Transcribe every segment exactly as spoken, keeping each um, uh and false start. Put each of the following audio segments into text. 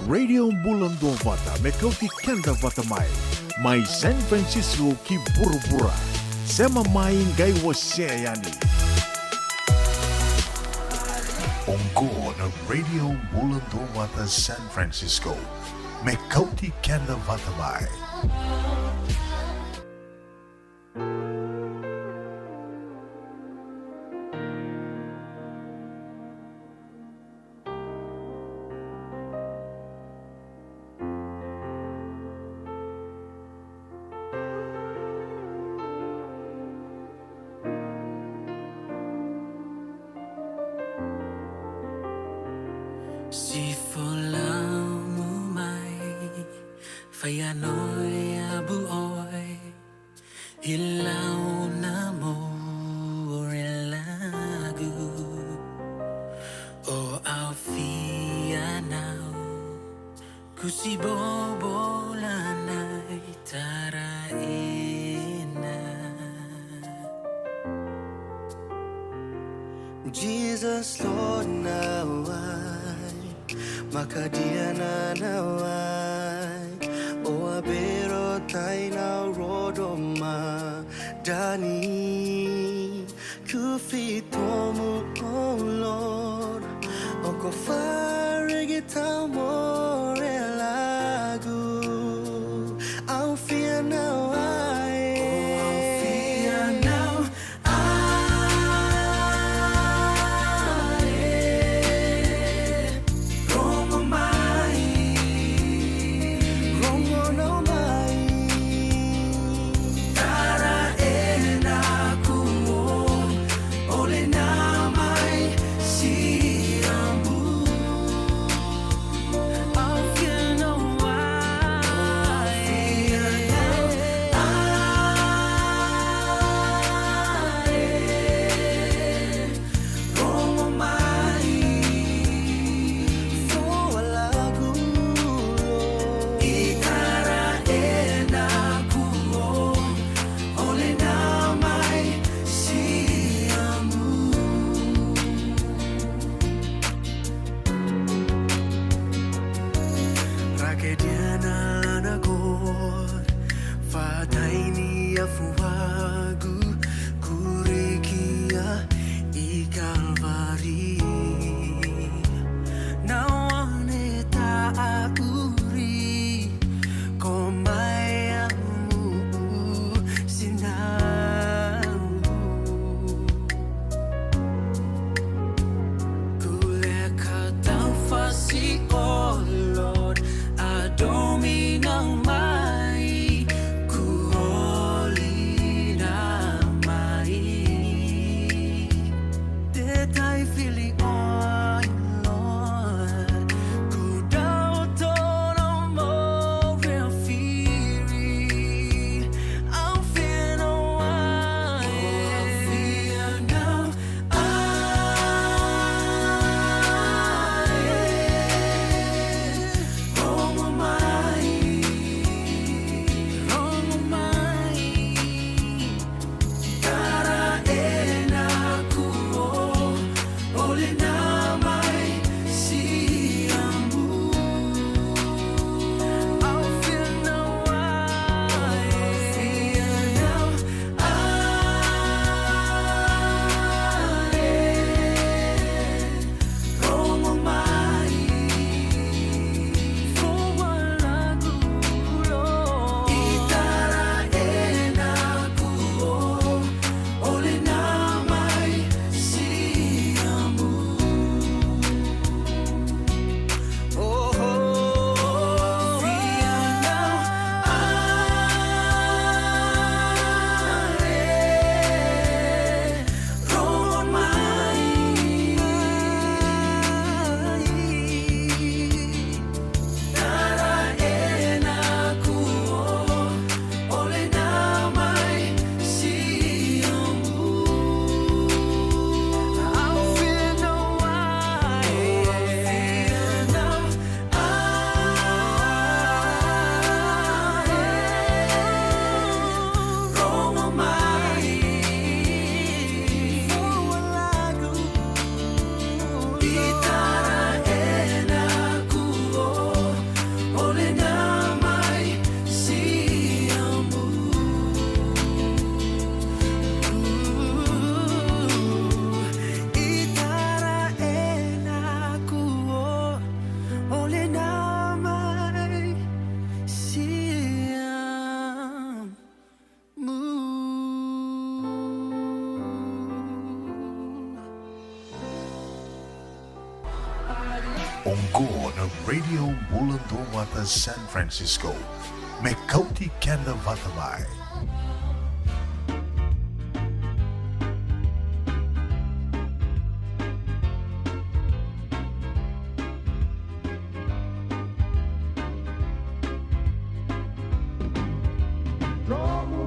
Radio Bula Duavata, me kauti keda vata mai. Mai San Francisco ki vuravura. Sema mai, qai wasea yani. Oqo na Radio Bula Duavata San Francisco, me kauti keda vata mai. Si folau mai, fai a noi a bu oi. I lau na mou ore lagu, o au fia nau kusi bobo lanai tara ina. Jesus Lord na wai, makadia na na wai, o a bero tai na rodo ma dani, kufitomu, oh Lord, o ko farigi tamore lagu, au fia na wai, au fia na Oqo na Radio Bula Duavata San Francisco, me kauti keda vata mai. Dromu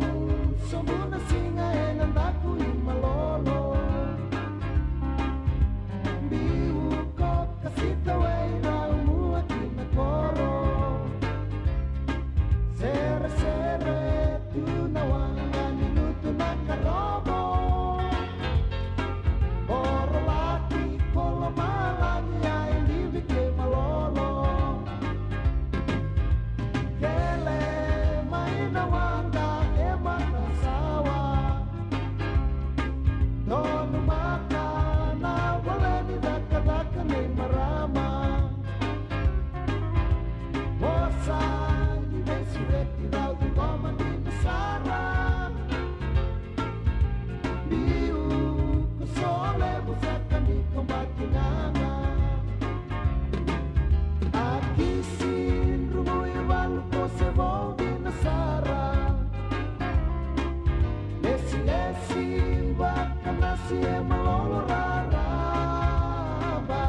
sobu na siga ena daku i Malolo. Biu ko Kasita, Wairau, mua ki na koro. Seresere tu na waqa ni lutu na karovo. Oro laki kolo malagi ai livi ke Malolo. Kele mai na waqa e matasawa. Donumaka na vale ni cakacaka nei marama. Vosa ni veisureti, rau ni qoma ni nasara. Biu ko Solevu, saka ni kombati gaga. A kisi drumu i valu ko se vovi na sara. Lesilesi vakanasi e Malolo raraba.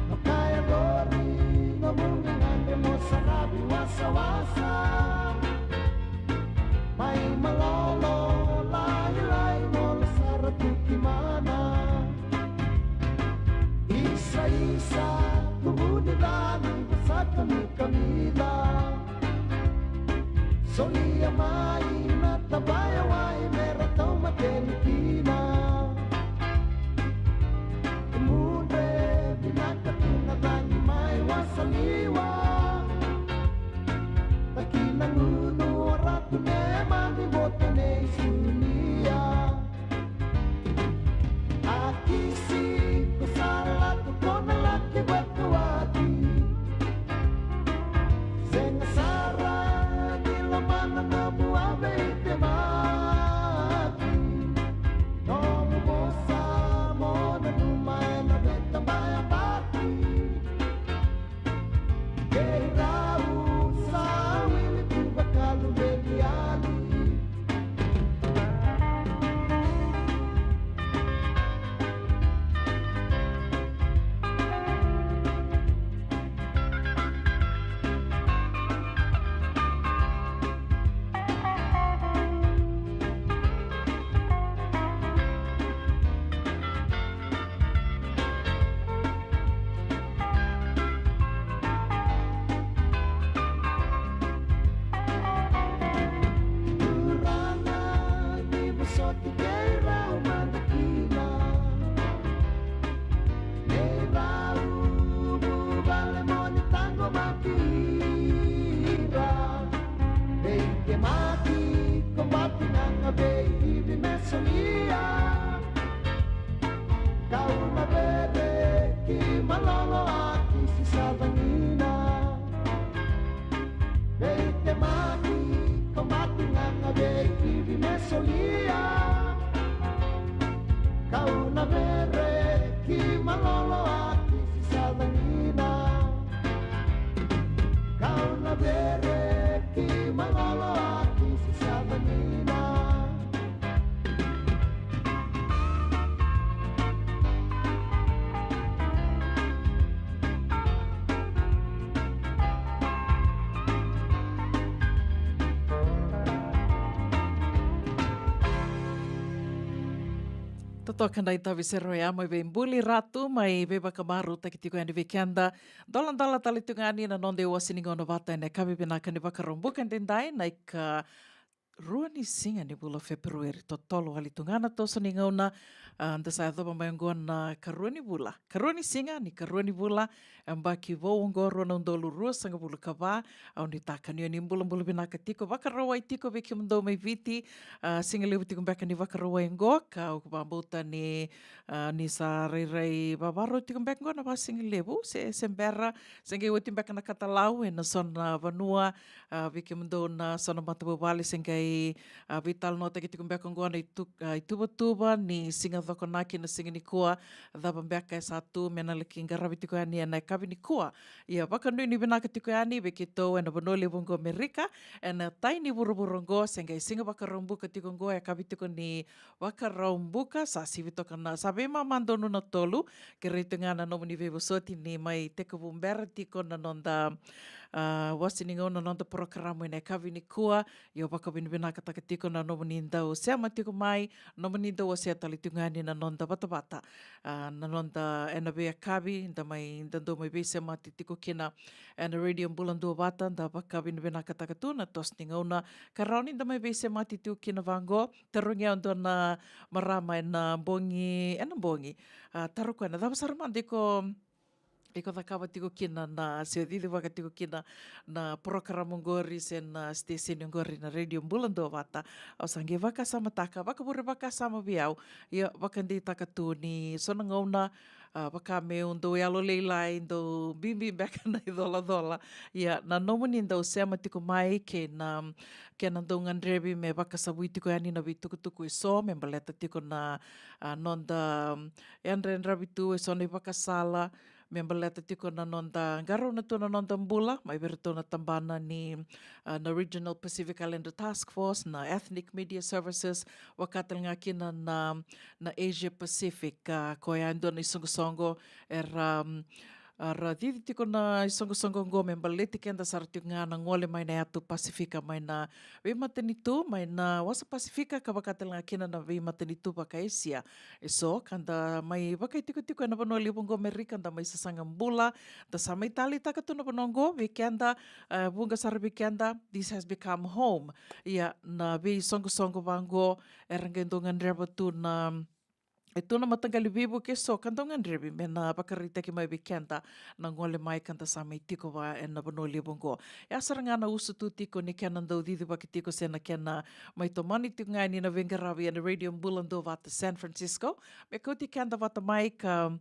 No kaya lori no vunga gande mo saravi wasawasa. Mai Malolo lailai mo na sara tu ki mana. Isaisa tuvu ni dani vasaka ni kamila. Solia mai na tabaya wai me ra tau mateni kina. Mudre vinaka tu na cagi mai wasaliwa. Taki na gunu o ratu me mani boto nei sunia. A kisi ko sala tu kona laki vakawati. Sega sara ni lomana nomu a veitemaki. Nomu vosa mo nanuma ena veitabayabaki. Kei rau sa wili tu vakaluveni yani. Turaga ni vosoti kei rau mada kina. Nei rau vuvale mo ni taqomaki ira. Veitemaki ko bati gaga veiivi me solia. Kau na vere ki Malolo a kisi sa cagina. Veitemaki ko bati gaga veiivi me solia. Kau na vere ki Malolo a kisi sa cagina. Kau na vere ki Malolo a kisi sa cagina. Totoka na itavi sere oya mai vei Buli Ratu, mai veivakamarautaki tiko yani vei keda. Doladola tale tu ga ni na noda iwasi ni gauna vata ena yakavi vinaka ni Vakaraubuka edaidai, na ika rua ni siga ni vula Feperueri, totolo wale tu ga na toso ni gauna. A, da sa yacova mai oqo na karua ni vula, karua ni siga ni karua ni vula, e, yabaki vou oqo, rua na udolu ruasagavulu ka va. Au nuitaka ni o ni bulabula vinaka tiko, Vakarauwai tiko vei kemudou mai Viti. A, siga levu tiko beka ni Vakarauwai oqo, ka au vakabauta ni, a, ni sa rairai vavarau tiko beka oqo na vasiga levu, se, se bera, se qai oti beka na katalau ena so na vanua. A, vei kemudou na so na matavuvale se qai A, veitalanoataki tiko beka oqo na itu-, a, ituvatuva ni siga Cokonaki na siga nikua, cava beka e sa tu me na laki qaravi tiko yani ena yakavi nikua. Ia vakanuinui vinaka tiko yani vei keitou ena vanua levu oqo Amerika, ena tai ni vuravura oqo, se qai siga Vakaraubuka tiko oqo, yakavi tiko ni Vakaraubuka, sa sivi toka na, sa veimama donu na tolu, kerei tu ga na nomuni veivosoti ni mai tekivu bera tiko na noda, a, wasi ni gauna na noda porokaramu ena yakavi nikua. Io, vakavinavinakataka tiko na nomuni dau sema tiko mai, nomuni dau wasea tale tiko ga ni na noda vatavata. A, na noda ena veiyakavi, da mai, da dau mai veisemati tiko kina ena Radio Bula Duavata, da vakavinavinakataka tu na toso ni gauna ka rawa ni da mai veisemati tiko kina vaqo. Tarogi au dua na marama ena bogi, ena bogi. A, taro koya na cava sara mada iko, iko cakava tiko kina na, se o cicivaka tiko kina na porokaramu oqori se na station oqori na Radio Bula Duavata. Au sa qai vakasamataka, vakavure vakasama vei au. Ia, vakadeitaka tu ni so na gauna, a, vaka meu dau yalolailai, dau bibi beka na icolacola. Ia, na nomuni dau sema tiko mai kei na, kena dau gadrevi me vakasavui tiko yani na veitukutuku eso me baleta tiko na, a, noda, mm, yadrayadravi tu eso na ivakasala, me baleta tiko na noda qarauna tu na noda bula, mai vei iratou na tabana ni, a, na Regional Pacific Islander Task Force, na Ethnic Media Services, vaka tale ga kina na, na Asia Pacific, a, koya e dua na isoqosoqo era, mm, a, ra cici tiko na isoqosoqo oqo me baleti keda sara tiko ga na gole mai na yatu Pasifika, mai na veimatanitu, mai na wasa Pasifika, ka vaka tale ga kina na veimatanitu vaka-Esia. Eso, ka da mai vakaitikotiko ena vanua levu oqo Amerika, da mai sasaga bula, da sa mai taleitaka tu na vanua oqo vei keda, e, vuqa sara vei keda, this has become home. Ia, na veisoqosoqo vaqo, era qai dau gadreva tu na, e tu na mataqali veivuke eso ka dau gadrevi me na vakaraitaki mai vei keda na gole mai ka da sa mai tiko va ena vanua levu oqo. E a sara ga na usutu tiko ni kena dau cicivaki tiko se na kena mai tomani tiko ga ni na veiqaravi ena Radio Bula Duavata San Francisco, me kauti keda vata mai ka,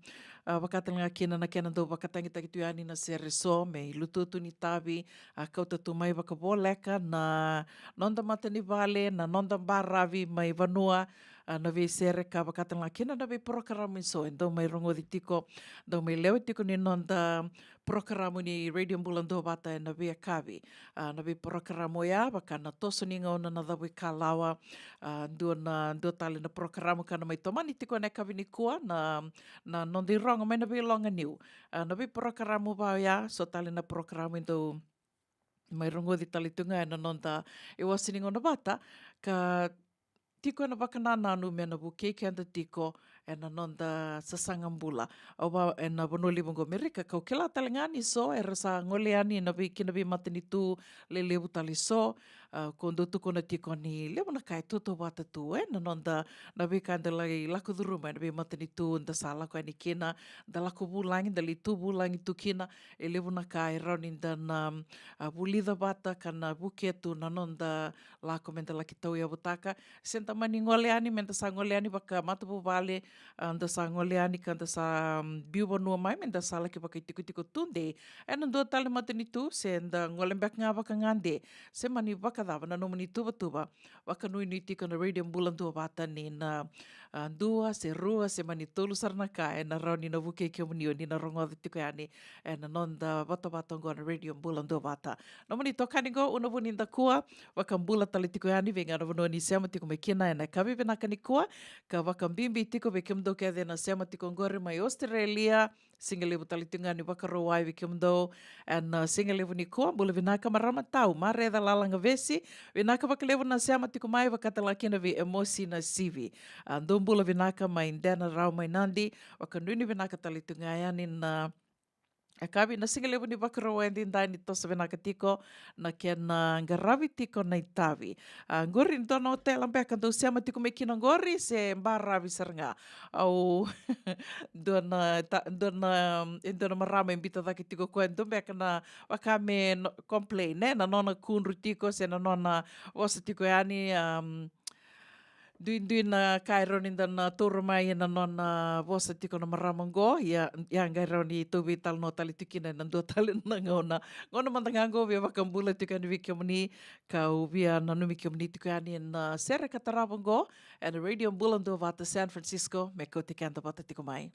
a, vaka tale ga kina na kena dau vakatagitaki tu yani na sere eso me ilututu ni tavi, a, kauta tu mai vakavoleka na noda matanivale, na noda baravi mai vanua, a, na veisere ka vaka tale ga kina na veiporokaramu eso e dau mai rogoci tiko, dau mai lewe tiko ni noda porokaramu ni Radio Bula Duavata ena veiyakavi. A, na veiporokaramu oya, vaka na toso ni gauna na cavuikalawa, a, dua na, dua tale na porokaramu ka na mai tomani tiko ena yakavi nikua, na, na noda irogo mai na veiloganiu. A, na veiporokaramu va oya, so tale na porokaramu e dau mai rogoci tale tu ga ena noda iwase ni gauna vata, ka tiko ena vakanananu me na vukei keda tiko ena noda sasaga bula. Au va ena vanua levu oqo Amerika, kau kila tale ga ni so era sa gole yani na vei, ki na veimatanitu lelevu tale eso, a, ko dau tukuna tiko ni levu na ka e tautauvata tu, e, na noda, na veika eda lai lako curuma ena veimatanitu, da sa lako yani kina, da lako vulagi, da lai tu vulagi tu kina, e levu na ka e rawa ni da na, a, vulica vata ka na vukea tu na noda lako me da laki tauyavutaka, se da mani gole yani, me da sa gole yani vakamatavuvale, a, da sa gole yani ka da sa, mm, biu vanua mai, me da sa laki vakaitikotiko tudei ena dua tale matanitu, se da gole beka ga vakagade, se mani vakacava na nomuni tuvatuva. Vakanuinui tiko na Radio Bula Duavata ni na, a, dua se rua se mani tolu sara na ka ena rawa ni na vukei kemuni o ni na rogoca tiko yani ena noda vatavata oqo na Radio Bula Duavata. Nomuni tokani oqo, Una Vunidakua, vakabula tale tiko yani vei ga na vanua ni sema tiko mai kina ena yakavi vinaka nikua, ka vakabibi tiko vei kemudou kece na sema tiko oqori mai Australia, siga levu tale tiko ga ni Vakarauwai vei kemudou ena, a, siga levu nikua. Bula vinaka marama tau, Mareca Lalagavesi, vinaka vakalevu na sema tiko mai, vaka tale ga kina vei Emosi Nasivi. A, dou bula vinaka mai Denarau mai Nadi, vakanuinui vinaka tale tiko ga yani na yakavi, na siga levu ni Vakarauwai edaidai ni toso vinaka tiko na kena qaravi tiko na itavi. A, qori dua na otela beka dou sema tiko mai kina qori se baravi sara ga? Au, dua na ta-, dua na, e dua na marama e biuta cake tiko koya, dua beka na vaka me no-, complain, e, na nona kudru tiko se na nona vosa tiko yani, am, Duidui na ka e rawa ni da na taura mai ena nona vosa tiko na marama oqo. Ia, ia qai rawa ni tou veitalanoa tale tiko kina ena dua tale na gauna. Gauna mada ga oqo via vakabula tiko yani vei kemuni, kau via nanumi kemuni tiko yani ena sere ka tarava oqo ena Radio Bula Duavata San Francisco, me kauti keda vata tiko mai.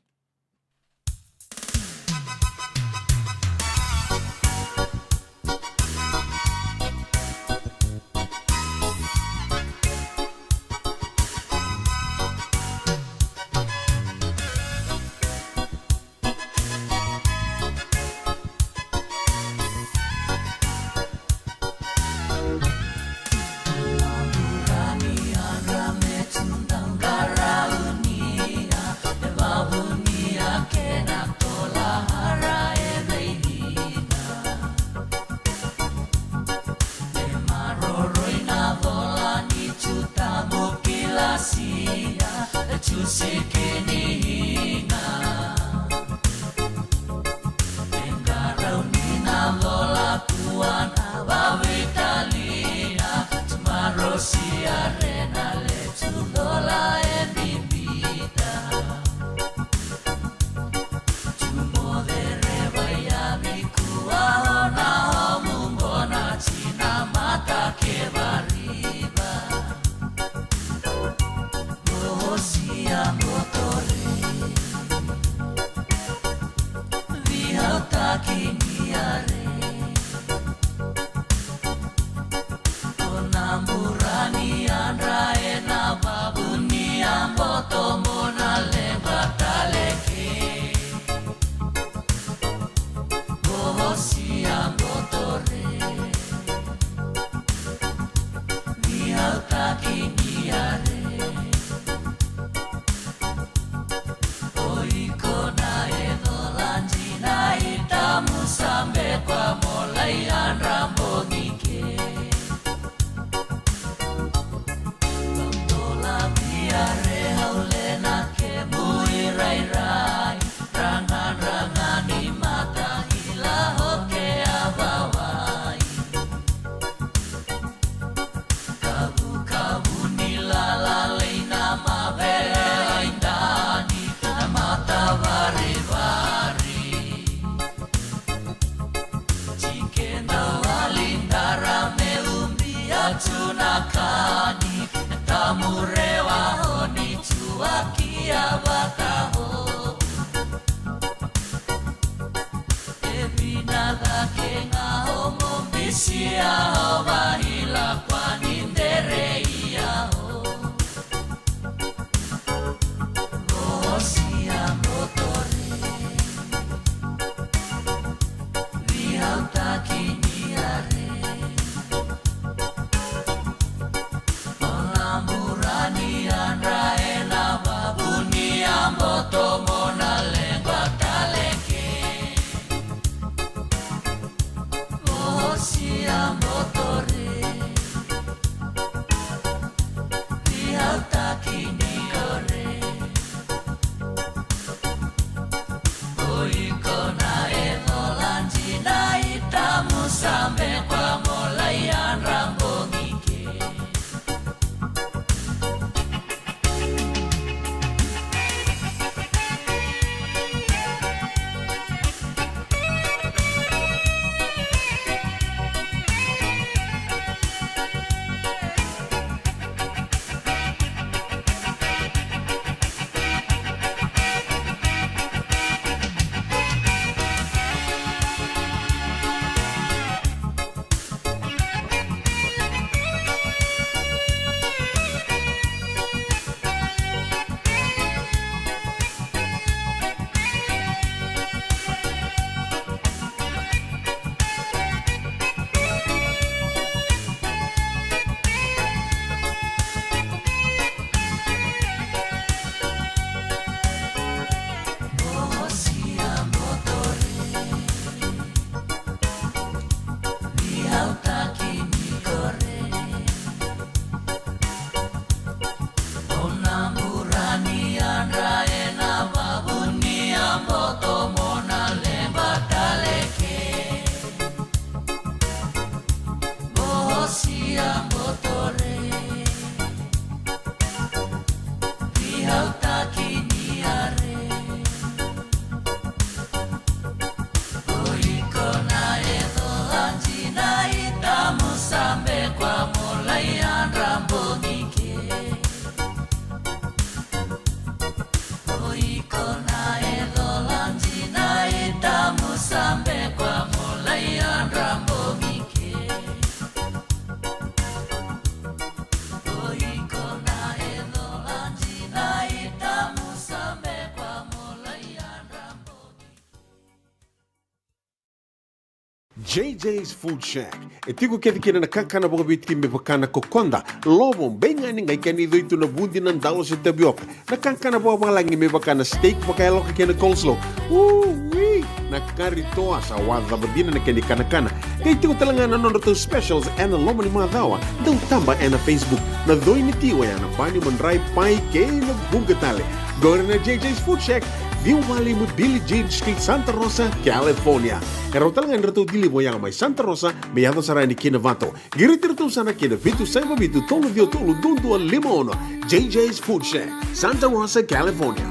J J's Food Shack. E tiko kece kina na kakana vakaviti me vaka na kokoda, lovo, beigani, qai kena icoi tu na vudi, na dalo se tavioka. Na kakana vakavalagi me vaka na steak vakayaloka kei na coleslaw. Ui! Na kari toa sa wacava dina na kena ikanakana. Qai tiko tale ga na nodratou specials ena loma ni macawa. Dau taba ena Facebook. Na coi ni ti oya na bani, madrai, pai kei na vuqa tale. Qori na J J's Food Shack, ciwa walu lima Billie Jean Street, Santa Rosa, California. E rawa tale ga ni ratou deliver oya mai Santa Rosa me yaco sara yani ki Novato. Qiriti iratou sara ki na vitu saiva vitu tolu ciwa tolu dua dua lima ono. J J's Food Shack, Santa Rosa, California.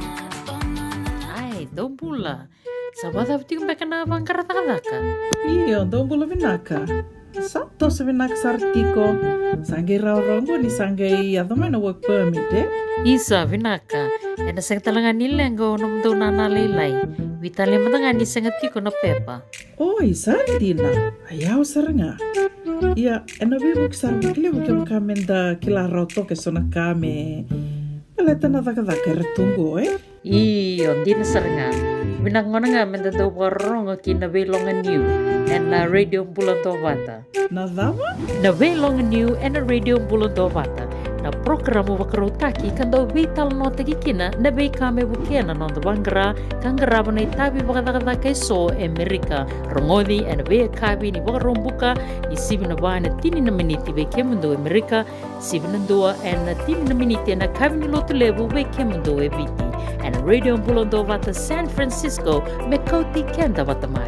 Ai, dou bula. Sa vakacava tiko beka na vaqara cakacaka? Io, dou bula vinaka. Sa toso vinaka sara tiko. Sa qai rawarawa qo ni sa qai yaco mai na work permit, e? Isa, vinaka. Ena sega tale ga ni leqa o nomudou nana lailai. Veitalia mada ga ni sega tiko na pepa. Oi, sa dina. A yau sara ga. Ia, ena veivuke sara vakalevu kevaka meda kila rawa toka eso na ka me baleta na cakacaka era tu qo, e? Io, dina sara ga. Vinaka gona ga meda dau vakarorogo ki na Veiloga Niu ena Radio Bula Duavata. Na cava? Na Veiloga Niu ena Radio Bula Duavata. Na porokaramu vakarautaki ka dau veitalanoataki kina na veika me vukea na noda vaqara ka qarava na itavi vakacakacaka eso e Merika. Rogoci ena veiyakavi ni Vakaraubuka, ni sivi na va ena tini na miniti vei kemudou e Merika, sivi na dua ena tini na miniti ena yakavi ni Lotulevu vei kemudou e Viti. Ena Radio Bula Duavata San Francisco, me kauti keda vata mai.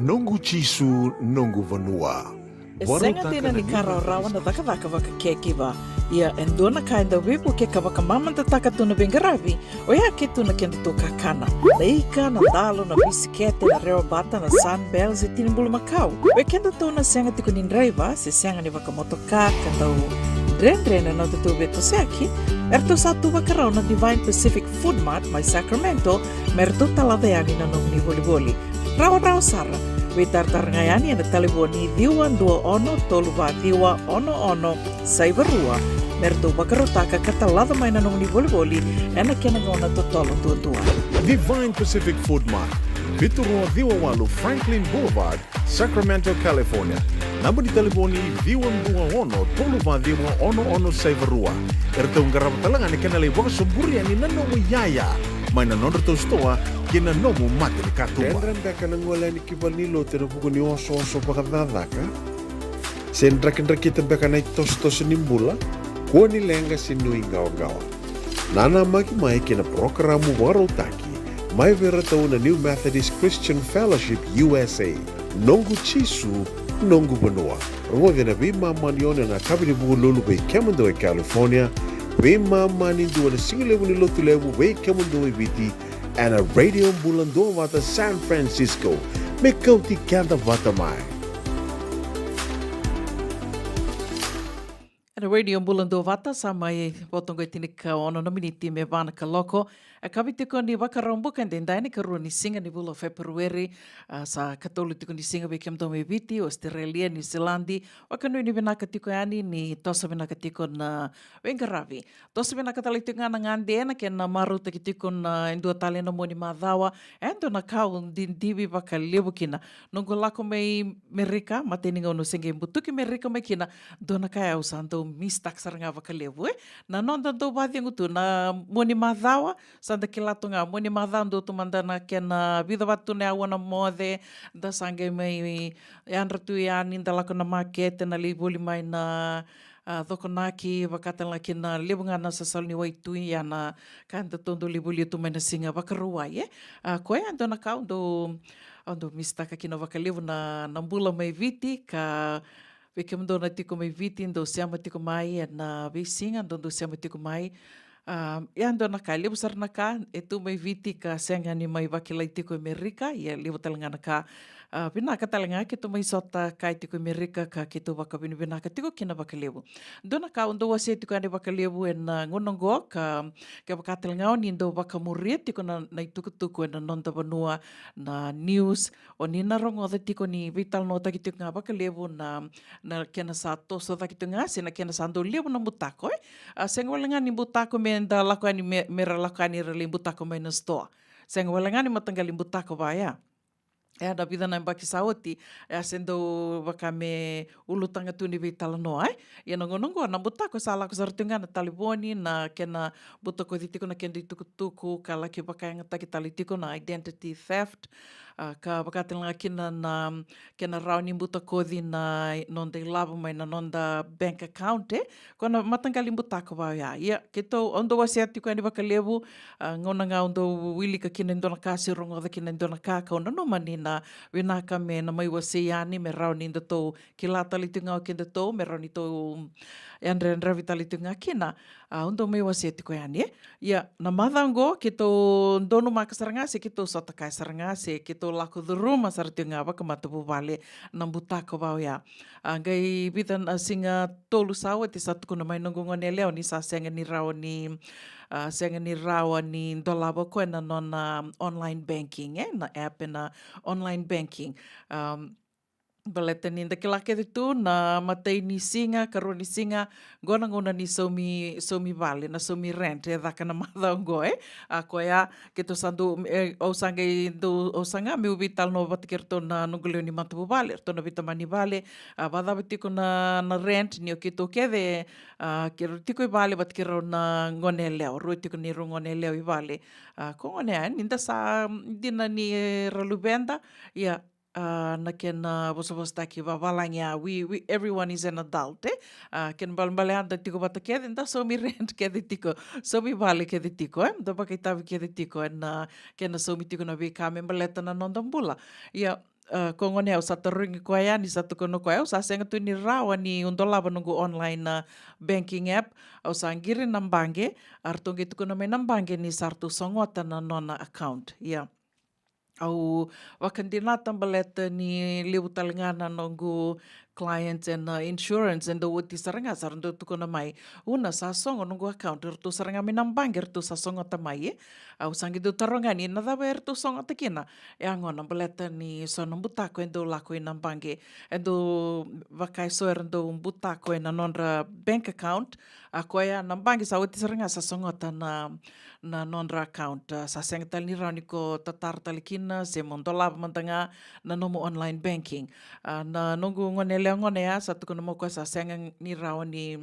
Noqu Jisu, noqu vanua. E sega dina ni ka rawarawa na cakacaka vaka caregiver. Ia e dua na ka e dau veivuke ka vakamamadataka tu na veiqaravi, oya ke tu na kedatou kakana. Na ika, na dalo, na bisikete, na rewabata, na Sunbell se tini bulumakau. Vei kedatou na sega tiko ni draiva se sega ni vakamotoka ka dau dredre na nodatou veitosoyaki, eratou sa tu vakarau na Divine Pacific Food Mart mai Sacramento me ratou talaca yani na nomuni volivoli. Rawarawa sara. Veitaratara ga yani ena talevoni ciwa dua ono tolu va ciwa ono ono saiva rua me ratou vakarautaka ka talaca mai na nomuni volivoli ena kena gauna totolo duadua. Divine Pacific Food Mart, vitu rua ciwa walu Franklin Boulevard, Sacramento, California. Naba ni talevoni ciwa dua ono tolu va ciwa ono ono saiva rua. Eratou qarava tale ga na kena lai vakasoburi yani na nomu iyaya mai na nodratou sitoa ki na nomu mata ni katuba. Dredre beka na gole yani ki valenilotu ena vuku ni osooso vakacakacaka? Se drakidrakita beka na itosotoso ni bula? Kua ni leqa se nuiqawaqawa. Nanamaki mai ki na parokaramu vakarautaki mai vei iratou na New Methodist Christian Fellowship U S A. Noqu Jisu, noqu vanua. Rogoci ena veimama ni ono ena yakavi ni Vukelulu vei kemudou e California, veimama ni dua ena sigalevu ni Lotulevu vei kemudou e Viti, ena Radio Bula Duavata San Francisco. Me kauti keda vata mai. Ena Radio Bula Duavata, sa mai vo toka e tinikaono na miniti me va na kaloko. E yakavi tiko ni Vakaraubuka edaidai, na ikarua ni siga ni vula o Feperueri. A, sa ikatolu tiko ni siga vei kemudou mai Viti, Australia, Niusiladi. Vakanuinui vinaka tiko yani ni toso vinaka tiko na veiqaravi. Toso vinaka tale tiko ga na gade ena kena marautaki tiko na e dua tale na mua ni macawa. E dua na ka au didivi vakalevu kina. Noqu lako mai Merika, matai ni gauna au se qai butuki Merika mai kina, dua na ka au sa dau miss-taka sara ga vakalevu, e. Na noda dau vakacegu tu na mua ni macawa, sa da kila tu ga, mua ni macawa dau tu mada na kena vica vata tu na aua na moce, da sa qai mai yadra tu yani, da lako na makete, na lai voli mai na a, cokonaki, vaka tale ga kina levu ga na sasalu ni waitui, ia na ka eda tou dau lai volia tu mai na siga Vakarauwai, e. A, koya e dua na ka au dau, au dau miss-taka kina vakalevu na, na bula mai Viti, ka vei kemudou na tiko mai Viti, dou sema tiko mai ena veisiga, dou, dou sema tiko mai. A, ia dua na ka, levu sara na ka e tu mai Viti ka sega ni mai vakilai tiko e Merika, ia levu tale ga na ka. A, vinaka tale ga keitou mai sota kai tiko e Merika ka keitou vakavinavinaka tiko kina vakalevu. Dua na ka au dau wasea tiko yani vakalevu ena gauna oqo ka, kevaka tale ga o ni dau vakamuria tiko na, na itukutuku ena noda vanua, na news, o ni na rogoca tiko ni veitalanoataki tiko ga vakalevu na, na kena sa toso cake tiko ga, se na kena sa dau levu na butako, e. A, sega wale ga ni butako me da lako yani me, me ra lako yani ra lai butako mai na sitoa. Sega wale ga ni mataqali butako vaya. E, na vica na yabaki sa oti, e a se dau vaka me ulutaga tu ni veitalanoa, e. Ia na gauna oqo na butako sa lako sara tiko ga na talevoni, na kena butakoci tiko na kena itukutuku, ka laki vakayagataki tale tiko na identity theft, a, ka vaka tale ga kina na kena rawa ni butakoci na noda ilavo mai na noda bank account, e. Ko na mataqali butako vaya. Ia, keitou, au dau wasea tiko yani vakalevu, a, gauna ga au dau wilika kina e dua na ka se rogoca kina e dua na ka, kau nanuma ni na vinaka me na mai wasei yani, me rawa ni datou kila tale tiko ga o kedatou, me rawa ni tou yadrayadravi tale tiko ga kina. A, au dau mai wasea tiko yani, e. Ia, na macawa oqo, keitou donumaka sara ga, se keitou sota kaya sara ga, se keitou lako curuma sara tiko ga vakamatavuvale na butako vaya. A, qai vica na siga tolu sa oti sa tukuna mai noqu gone yalewa ni sa sega ni rawa ni, a, sega ni rawa ni dolava o koya na nona online banking, e, na app ena online banking. Am, baleta ni da kila kece tu na imatai ni siga, karua ni siga, qo na gauna ni saumi, saumi vale, na saumi rent, e caka na macawa oqo, e. A, koya, keitou sa dau, e, au sa qai dau, au saga meu veitalanoa vata kei ratou na noqu lewe ni matavuvale, ratou na veitamani vale, a, vakacava tiko na, na rent, ni o keitou kece, a, keirau tiko i vale vata kei rau na gone yalewa, rua tiko neirau gone yalewa i vale. A, ko gone ya, ni da sa dina ni ra luveda, ia, a, na kena vosavosataki vavalagi ya, we, we, everyone is an adult, e? A, kena balebale ya da tiko vata kece, da saumi rent kece tiko, saumi vale kece tiko, e? Da vakaitavi kece tiko, ena kena saumi tiko na veika me baleta na noda bula. Ia, a, ko gone au sa tarogi koya yani, sa tukuna koya, au sa sega tu ni rawa niu dolava noqu online, a, banking app, au sa qiri na baqe, a ratou qai tukuna mai na baqe ni sa ratou sogota na nona account. Ia. Au vakadinata baleta ni levu tale ga na noqu clients ena insurance, e dau oti sara ga sa ra dau tukuna mai. Una sa sogo noqu account, eratou sara ga mai na baqe, eratou sa sogota mai, e. Au sa qai dau taroga yani, na cava eratou sogota kina? E a gona baleta ni so na butako e dau lako ina baqe, e dau vaka e so era dau butako ena nodra bank account, a koya na baqe sa oti sara ga sa sogota na na nodra account, a, sa sega tale ni rawa ni ko tatara tale kina, se mo dolava mada ga na nomu online banking. A, na noqu gone yalewa gona ya, sa tukuna mai o koya sa sega ni rawa ni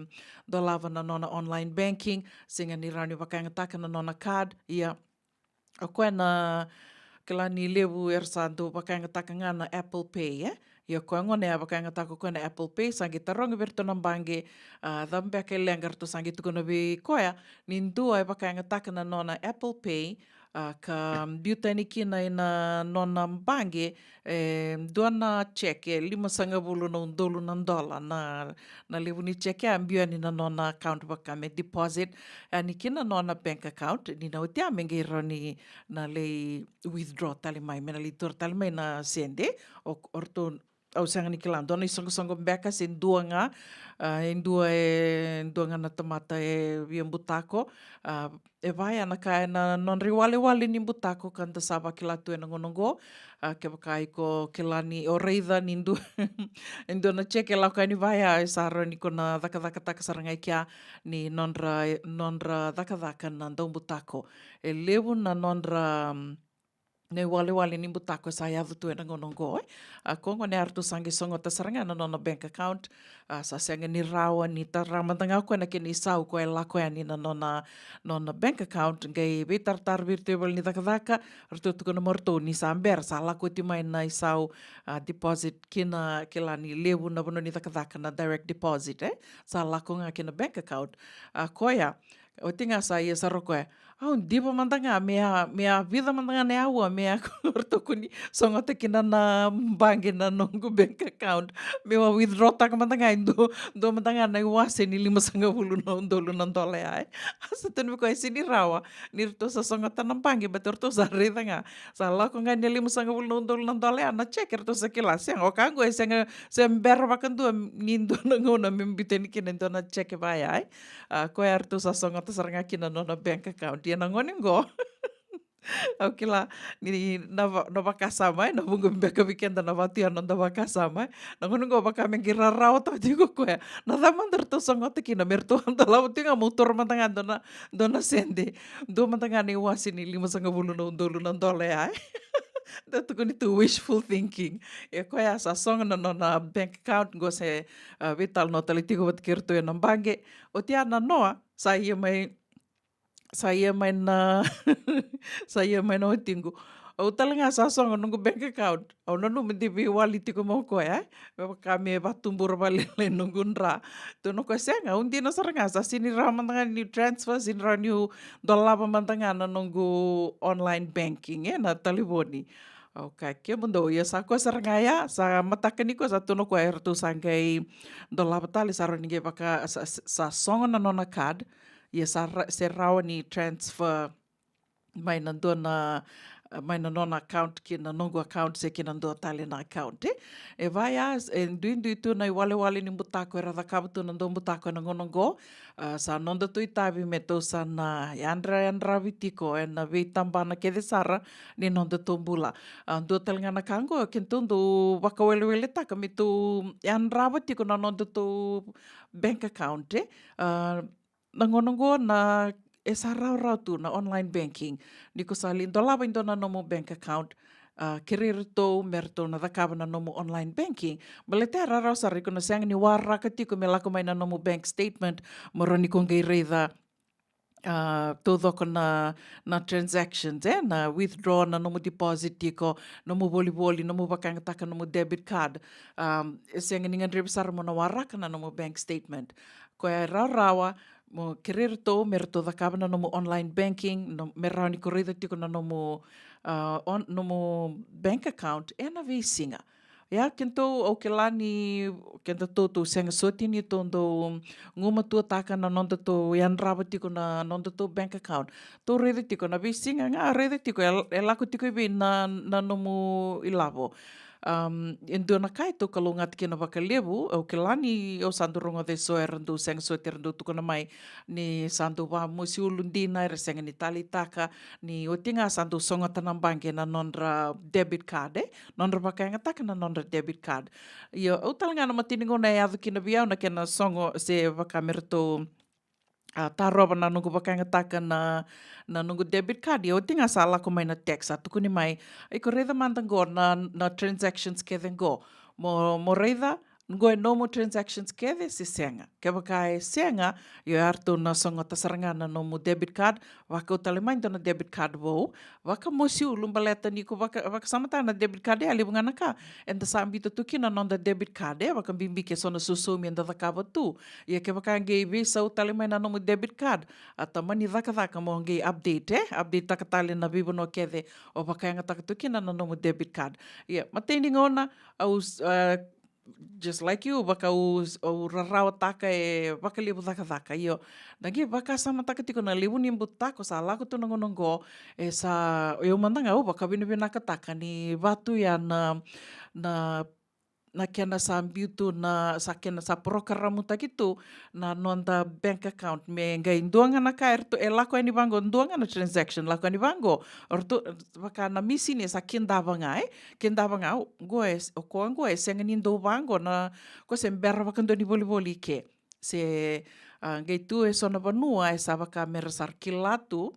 dolava na nona online banking, sega ni rawa ni vakayagataka na nona card, ia, o koya na kila ni levu era sa dau vakayagataka ga na Apple Pay, e? Ia o koya gona ya vakayagataka o koya na Apple Pay, sa qai tarogi vei ratou na baqe, a, cava beka e leqa, ratou sa qai tukuna vei koya ni dua e vakayagataka na nona Apple Pay, a, ka biuta yani kina ina nona baqe, e, dua na cheque, e limasagavulu na udolu na dola, na, na levu ni cheque ya biu yani na nona account vaka me deposit yani kina nona bank account, ni na oti ya me qai rawa ni na lai withdraw tale mai, me na lai taura tale mai na sede. O, o ratou, au sega ni kila, dua na isoqosoqo beka se dua ga, a, e dua, e dua ga na tamata e via butako, a, e vaya na ka ena nodra iwalewale ni butako ka da sa vakila tu ena gauna oqo, a, kevaka iko kila ni o raica ni dua, e dua na cheque e lako yani vaya, e sa rawa ni ko na cakacakataka sara ga i kea ni nodra, nodra cakacaka na daubutako. E levu na nodra, mm, na iwalewale ni butako e sa yaco tu ena gauna oqo, e. A, ko gona ya ratou sa qai sogota sara ga na nona bank account, a, sa sega ni rawa ni tara mada ga o koya na kena isau ko e lako yani na nona, nona bank account, qai veitaratara vei iratou e vale ni cakacaka, ratou tukuna mai o ratou ni sa bera, sa lako oti mai na isau, a, deposit kina, kila ni levu na vanua ni cakacaka na direct deposit, e. Sa lako ga kina bank account. A, koya, oti ga sa ia sara o koya. Au diva mada ga, me a, me a vica mada ga na aua, me a ratou kua ni sogota kina na baqe na noqu bank account. Meu a withdraw taka mada ga e dua, dua mada ga na iwase ni limasagavulu na udolu na dola ya, e. A sa tukuna vei koya e sega ni rawa ni ratou sa sogota na baqe, but ratou sa raica ga. Sa lako ga ni limasagavulu na udolu na dola ya, na cheque ratou sa kila. Sega, o ka qo e sega, se bera vakadua ni dua na gauna me biuta yani kina e dua na cheque vaya, e. A, koya ratou sa sogota sara ga kina na nona bank account. Ia na gone qo, Au kila ni na, va, na vakasama, e, na vuqa beka vei keda na vatu ya noda vakasama, e. Na gauna qo vaka me qai rarawataka tiko o koya. Na cava mada ratou sogota kina me ratou dolava tiko ga, mo taura mada ga dua na, dua na sede. Dua mada ga na iwase ni limasagavulu na udolu na dola ya, e. Da tukuni tu wishful thinking. E koya sa sogo na nona bank account qo se, a, veitalanoa tale tiko vata kei ratou ena baqe. Oti ya na noa, sa ia mai, sa ia mai na, sa ia mai na watiqu. Au tale ga sa sogo noqu bank account. Au nanuma de veiwali tiko mai o koya, e. Me vaka me vatubura vakalailai noqu dra. Tukuna o koya sega, au dina sara ga, sa sega ni rawa mada ga niu transfer, sega ni rawa niu dolava mada ga na noqu online banking, e, na talevoni. Au kaya, kemudou, ia sa koya sara ga ya, sa mataka nikua sa tukuna o koya eratou sa qai dolava tale, sa rawa ni qai vaka, sa, sa, sa sogo na nona card, ia sa ra-, se rawa ni transfer mai na dua na, mai na nona account ki na noqu account se ki na dua tale na account, e. E vaya, e duidui tu na iwalewale ni butako era cakava tu na daubutako ena gauna qo. A, sa nodatou itavi me tou sa na yadrayadravi tiko ena veitabana kece sara ni nodatou bula. A, dua tale ga na ka qo, kedatou dau vakaweleweletaka me tou yadrava tiko na nodatou bank account, e. A, na gauna qo na, e sa rawarawa tu na online banking. Ni ko sa lai dolava e dua na nomu bank account, a, kerei iratou me ratou na cakava na nomu online banking. Baleta e rawarawa sara, iko na sega ni waraka tiko me lako mai na nomu bank statement, mo rawa ni ko qai raica, a, taucoko na, na transactions, e, na withdraw, na nomu deposit tiko, nomu volivoli, nomu vakayagataka nomu debit card. A, e sega ni gadrevi sara mo na waraka na nomu bank statement. Koya e rawarawa, mo kerei iratou me ratou cakava na nomu online banking, no, me rawa ni ko raica tiko na nomu, a, on, nomu bank account ena veisiga. Ia, kedatou, au kila ni kedatou, tou sega soti ni tou dau gumatuataka na nodatou yadrava tiko na nodatou bank account. Tou raica tiko na veisiga ga, raica tiko, e, e lako tiko i vei na, na nomu ilavo. Am, e dua na ka e tou kalougata kina vakalevu, au kila ni au sa dau rogoca eso era dau sega soti, era dau tukuna mai ni sa dau vamosi ulu dina, era sega ni taleitaka, ni oti ga sa dau sogota na baqe na nodra debit card, e, nodra vakayagataka na nodra debit card. Io, au tale ga na matanigauna e yaco kina vei au na kena sogo se vaka me ratou, a, tarova na noqu vakayagataka na, na noqu debit card. Ia oti ga sa lako mai na text, sa tukuni mai, iko raica mada qo na, na transactions kece qo. Mo, mo raica, qo e nomu transactions kece se sega. Kevaka e sega, io, eratou na sogota sara ga na nomu debit card, vakau tale mai dua na debit card vou, vakamosi ulu baleta ni ko vaka, vakasamataka na debit card, e a levu ga na ka eda sa biuta tu kina na noda debit card, e, vakabibi ke so na sausaumi eda cakava tu. Ia kevaka qai veisau tale mai na nomu debit card, a, tamani cakacaka mo qai update, e, update taka tale na veivanua kece o vakayagataka tu kina na nomu debit card. Ia, matai ni gauna, au s-, a, just like you, vaka au, au rarawataka e vakalevu cakacaka. Io, na qai vakasamataka tiko na levu ni butako sa lako tu na gauna qo, e sa, o yau mada ga au vakavinavinakataka ni vatu ya na, na, na kena sa biu tu na, sa kena sa porokaramutaki tu na noda bank account me qai dua ga na ka eratou, e lako yani vaqo, dua ga na transaction lako yani vaqo, eratou, vaka na misini e sa kidava ga, e, kidava ga, o, qo e, o koya qo e sega ni dau vaqo na, ko se bera vakadua ni volivoli i ke. Se, a, qai tu eso na vanua e sa vaka me ra sa kila tu,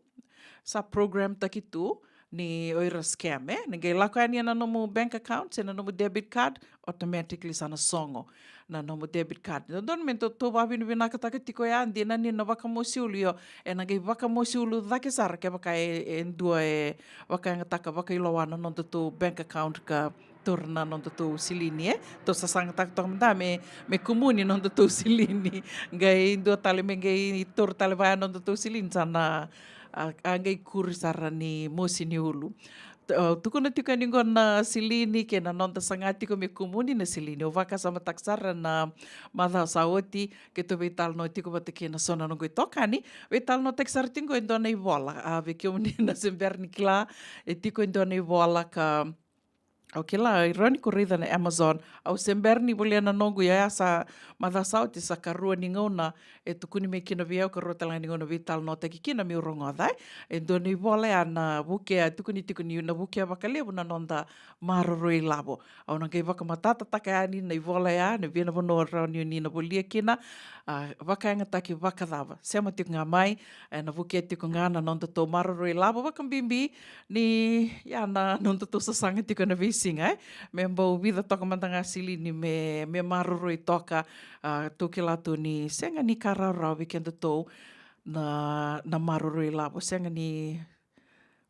sa program taki tu ni o ira scam, e? Ni qai lako yani na nomu bank account se na nomu debit card, automatically sa na sogo na nomu debit card. Dodonu me tou, tou vakavinavinakataka tiko ya, dina ni na vakamosi ulu, io, e na qai vakamosi ulu cake sara kevaka e, e dua e vakayagataka vakailoa na nodatou bank account ka taura na nodatou silini, e? Tou sasagataka toka mada me, me kumuni nodatou silini. Qai dua tale me qai taura tale vaya nodatou silini, sa na, a, a qai kuri sara ni mosi ni ulu. T-, a, tukuna tiko yani qo na silini kei na noda saga tiko me kumuni na silini. Au vakasamataka sara na macawa sa oti, keitou veitalanoa tiko vata kei na so na noqu itokani. Veitalanoataki sara tiko qo e dua na ivola. A, vei kemuni na se bera ni kila, e tiko e dua na ivola ka Au kila, e rawa ni ko raica na Amazon. Au se bera ni volia na noqu, ia sa macawa sa oti, sa karua ni gauna e tukuni mai kina vei au, karua tale ga ni gauna veitalanoataki kina meu rogoca, e. E dua na ivola ya na Vukea, e tukuni tiko ni na vukea vakalevu na noda maroroi lavo. Au na qai vakamatatataka yani na ivola ya, na via na vanua rawa ni o ni na volia kina, a, vakayagataki vakacava. Sema tiko ga mai, e, na vukea tiko ga na nodatou maroroi lavo, vakabibi ni ya na nodatou sasaga tiko ena veisiga, e. Me bau vica toka mada ga silini me, me maroroi toka, a, tou kila tu ni sega ni ka rawarawa vei kedatou na, na maroroi lavo, sega ni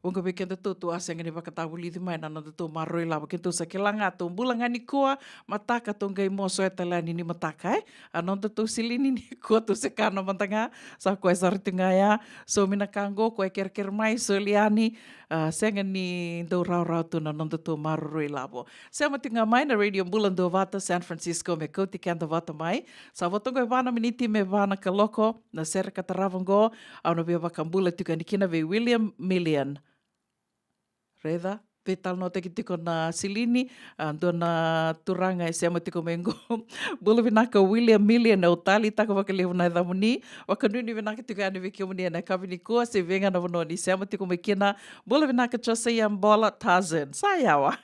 vuqa vei kedatou tou a sega ni vakatavulici mai na nodatou maroroi lavo. Kedatou sa kila ga tou bula ga nikua, mataka tou qai moso e tale yani ni mataka, e. A nodatou silini nikua tou se kana mada ga, sa koya sara tu ga ya. Saumi na ka qo, koya kerekere mai, soli yani, a, sega ni dau rawarawa tu na nodatou maroroi lavo. Sema tiko ga mai na Radio Bula Duavata San Francisco me kauti keda vata mai. Sa vo toka e va na miniti me va na kaloko na sere ka tarava qo. Au na via vakabula tiko yani kina vei William Million. Raica, veitalanoataki tiko na silini, a, dua na turaga e sema tiko mai qo. Bula vinaka William Million, au taleitaka vakalevu na yacamuni. Vakanuinui vinaka tiko yani vei kemuni ena yakavi nikua, se vei ga na vanua ni sema tiko mai kina. Bula vinaka Josaia Bola Tarzan. Sa yawa.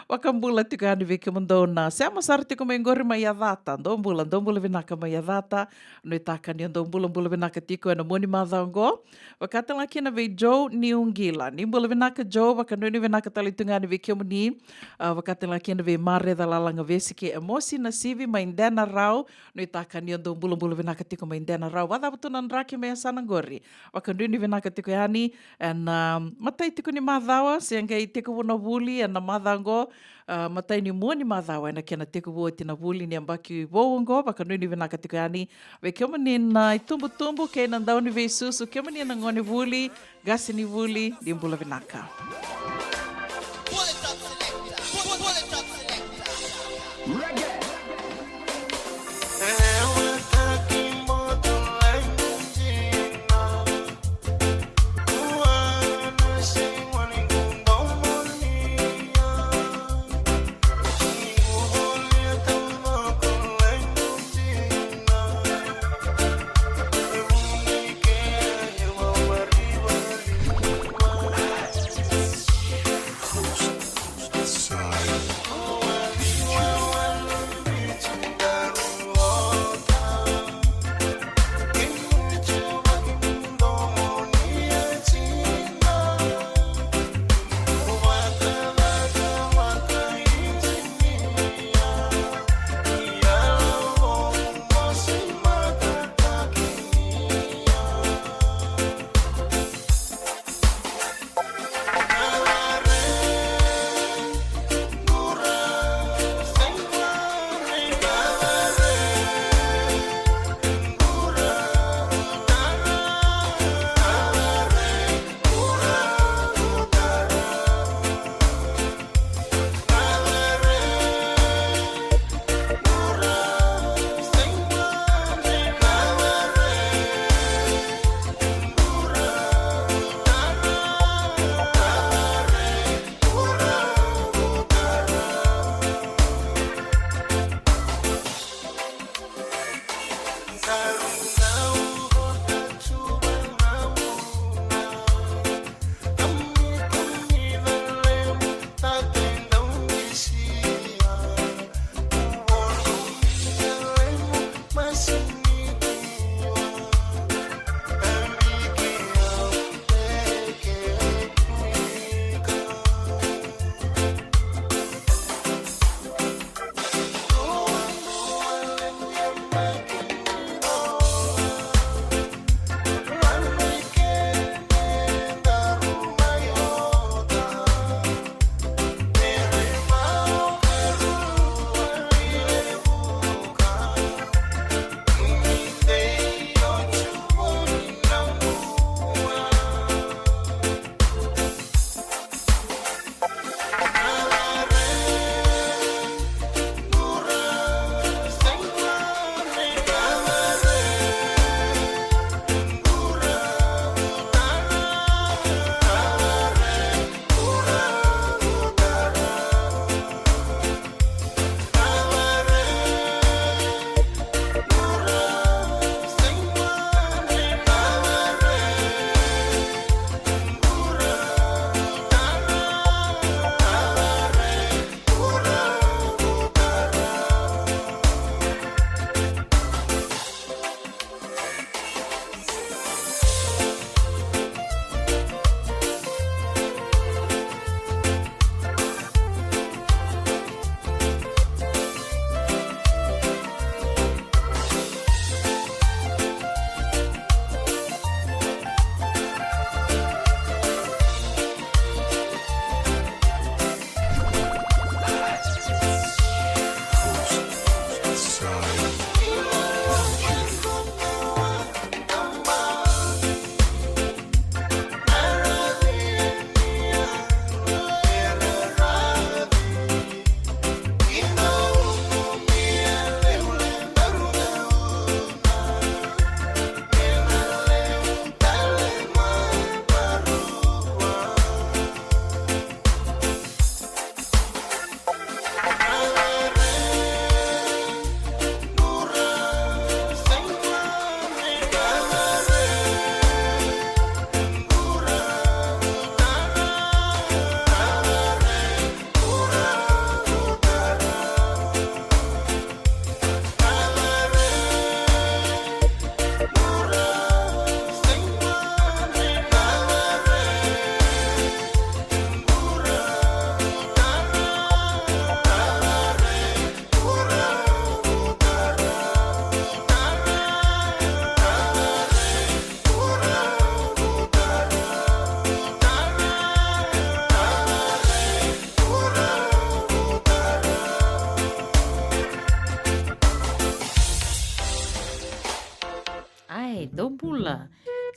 Vakabula tiko yani vei kemudou na sema sara tiko mai qori mai Yacata. Dou bula, dou bula vinaka mai Yacata. Nuitaka ni o dou bulabula vinaka tiko ena mua ni macawa qo. Vaka tale ga kina vei Joe Niuqila. Ni bula vinaka Joe, vakanuinui vinaka tale tu ga yani vei kemuni. A, vaka tale ga kina vei Mareca Lalaga Vesike Emosi Nasivi mai Denarau. Nuitaka ni o dou bulabula vinaka tiko mai Denarau. Vakacava tu na draki mai yasana qori? Vakanuinui vinaka tiko yani. Ena, a, matai tiko ni macawa, se qai tekivu na vuli ena macawa qo, a, matai ni mua ni macawa ena kena tekivu oti na vuli ni yabaki vou oqo. Vakanuinui vinaka tiko yani vei kemuni na itubutubu kei na dauniveisusu, kemuni na gonevuli, qasenivuli, ni bula vinaka.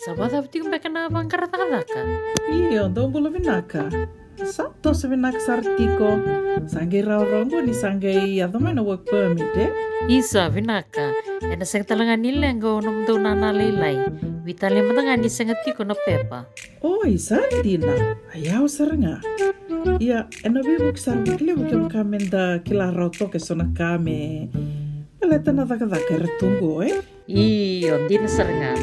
Sa vakacava tiko beka na vaqara cakacaka? Io, dou bula vinaka. Sa toso vinaka sara tiko. Sa qai rawarawa qo ni sa qai yaco mai na work permit, e? Isa, vinaka. Ena sega tale ga ni leqa o nomudou nana lailai. Veitalia mada ga ni sega tiko na pepa. Oi, sa dina. A yawa sara ga. Ia, ena veivuke sara vakalevu kevaka meda kila rawa toka eso na ka me baleta na cakacaka era tu qo, e? Io, dina sara ga.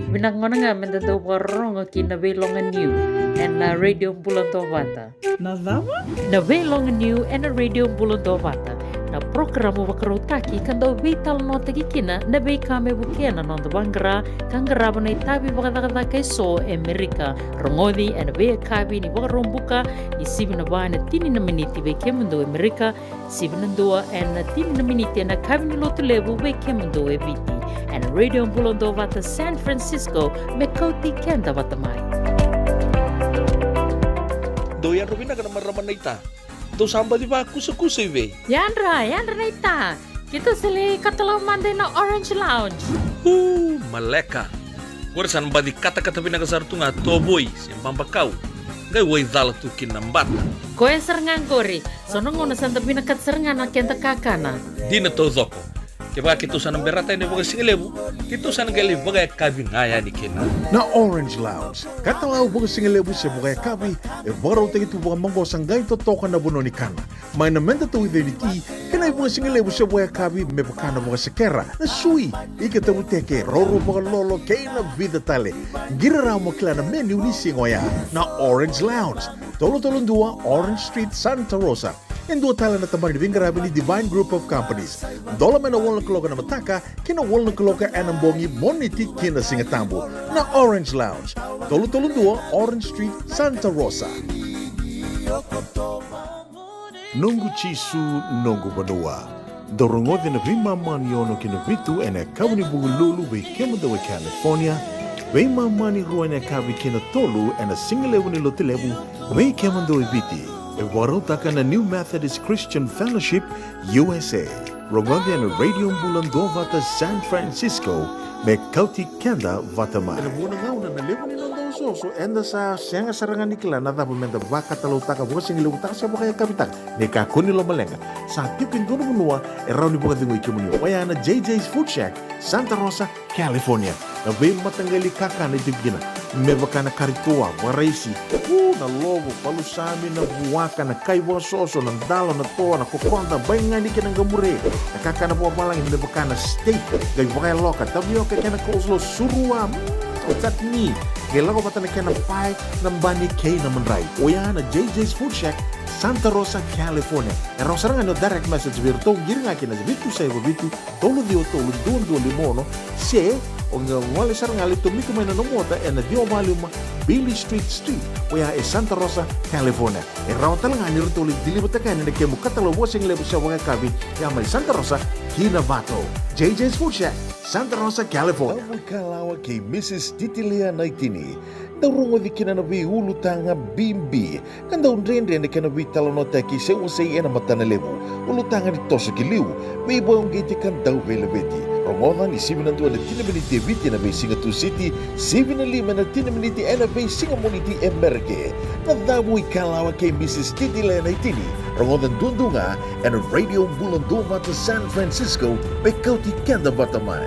Vinaka gona ga meda dau vakarorogo ki na Veiloga Niu ena Radio Bula Duavata. Na cava? Na Veiloga Niu ena Radio Bula Duavata. Na porokaramu vakarautaki ka dau veitalanoataki kina na veika me vukea na noda vaqara ka qarava na itavi vakacakacaka eso e Merika. Rogoci ena veiyakavi ni Vakaraubuka ni sivi na va ena tini na miniti vei kemudou e Merika, sivi na dua ena tini na miniti ena yakavi ni Lotulevu vei kemudou e Viti. Ena Radio Bula Duavata San Francisco, me kauti keda vata mai. Dou yadra vinaka na marama naita. Dou sa baci vakusakusa i vei? Yadra, yadra naita. Keitou sa lai katalau mada ina Orange Lounge. U, maleka. Qori sa na baci katakata vinaka sara tu ga tovoi se babakau. Qai waicala tu kina na bata. Koya sara ga qori. So na gauna sa da vinakata sara ga na keda kakana. Dina taucoko. Kevaka keitou sa na berata yani vakasigalevu, keitou sa na qai lai vakayakavi ga yani kina. Na Orange Lounge, katalau vakasigalevu se vakayakavi, e vakarautaki tu vakamaqosa qai totoka na vanua ni kana. Mai na meda tauica ni ti, kei na ivakasigalevu se vakayakavi me vaka na vakasekera, na sui, ika tavuteke, roro vakalolo, kei na vica tale. Qiri rawa mo kila na menu ni siga oya. Na Orange Lounge, tolu tolu dua Orange Street, Santa Rosa. E dua tale na tabana ni veiqaravi ni Divine Group of Companies. Dola mai na walu na kaloko ena mataka ki na walu na kaloko ena bogi, Moniti ki na Sigatabu. Na Orange Lounge, tolu tolu dua Orange Street, Santa Rosa. Noqu Jisu, noqu vanua. Dau rogoci ena veimama ni ono ki na vitu ena yakavi ni Vukelulu vei kemudou e California, veimama ni rua ena yakavi ki na tolu ena sigalevu ni Lotulevu vei kemudou e Viti. E vakarautaka na New Methodist Christian Fellowship, U S A. Rogoci ena Radio Bula Duavata San Francisco, me kauti keda vata mai. Ena vuqa na gauna na levu ni noda osooso, eda sa sega sara ga ni kila na cava meda vakatalautaka, vakasigalevu taka se vakayakavi taka. Ni kakua ni lomaleqa, sa tiko e dua na vanua e rawa ni vakacegui kemuni. Oya na J J's Food Shack, Santa Rosa, California. Na veimataqali kakana e tiko kina, me vaka na kari toa, vakaraisi, u, na lovo, palusami, na vuaka, na kai vakasoso, na dalo, na toa, na kokoda, baigani kei na qamure. Na kakana vakavalagi me vaka na steak, qai vakayaloka, tavioka kei na coleslaw, surua, mm, chutney. Qai lako vata na kena pae, na bani kei na madrai. Oya na J J's Food Shack, Santa Rosa, California. E rawa sara ga ni o direct message vei iratou, qiri ga kina vitu saiva vitu, tolu ciwa tolu, dua dua lima ono, se o qai gole sara ga, lai tomika mai na nomu ota ena ciwa walu lima Beale Street Suite, oya e Santa Rosa, California. E rawa tale ga ni ratou lai deliver-taka yani na kemu katalau vakasigalevu se vakayakavi, ya mai Santa Rosa ki Novato. J J's Food Shack, Santa Rosa, California. Au ikalawa kei Missus Titilea Naitini. Dau rogoci kina na veiulutaga bibi ka dau dredre na kena veitalanoataki se wasei ena matana levu. Ulutaga ni toso ki liu, veivakauqeti ka dau veilaveti. Rogoca ni sivi na dua ena tini na miniti e Viti ena veisiga Tusiti, sivi na lima ena tini na miniti ena veisiga Moniti e Merika. Na cava o ikalawa kei Missus Titilea Naitini. Rogoca duadua ga ena Radio Bula Duavata San Francisco, me kauti keda vata mai.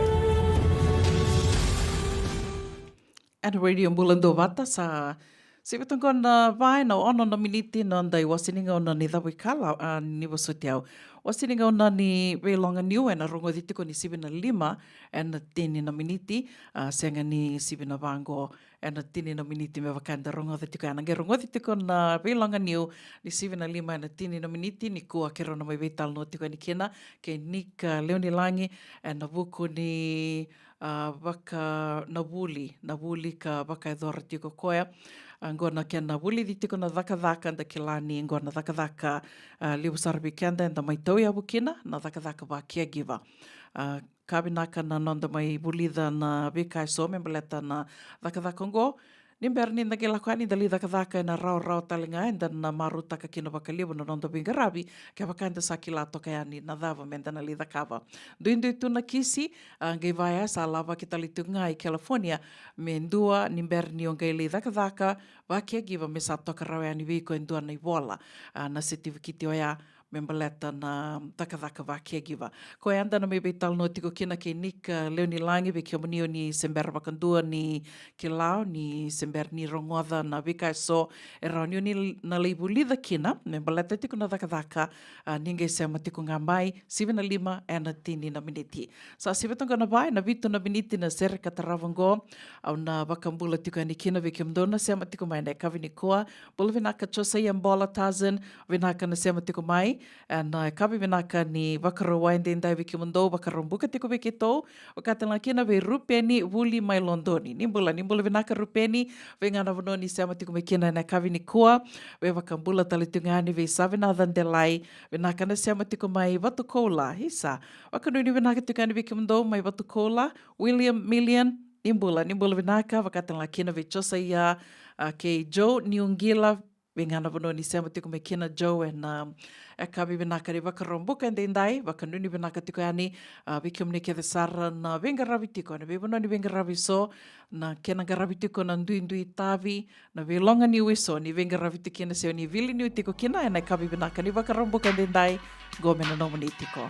Ena Radio Bula Duavata, sa sivi toka qo na va ena ono na miniti na noda iwase ni gauna ni cava o ikalawa, a, ni vosoti au. Wase ni gauna ni Veiloga Niu ena rogoci tiko ni sivi na lima ena tini na miniti, a, sega ni sivi na va qo ena tini na miniti me vaka eda rogoca tiko. Ena qai rogoci tiko na Veiloga Niu ni sivi na lima ena tini na miniti nikua, keirau na mai veitalanoa tiko yani kina kei Nick, a, Leonilagi, ena vuku ni a, vaka na vuli, na vuli ka vakayacora tiko koya. A, qo na kena vulici tiko na cakacaka, da kila ni qo na cakacaka, a, levu sara vei keda eda mai tauyavu kina, na cakacaka va caregiver. A, ka vinaka na noda mai vulica na veika eso me baleta na cakacaka qo. Ni bera ni da qai lako yani da lai cakacaka ena rawarawa tale ga, eda na marautaka kina vakalevu na noda veiqaravi, kevaka eda sa kila toka yani na cava meda na lai cakava. Duidui tu na kisi, a, qai vaya sa lavaki tale tiko ga i California, me dua ni bera ni o qai lai cakacaka va caregiver me sa toka rawa yani vei iko e dua na ivola, a, na setivikiti oya, me baleta na cakacaka va caregiver. Koya eda na mai veitalanoa tiko kina kei Nick, a, Leonilagi, vei kemuni o ni se bera vakadua ni kila, o ni se bera ni rogoca na veika eso e rawa ni o ni na lai vulica kina me baleta tiko na cakacaka, a, ni qai sema tiko ga mai, sivi na lima ena tini na miniti. Sa sivi toka ga na va ena vitu na miniti na sere ka tarava oqo. Au na vakabula tiko yani kina vei kemudou na sema tiko mai ena yakavi nikua. Bula vinaka Josaia Bola Tarzan, vinaka na sema tiko mai. Ena yakavi vinaka ni Vakarauwai edaidai vei kemudou, Vakaraubuka tiko vei keitou. Vakatale ga kina vei Rupeni Vuli mai Lodoni. Ni bula, ni bula vinaka Rupeni, vei ga na vanua ni sema tiko mai kina ena yakavi nikua. Veivakabula tale tiko ga yani vei Savinaca Delai, vinaka na sema tiko mai Vatukoula. Isa, vakanuinui vinaka tiko yani vei kemudou mai Vatukoula. William Million, ni bula, ni bula vinaka, vakatale ga kina vei Josaia, a, kei Joe Niuqila, vei ga na vanua ni sema tiko mai kina Joe ena, a, yakavi vinaka ni Vakaraubuka edaidai, vakanuinui vinaka tiko yani, a, vei kemuni kece sara na veiqaravi tiko ena veivanua ni veiqaravi eso, na kena qaravi tiko na duidui tavi, na veiloga niu eso ni veiqaravi tiko kina se o ni veiliu tiko kina ena yakavi vinaka ni Vakaraubuka edaidai, qo me na nomuni tiko.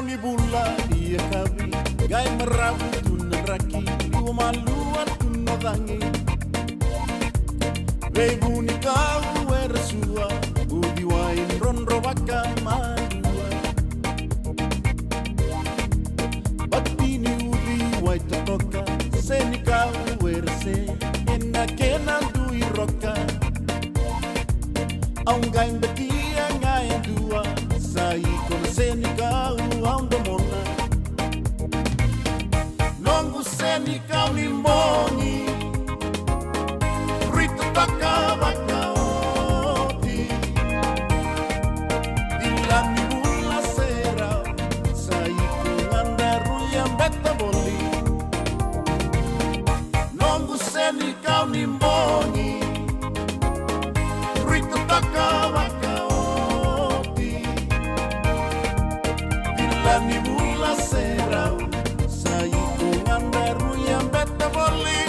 Ni vula ni yakavi, qai maravu tu na draki, liwa malua tu na cagi. Veivu ni kau era sua, uciwai drodro vakamalua. Bati ni uciwai totoka, senikau era se, ena kena dui roka. Au qai batia ga e dua, sa iko na senikau au domona. Noqu senikau ni bogi, rui totoka vakaoti. Vila ni vula serau, sa iko ga daru yabeta voli. Noqu senikau ni bogi, rui totoka vakaoti. Vila ni vula serau, sa iko ga daru yabeta voli.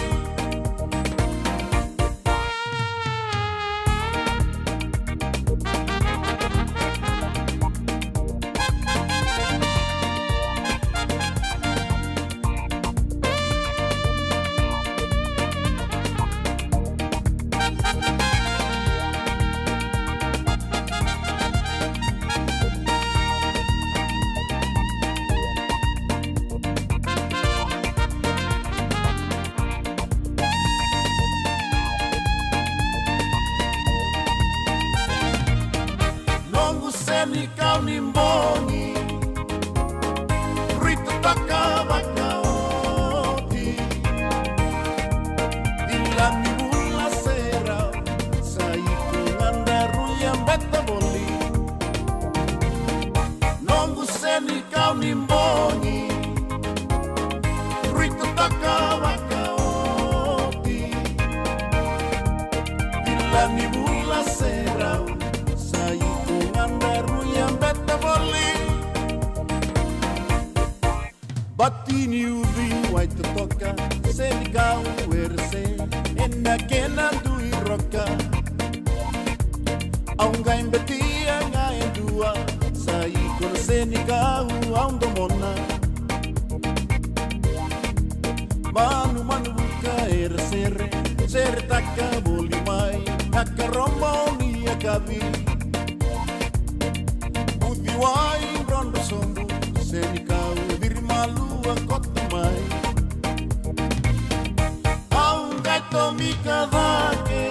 Noqu senikau ni bogi, rui totoka vakaoti. Vila ni vula serau, sa iko ga daru yabeta voli. Noqu senikau ni bogi, rui totoka vakaoti. Vila ni vula serau, sa iko ga daru yabeta voli. Bati ni uciwai totoka, senikau era se, ena kena dui roka. Au qai batia ga e dua, sa iko na senikau au domona. Manumanu vuka era sere, seretaka voli mai, a karobo ni yakavi. Uciwai drodro sobu, senikau viri malua koto mai. Au qai tomika cake,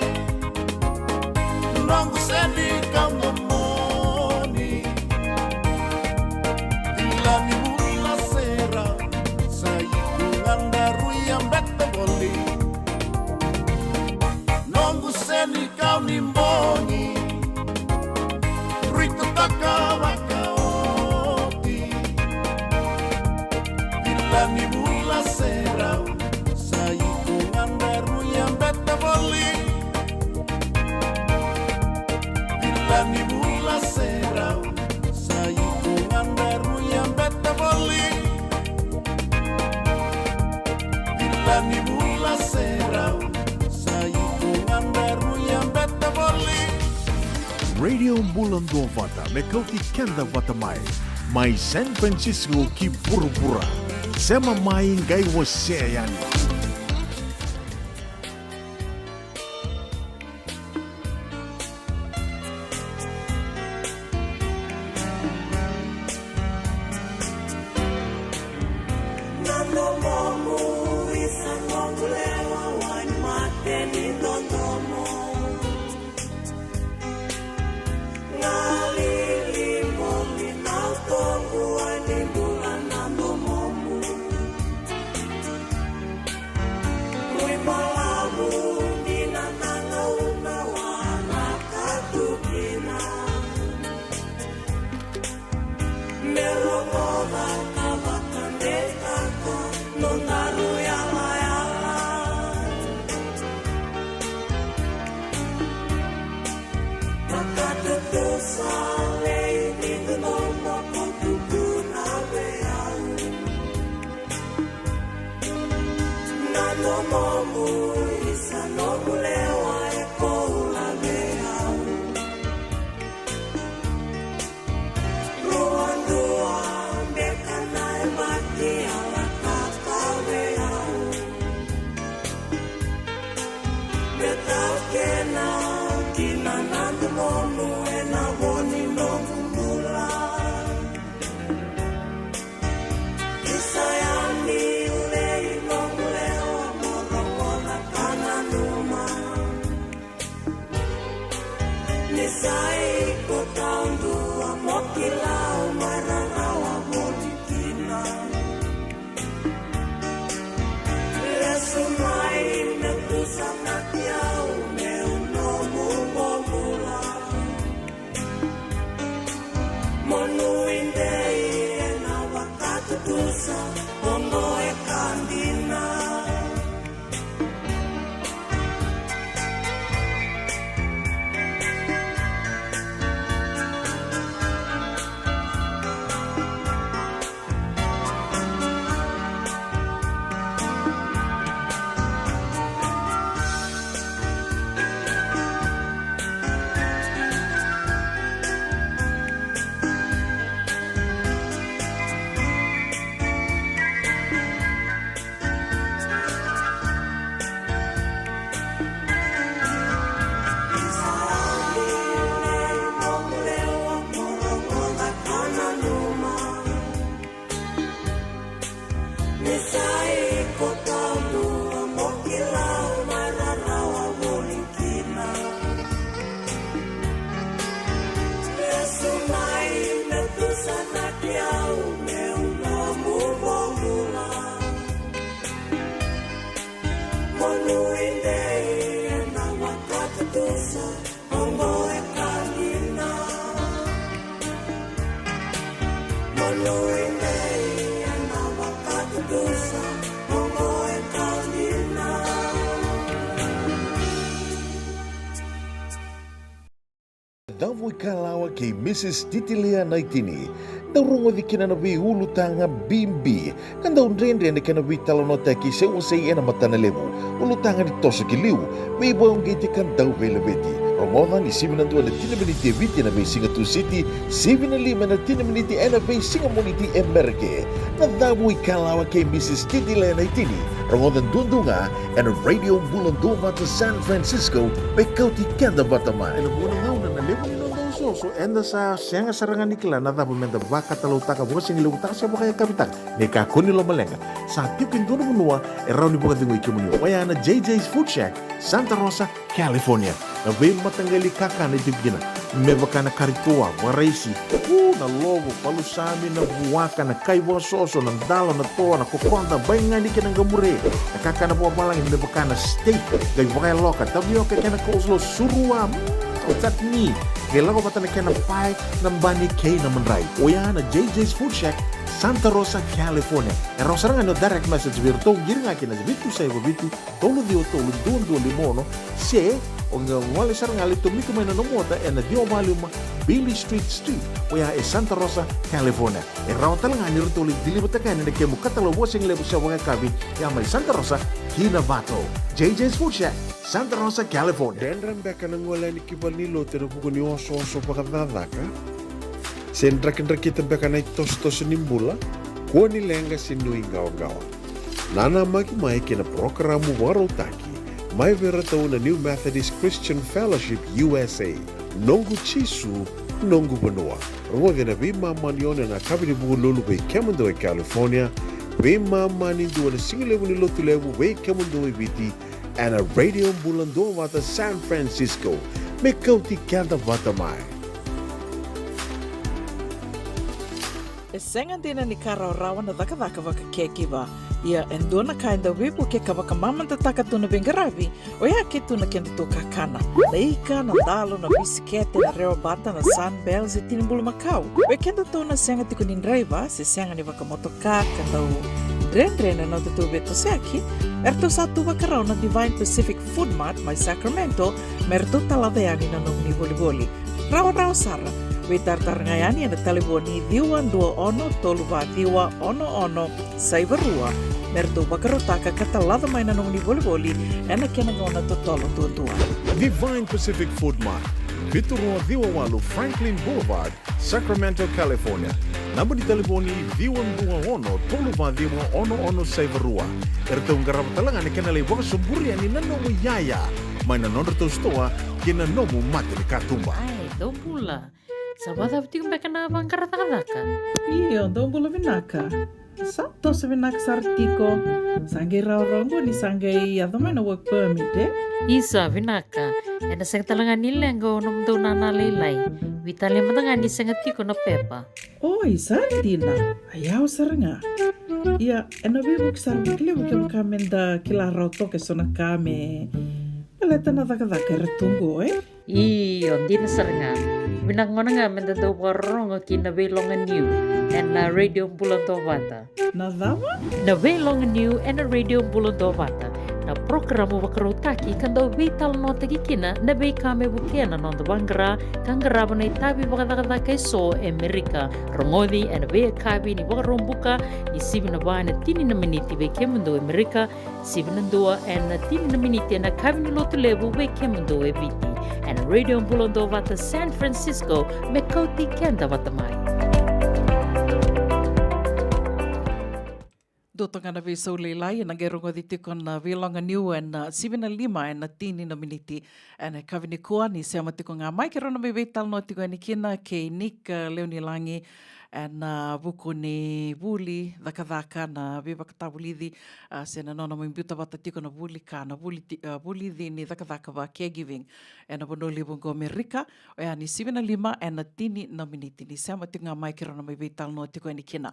noqu senikau domoni. Vila ni vula serau, sa iko ga daru yabeta voli. Noqu senikau ni bogi, rui totoka vakaoti. Vila ni vula serau, sa iko ga daru yabeta voli. Vila ni vula serau, sa iko ga daru yabeta voli. Vila ni vula serau, sa iko ga daru yabeta voli. Radio Bula Duavata, me kauti keda vata mai. Mai San Francisco ki vuravura. Sema mai qai wasea yani. Misisi Titilea Naitini. Dau rogoci kina na veiulutaga bibi ka dau dredre na kena veitalanoataki se wasei ena matana levu. Ulutaga ni toso ki liu, veivakauqeti ka dau veilaveti. Rogoca ni sivi na dua ena tini na miniti e Viti ena veisiga Tusiti, sivi na lima ena tini na miniti ena veisiga Moniti e Merika. Na cavu i Kalawa kei Misisi Titilea Naitini. Rogoca duadua ga ena Radio Bula Duavata San Francisco, me kauti keda vata mai. Ena vuqa na gauna na levu ni noda osooso eda sa sega sara ga ni kila na cava meda vakatalautaka, vakasigalevu taka se vakayakavi taka. Ni kakua ni lomaleqa, sa tiko e dua na vanua e rawa ni vakacegui kemuni, oya na J J's Food Shack, Santa Rosa, California. Na veimataqali kakana e tiko kina, me vaka na kari toa, vakaraisi, u, na lovo, palusami, na vuaka, na kai vakasoso, na dalo, na toa, na kokoda, baigani kei na qamure. Na kakana vakavalagi me vaka na steak, qai vakayaloka, tavioka kei na coleslaw, surua, mm, o chutney, qai lako vata na kena pae, na bani kei na madrai. Oya na J J's Food Shack, Santa Rosa, California. E rawa sara ga ni o direct message vei iratou, qiri ga kina vitu saiva vitu, tolu ciwa tolu, dua dua lima ono, se o qai gole sara ga, lai tomika mai na nomu ota ena ciwa va lima Bailey Street Suite, oya e Santa Rosa, California. E rawa tale ga ni ratou lai deliver-taka yani na kemu katalau vakasigalevu se vakayakavi, ya mai Santa Rosa ki Novato. J J's Food Shack, Santa Rosa, California. Dredre beka na gole yani ki valenilotu ena vuku ni osooso vakacakacaka? Se drakidrakita beka na itosotoso ni bula? Kua ni leqa se nuiqawaqawa. Nanamaki mai ki na parokaramu vakarautaki mai vei iratou na New Methodist Christian Fellowship U S A, Noqu Jisu, Noqu Vanua. Rogoci ena veimama ni ono ena yakavi ni Vukelulu vei kemudou e California, veimama ni dua ena sigalevu ni Lotulevu vei kemudou e Viti, ena Radio Bula Duavata San Francisco, me kauti keda vata mai. E sega dina ni ka rawarawa na cakacaka vaka caregiver. Ia e dua na ka e dau veivuke ka vakamamadataka tu na veiqaravi, oya ke tu na kedatou kakana. Na ika, na dalo, na bisikete, na rewabata, na Sunbell se tini bulumakau. Vei kedatou na sega tiko ni draiva se sega ni vakamotoka ka dau dredre na nodatou veitosoyaki, eratou sa tu vakarau na Divine Pacific Food Mart mai Sacramento me ratou talaca yani na nomuni volivoli. Rawarawa sara. Veitaratara ga yani ena talevoni ciwa dua ono tolu va ciwa ono ono saiva rua me ratou vakarautaka ka talaca mai na nomuni volivoli ena kena gauna totolo duadua. Divine Pacific Food Mart, vitu rua ciwa walu Franklin Boulevard, Sacramento, California. Naba ni talevoni ciwa dua ono tolu va ciwa ono ono saiva rua. Eratou qarava tale ga na kena lai vakasoburi yani na nomu iyaya mai na nodratou sitoa ki na nomu mata ni katuba. Ai, dou bula. Sa vakacava tiko beka na vaqara cakacaka? Io, dou bula vinaka. Sa toso vinaka sara tiko. Sa qai rawarawa qo ni sa qai yaco mai na work permit, e? Isa, vinaka. Ena sega tale ga ni leqa o nomudou nana lailai. Veitalia mada ga ni sega tiko na pepa. Oi, sa dina. A yawa sara ga. Ia, ena veivuke sara vakalevu kevaka meda kila rawa toka eso na ka me baleta na cakacaka era tu qo, e? Io, dina sara ga. Vinaka gona ga meda dau vakarorogo ki na Veiloga Niu ena Radio Bula Duavata. Na cava? Na Veiloga Niu ena Radio Bula Duavata. Na parokaramu vakarautaki ka dau veitalanoataki kina na veika me vukea na noda vaqara ka qarava na itavi vakacakacaka eso e Merika. Rogoci ena veiyakavi ni Vakaraubuka ni sivi na va ena tini na miniti vei kemudou e Merika, sivi na dua ena tini na miniti ena yakavi ni Lotulevu vei kemudou e Viti. Ena Radio Bula Duavata San Francisco, me kauti keda vata mai. Dua toka na veisau lailai, ena qai rogoci tiko na Veiloga Niu ena sivi na lima ena tini na miniti. Ena yakavi nikua ni sema tiko ga mai keirau na mai veitalanoa tiko yani kina kei Nick, eh, Leonilagi, ena, ah, vuku ni vuli cakacaka, na veivakatavulici, ah, se na nona mai biuta vata tiko na vuli ka, na vuli ti-, ah, vulici ni cakacaka va caregiving ena vanua levu qo Amerika. Oya ni sivi na lima ena tini na miniti ni sema tiko ga mai keirau na mai veitalanoa tiko yani kina.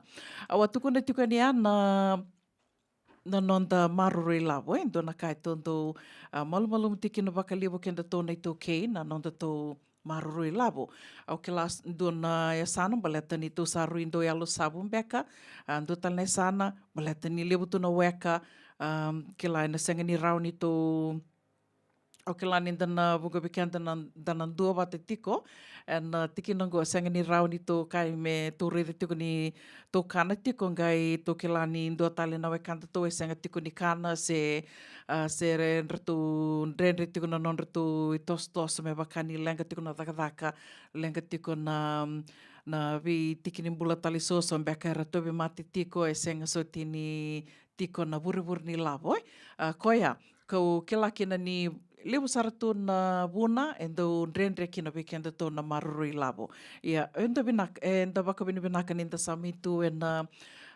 Au a tukuna tiko yani ya na na noda maroroi lavo, e dua na ka e tou dau, ah, malumalumu tiko kina vakalevu kedatou na iTaukei, na nodatou maroroi lavo. Au kila s-, dua na yasana baleta ni tou sa rui dau yalo savu beka, ah, dua tale na yasana baleta ni levu tu na weka, ah, kila ena sega ni rawa ni tou Au kila ni da na vuqa vei keda na, da na dua vata tiko ena tikina oqo, sega ni rawa ni tou kai me tou raica tiko ni tou kana tiko, qai tou kila ni dua tale na wekadatou e sega tiko ni kana se, a, se re-, dratou dredre tiko na nodratou itosotoso me vaka ni leqa tiko na cakacaka, leqa tiko na, na veitiki ni bula tale so, so beka era tauvimate tiko, e sega soti ni tiko na vurevure ni lavo, e. A, koya kau kila kina ni levu sara tu na vuna e dau dredre kina vei kedatou na maroroi lavo. Ia, e da vinaka, e da vakavinavinaka ni da sa mai tu ena,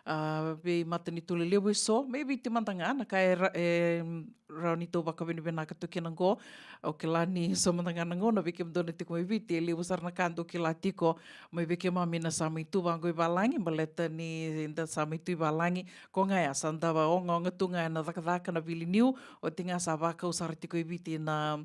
a, veimatanitu lelevu e so, mai Viti mada ga, na ka e ra-, e rawa ni tou vakavinavinaka tu kina oqo. Au kila ni so mada ga na gauna vei kemudou na tiko mai Viti, e levu sara na ka dou kila tiko mai vei keimami na sa mai tu vaqo i valagi, baleta ni da sa mai tu i valagi, ko ga ya sa da vaogaoga tu ga ena cakacaka, na vili niu, oti ga sa vakau sara tiko i Viti na,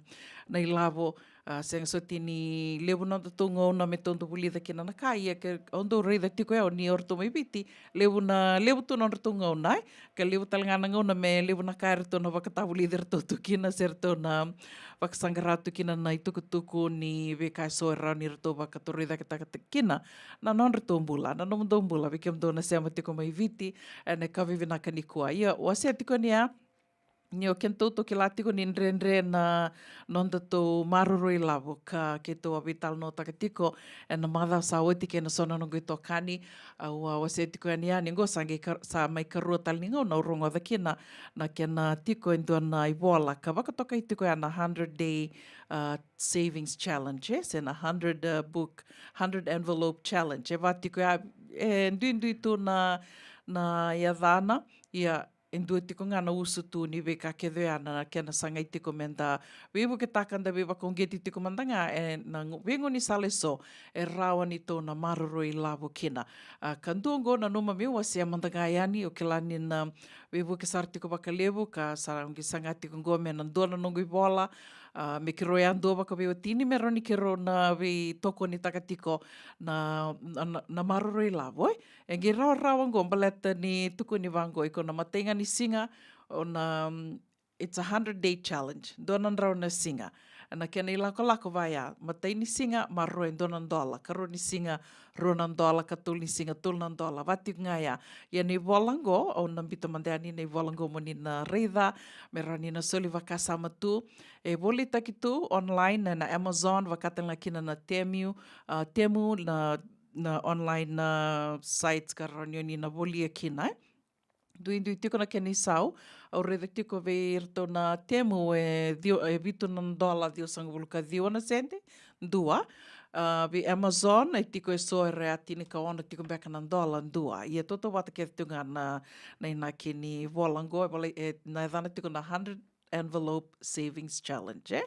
na ilavo. A, sega soti ni levu nodatou gauna me tou dau vulica kina na ka, ia ke o dou raica tiko ya o ni o ratou mai Viti, levu na, levu tu nodratou gauna, e. Ka levu tale ga na gauna me levu na ka eratou na vakatavulici iratou tu kina, se ratou na vakasaqara tu kina na itukutuku ni veika e so e rawa ni ratou vakatorocaketaka kina na nodratou bula, na nomudou bula, vei kemudou na sema tiko mai Viti ena yakavi vinaka nikua. Ia, wasea tiko ni ya, ni o kedatou tou kila tiko ni dredre na nodatou maroroi lavo, ka keitou a veitalanoataka tiko ena macawa sa oti kei na so na noqu itokani. Au a wasea tiko yani, yani oqo sa qai ka-, sa mai karua tale ni gauna au rogoca kina na kena tiko e dua na ivola ka vakatokai tiko ya na hundred day, a, savings challenge, e, se na hundred, a, book, hundred envelope challenge. E va tiko ya, e duidui tu na, na yacana, ia e dua tiko ga na usutu ni veika kece oya na kena sagai tiko me da veivuketaka, da veivakauqeti tiko mada ga ena gu-, veigaunisala e so e rawa ni tou na maroroi lavo kina. A, ka dua oqo nanuma meu wasea mada ga yani, o kila ni na veivuke sara tiko vakalevu, ka sa qai saga tiko oqo me na dua na noqu ivola, a, me keirau yadua vakaveiwatini me rawa ni keirau na veitokonitaka tiko na, na, na, na maroroi lavo, e. E qai rawarawa oqo baleta ni tukuni vaqo, iko na matai ga ni siga, o na, mm, it's a hundred day challenge, dua na drau na siga. Na kena ilakolako va ya, matai ni siga maroroi dua na dola, karua ni siga rua na dola, katolu ni siga tolu na dola, va tiko ga ya. Ia na ivola oqo, au na biuta mada yani na ivola oqo mo ni na raica, me rawa ni na soli vakasama tu. E volitaki tu online ena Amazon, vaka tale ga kina na Temu, a, Temu na na online, a, sites ka rawa ni o ni na volia kina, e. Duidui tiko na kena isau, au raica tiko vei iratou na Temu e ciwa, e vitu na dola ciwasagavulu ka ciwa na sede dua. A, vei Amazon e tiko e so era tinikaono tiko beka na dola dua. Ia tautauvata kece tu ga na, na inaki ni vola oqo, e vola, e, na yacana tiko na hundred envelope savings challenge, e.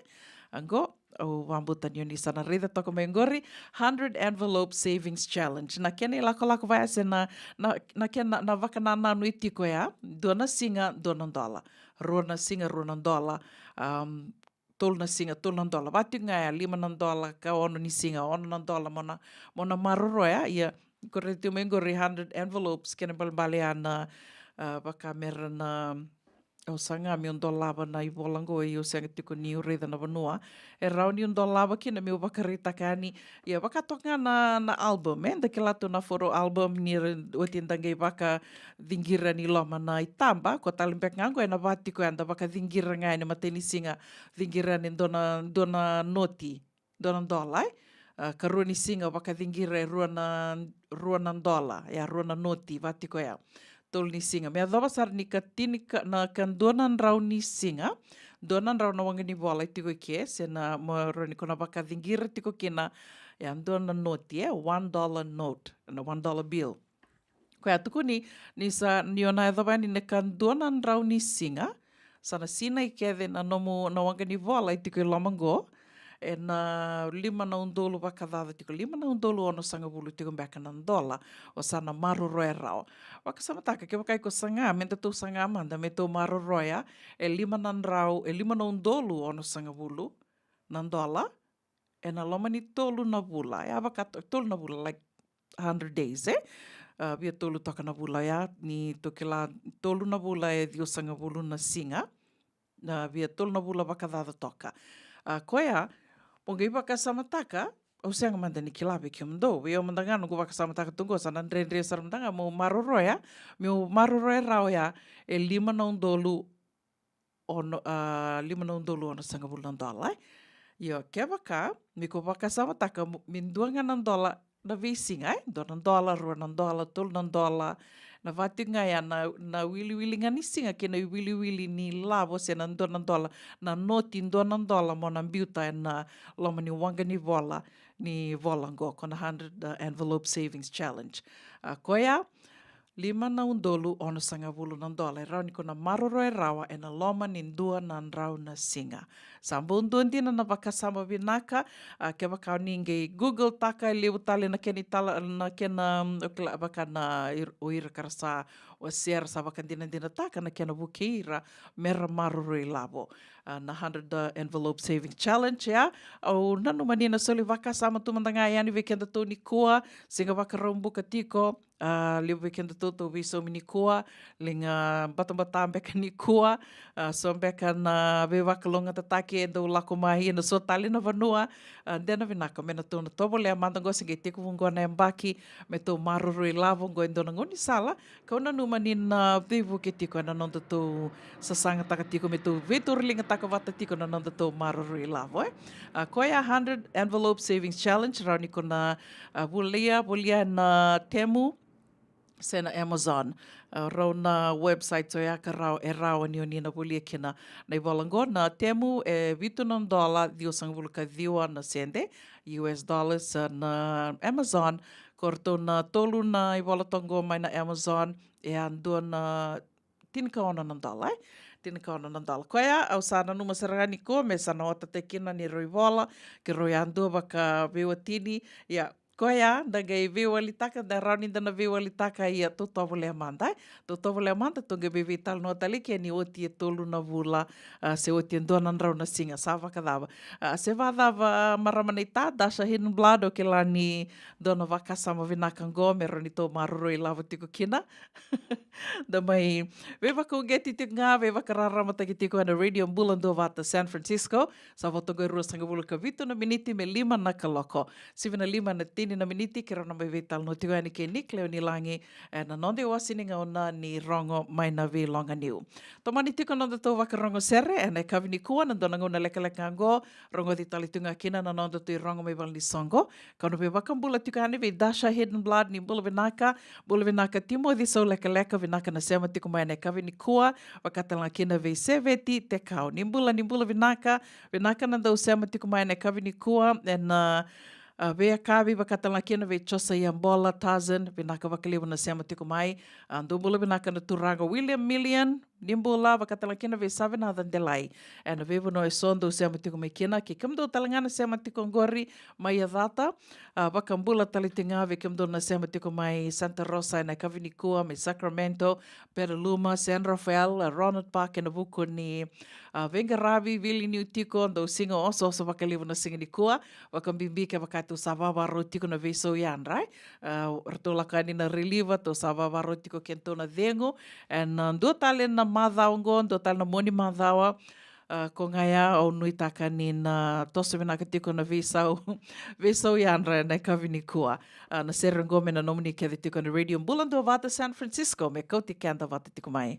Oqo, au vakabauta ni o ni sa na raica toka mai oqori, hundred envelope savings challenge. Na kena ilakolako va ya se na, na, na kena, na vakanananu e tiko ya, dua na siga, dua na dola. Rua na siga, rua na dola. Am, tolu na siga, tolu na dola. Va tiko ga ya, lima na dola, ka ono ni siga, ono na dola, mo na, mo na maroroya, ia, ko raica tiko mai oqori hundred envelopes, kena ibalebale ya na, a, vaka me ra na, au saga meu dolava na ivola oqo, ia au sega tiko niu raica na vanua e rawa niu dolava kina meu vakaraitaka yani. Ia vaka toka ga na, na album, e, da kila tu na photo album ni ra, oti da qai vakaciqira yani i loma na itaba, ko tale beka ga oqo ena va tiko ya da vakaciqira ga yani matai ni siga, ciqira yani dua na, dua na noti, dua na dola, e. A, karua ni siga vakaciqira e rua na, rua na dola, ia rua na noti, va tiko ya. Tolu ni siga. Me yacova sara ni ka tini ka, na ka dua na drau ni siga, dua na drau na waqa ni vola e tiko i ke, se na mo rawa ni ko na vakaciqira tiko kina, ia dua na noti, e, one dollar note, na one dollar bill. Koya tukuni, ni sa, ni o na yacova yani na ka dua na drau ni siga, sa na sinai kece na nomu, na waqa ni vola e tiko i loma oqo, ena lima na udolu vakacaca tiko, lima na udolu onosagavulu tiko beka na dola, o sa na maroroya rawa. Vakasamataka, kevaka iko saga, me datou saga mada, me tou maroroya, e lima na drau, e lima na udolu onosagavulu na dola, ena loma ni tolu na vula, e a vaka to-, tolu na vula, like, hundred days, e? A, via tolu toka na vula, ia, ni tou kila tolu na vula e ciwasagavulu na siga. na via tolu na vula vakacaca toka. A, koya, mo qai vakasamataka, au sega mada ni kila vei kemudou. Vei au mada ga noqu vakasamataka tu qo, sa na dredre sara mada ga meu maroroya, meu maroroya rawa ya, e lima na udolu ono, a, lima na udolu onosagavulu na dola, e. Io, kevaka me ko vakasamataka mo-, me dua ga na dola na veisiga, e? Dua na dola, rua na dola, tolu na dola. Na vati ga ya na, na wiliwili ga ni siga kei na wiliwili ni lavo se na dua na dola, na noti dua na dola mo na biuta ena loma ni waqa ni vola, ni vola qo, ko na hundred, uh, envelope savings challenge. A, koya, lima na udolu onosagavulu na dola, e rawa ni ko na maroroya rawa ena loma ni dua na drau na siga. Sa bau dua dina na vakasama vinaka, a, kevaka o ni qai Google taka, e levu tale na kena itala, na kena, mm, o kila, vaka na ir-, o ira ka ra sa, o sera sa vakadinadinataka na kena vukei ira me ra maroroi lavo. A, na hundred envelope saving challenge, ya. Au nanuma ni na soli vakasama tu mada ga yani vei kedatou nikua, Siga Vakaraubuka tiko, a, levu vei kedatou tou veisaumi nikua, liga batabata beka nikua, a, so beka na veivakalougatataki e dau lako mai ena so tale na vanua, a, de na vinaka me na tou na tovolea mada qo se qai tekivu qo na yabaki, me tou maroroi lavo qo e dua na gaunisala, kau nanuma ni na veivuke tiko ena nodatou sasagataka tiko me tou veitoroligataka vata tiko na nodatou maroroi lavo, e. A, koya hundred envelope savings challenge, rawa ni ko na, a, volia, volia na Temu, se na Amazon. A, rau na website oya ka rawa, e rawa ni o ni na volia kina na ivola qo. Na Temu e vitu na dola ciwasagavulu ka ciwa na sede, U S dollars, a, na Amazon. Ko ratou na tolu na ivola toka qo mai na Amazon, e a dua na tinikaono na dola, e? Tinikaono na dola. Koya, au sa nanuma sara ga nikua me sa na otataki kina ni rau ivola, ke rau yadua vakaveiwatini, ia, koya, da qai veiwalitaka, da rawa ni da na veiwalitaka, ia, tou tovolea mada, e? Tou tovolea mada, tou qai veitalanoa tale ke ni oti e tolu na vula, a, se oti e dua na drau na siga, sa vakacava. A, se vakacava marama naita, Dasha Hidden Blood, o kila ni dua na vakasama vinaka qo, me rawa ni tou maroroi lavo tiko kina. Da mai veivakauqeti tiko ga, veivakararamataki tiko ena Radio Bula Duavata San Francisco. Sa vo toka e ruasagavulu ka vitu na miniti me lima na kaloko. Sivi na lima na tini na miniti, keirau na mai veitalanoa tiko yani kei Nick Leonilagi, ena noda iwase ni gauna ni rogo mai na veiloga niu. Tomani tiko na nodatou vakarogo sere, ena yakavi nikua, na dua na gauna lekaleka qo, rogoci tale tu ga kina na nodatou irogo mai valenisoqo. Kau na veivakabula tiko yani vei Dasha Hidden Blood, ni bula vinaka, bula vinaka Timoci Saulekaleka, vinaka na sema tiko mai ena yakavi nikua, vaka tale ga kina vei Seveti Tekau. Ni bula, ni bula vinaka, vinaka na dau sema tiko mai ena yakavi nikua, ena, a, veiyakavi, vaka tale ga kina vei Josaia Bola Tarzan, vinaka vakalevu na sema tiko mai, a, dou bula vinaka na turaga William Million, ni bula, vaka tale ga kina vei Savenaca Delai. Ena veivanua eso dou sema tiko mai kina, kei kemudou tale ga na sema tiko qori mai Yacata. A, vakabula tale tiko ga vei kemudou na sema tiko mai Santa Rosa ena yakavi nikua, mai Sacramento, Petaluma, San Rafael, a, Ronald Park ena vuku ni, a, veiqaravi, veiliutaki tiko, dou siga osooso vakalevu na siga nikua, vakabibi kevaka tou sa vavarau tiko na veisau yadra, e. A, ratou lako yani na reliever, tou sa vavarau tiko kedatou na cegu, ena, a, dua tale na macawa qo, dua tale na mua ni macawa, a, ko ga ya au nuitaka ni na toso vinaka tiko na veisau, veisau yadra ena yakavi nikua. A, na sere qo me na nomuni kece tiko ena Radio Bula Duavata San Francisco, me kauti keda vata tiko mai.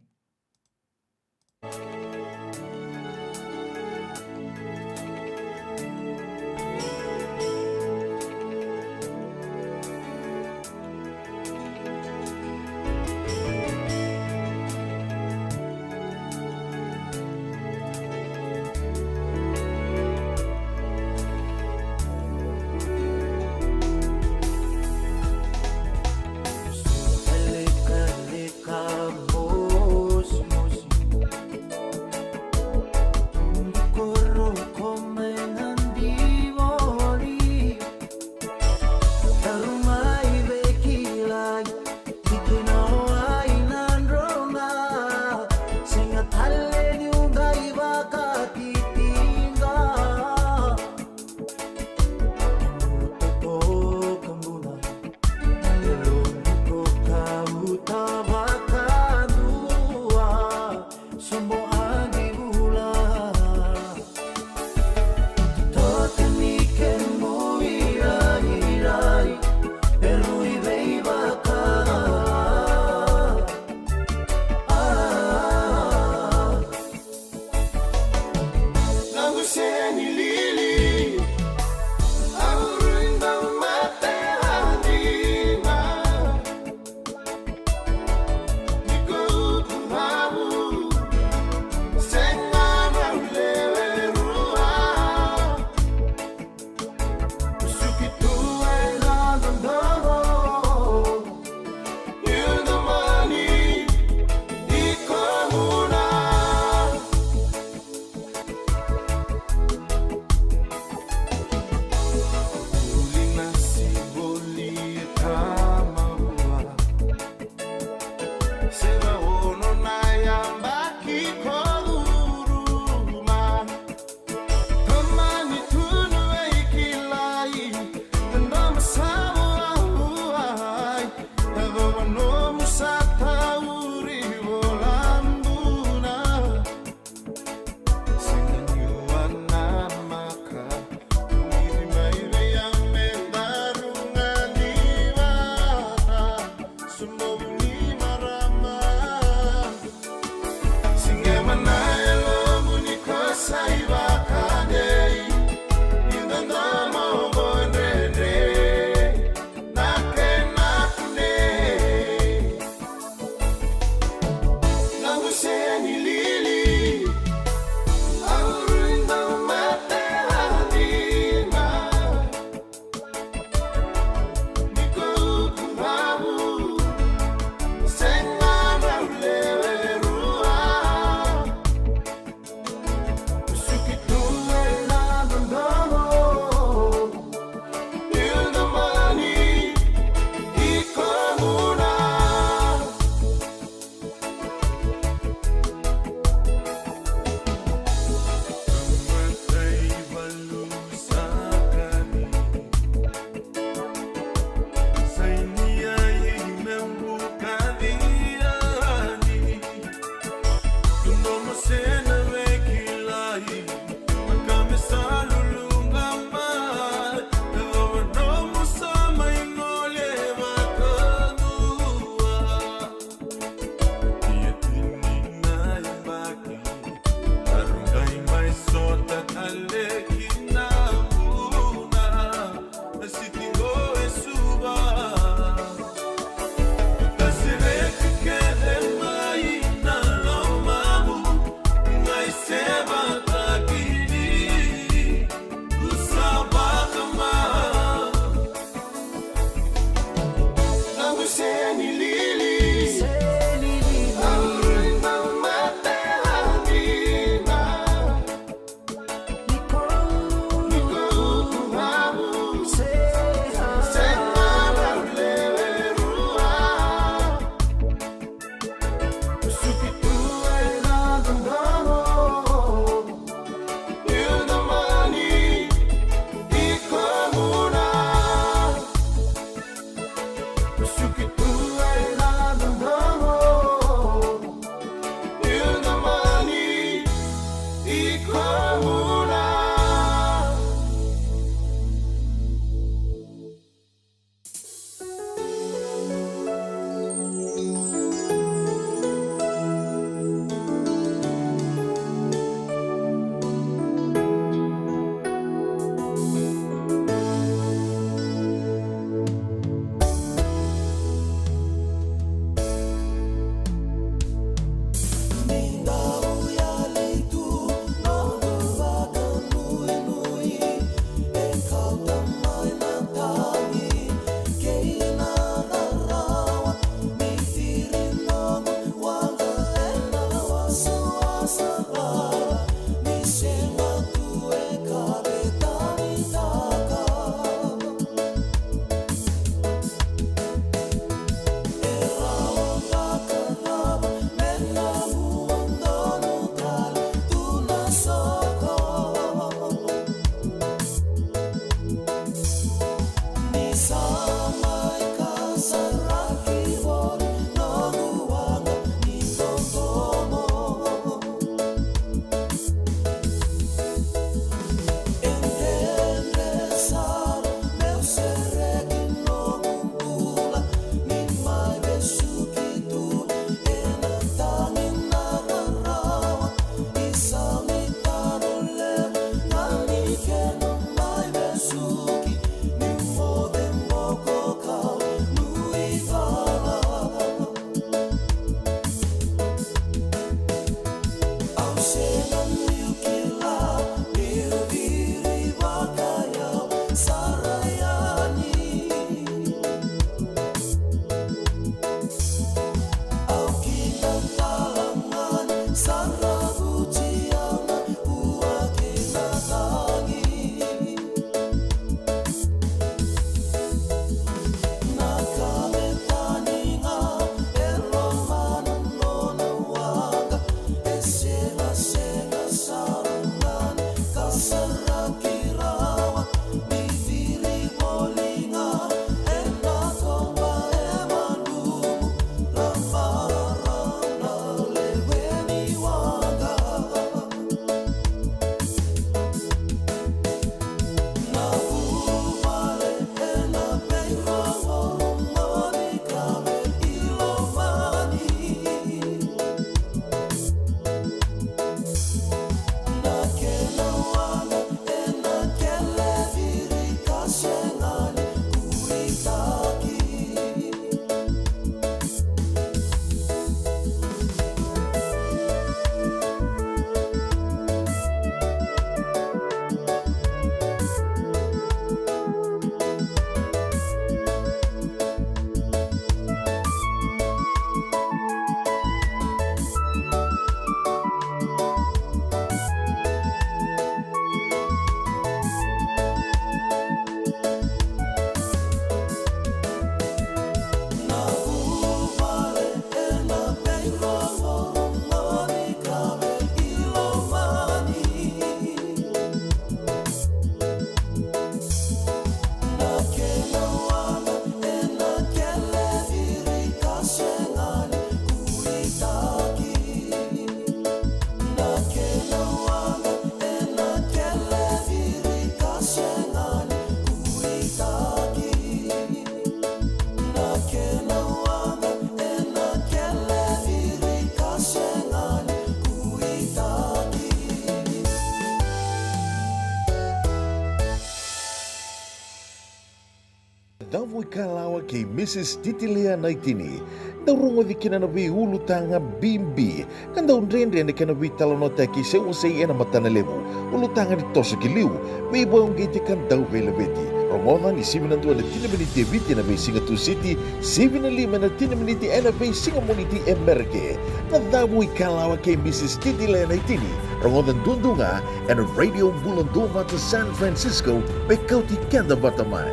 Ikalawa kei Mrs Titilea Naitini. Dau rogoci kina na veiulutaga bibi ka dau dredre na kena veitalanoataki se wasei ena matana levu. Ulutaga ni toso ki liu, veivauqeti ka dau veilaveti. Rogoca ni sivi na dua ena tini na miniti e Viti ena veisiga Tusiti, sivi na lima ena tini na miniti ena veisiga Moniti e Merika. Na cavu ikalawa kei Mrs Titilea Naitini. Rogoca duadua ga ena Radio Bula Duavata San Francisco, me kauti keda vata mai.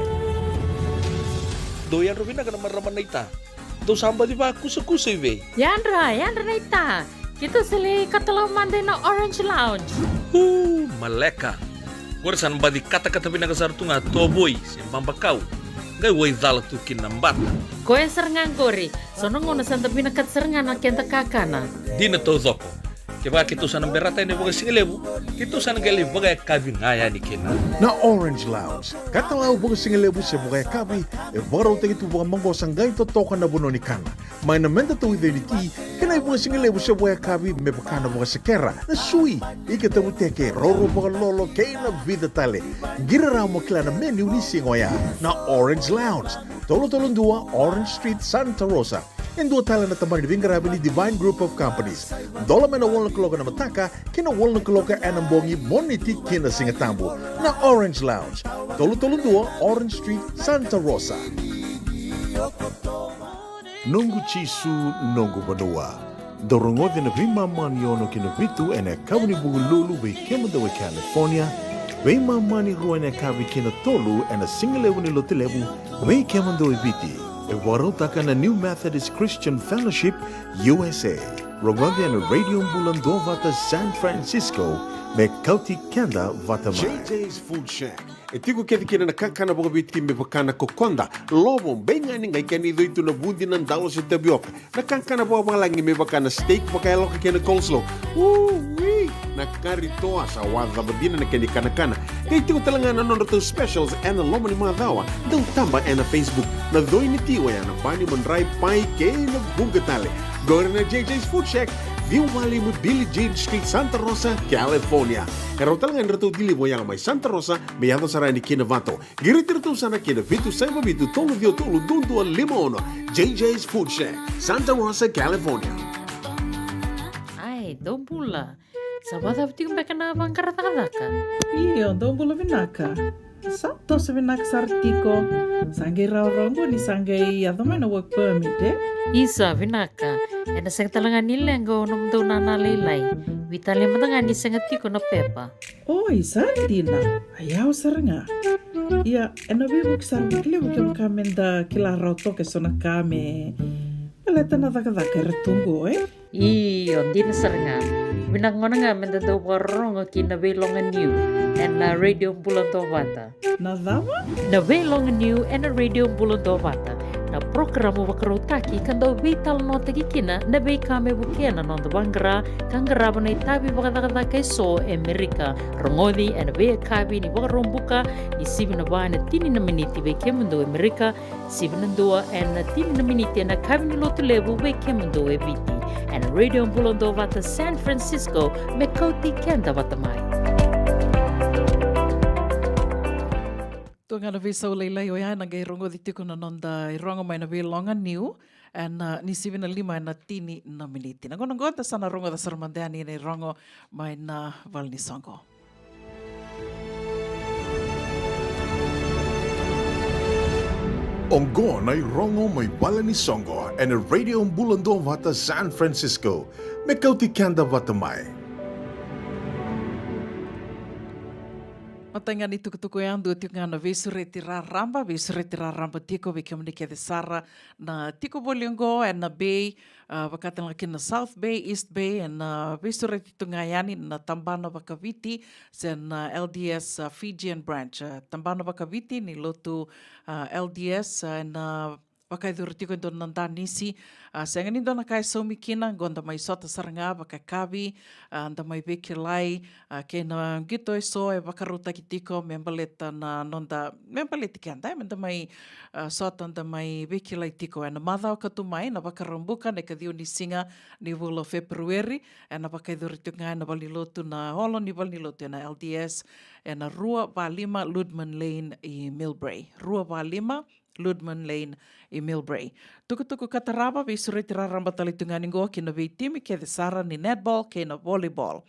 Dou yadra vinaka na marama naita. Dou sa baci vakusakusa i vei? Yadra, yadra naita. Keitou sa lai katalau mada ina Orange Lounge. Uu, maleka. Qori sa na baci katakata vinaka sara tu ga tovoi se babakau. Qai waicala tu kina na bata. Koya sara ga qori. So na gauna sa da vinakata sara ga na keda kakana. Dina taucoko. Kevaka keitou sa na berata yani vakasigalevu, keitou sa na qai lai vakayakavi ga yani kina. Na Orange Lounge, katalau vakasigalevu se vakayakavi, e vakarautaki tu vakamaqosa qai totoka na vanua ni kana. Mai na meda tauica ni ti, kei na ivakasigalevu se vakayakavi me vaka na vakasekera, na sui, ika tavuteke, raurau vakalolo, kei na vica tale. Qiri rawa mo kila na menu ni siga oya. Na Orange Lounge, tolu tolu dua Orange Street, Santa Rosa. E dua tale na tabana ni veiqaravi ni Divine Group of Companies. Dola mai na walu na kaloko ena mataka ki na walu na kaloko ena bogi, Moniti ki na Sigatabu. Na Orange Lounge, tolu tolu dua Orange Street, Santa Rosa. Noqu Jisu, noqu vanua. Dou rogoci na veimama ni ono ki na vitu ena yakavi ni Vukelulu vei kemudou e California, veimama ni rua ena yakavi ki na tolu ena sigalevu ni Lotulevu vei kemudou e Viti. E vakarautaka na New Methodist Christian Fellowship U S A. Rogoci ena Radio Bula Duavata San Francisco, me kauti keda vata mai. J J's Food Shack. E tiko kece kina na kakana vakaviti me vaka na kokoda, lovo, beigani, qai kena icoi tu na vudi, na dalo se tavioka. Na kakana vakavalagi me vaka na steak vakayaloka kei na coleslaw. Ui! Na kari toa, sa wacava dina na kena ikanakana. Qai tiko tale ga na nodratou specials ena loma ni macawa. Dau taba ena Facebook. Na coi ni ti oya na bani, madrai, pai kei na vuqa tale. Qori na J J's Food Shack, ciwa walu lima Billie Jean Street, Santa Rosa, California. E rawa tale ga ni ratou deliver oya mai Santa Rosa me yaco sara yani ki Novato. Qiriti iratou sara ki na vitu saiva vitu tolu ciwa tolu dua dua lima ono. J J's Food Shack, Santa Rosa, California. Ai, dou bula. Sa vakacava tiko beka na vaqara cakacaka? Io, dou bula vinaka. Sa toso vinaka sara tiko. Sa qai rawarawa qo ni sa qai yaco mai na work permit, e? Isa, vinaka. Ena sega tale ga ni leqa o nomudou nana lailai. Vei tale mada ga ni sega tiko na pepa. Oi, sa dina. A yawa sara ga. Ia, ena veivuke sara vakalevu kevaka meda kila rawa toka eso na ka me baleta na cakacaka era tu qo, e? Io, dina sara ga. Vinaka gona ga meda dau vakarorogo ki na Veiloga Niu ena Radio Bula Duavata. Na cava? Na Veiloga Niu ena Radio Bula Duavata. Na porokaramu vakarautaki ka dau veitalanoataki kina na veika me vukea na noda vaqara ka qarava na itavi vakacakacaka eso e Merika. Rogoci ena veiyakavi ni Vakaraubuka ni sivi na va ena tini na miniti vei kemudou e Merika, sivi na dua ena tini na miniti ena yakavi ni Lotulevu vei kemudou e Viti. Ena Radio Bula Duavata San Francisco, me kauti keda vata mai. Tua ga na veisau lailai oya ena qai rogoci tiko na noda irogo mai na Veiloga Niu, ena, ni sivi na lima ena tini na miniti. Na gauna qo da sa na rogoca sara mada yani na irogo mai na valenisoqo. Oqo na irogo mai valenisoqo ena Radio Bula Duavata San Francisco, me kauti keda vata mai. Matai ga ni tukutuku yadua, tiko ga na veisureti raraba, veisureti raraba tiko vei kemuni kece sara na tiko voli oqo ena Bay, a, vaka tale ga kina na South Bay, East Bay, ena veisureti tu ga yani na tabana vakaviti se na L D S, a, Fijian branch, a, tabana vakaviti ni lotu, a, L D S, a, ena vakayacori tiko e dua na danisi, a, sega ni dua na ka e saumi kina, qo da mai sota sara ga vakayakavi, a, da mai veikilai, a, kei na qito eso e vakarautaki tiko me baleta na noda, me baleti keda, e, meda mai, a, sota, da mai veikilai tiko ena macawa ka tu mai, na Vakaraubuka, na ikaciwa ni siga ni vula o Feperueri, ena vakayacori tiko ga ena valenilotu, na holo ni valenilotu ena L D S, ena rua va lima Ludman Lane i Millbrae. Rua va lima Ludman Lane i Millbrae. Tukutuku ka tarava, veisureti raraba tale tu ga ni qo ki na veitimi kece sara ni netball kei na volleyball.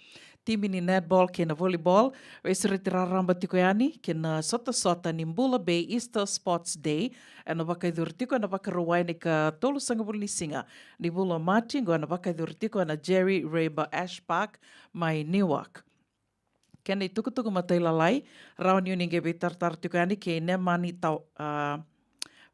Timi ni netball kei na volleyball, veisureti raraba tiko yani ki na sotasota ni Bula Bay Easter Sports Day, ena vakayacori tiko ena Vakarauwai ni ka tolusagavulu ni siga ni vula o Maji, qo ena vakayacori tiko ena Jerry Rayburn Ash Park mai Newark. Kena itukutuku matailalai, rawa ni o ni qai veitaratara tiko yani kei Nemani Tau-, a,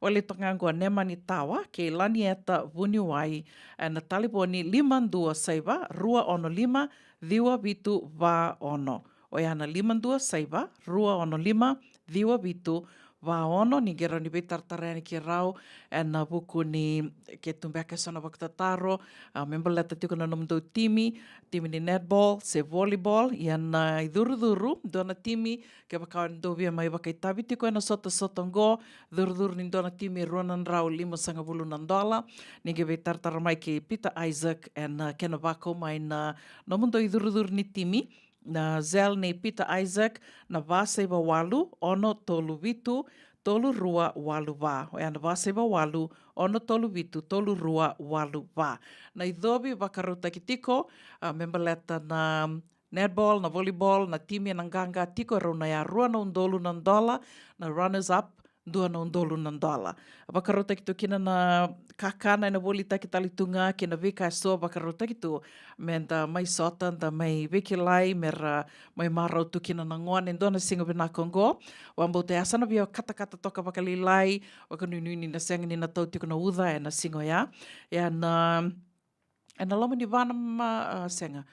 vale toka ga qo, Nemani Tawa kei Lanieta Vuniwai, ena talevoni lima dua saiva, rua ono lima, ciwa vitu va ono. Oya na lima dua saiva, rua ono lima, ciwa vitu va ono. Ni qai rawa ni veitaratara yani kei rau ena vuku ni ke tu beka eso na vakatataro, a, me baleta tiko na nomudou timi, timi ni netball se volleyball. Ia na icurucuru, dua na timi, kevaka o dou via mai vakaitavi tiko ena sotasota qo, curucuru ni dua na timi e rua na drau limasagavulu na dola. Ni qai veitaratara mai kei Peter Isaac ena, a, kena vakau mai na nomudou icurucuru ni timi. Na cell nei Peter Isaac na va saiva walu, ono tolu vitu, tolu rua walu va. Oya na va saiva walu, ono tolu vitu, tolu rua walu va. Na icovi vakarautaki tiko, a, me baleta na netball, na volleyball, na timi ena qaqa tiko, e rau na ya rua na udolu na dola, na runners up, dua na udolu na dola. Vakarautaki tu kina na kakana ena volitaki tale tu ga kei na veika eso vakarautaki tu me da mai sota, da mai veikilai, me ra mai marau tu kina na gone. Dua na siga vinaka oqo, vakabauta ya sa na via katakata toka vakalailai, vakanuinui ni na sega ni na tau tiko na uca ena siga oya. Ia na ena loma ni va na ma-, a, sega.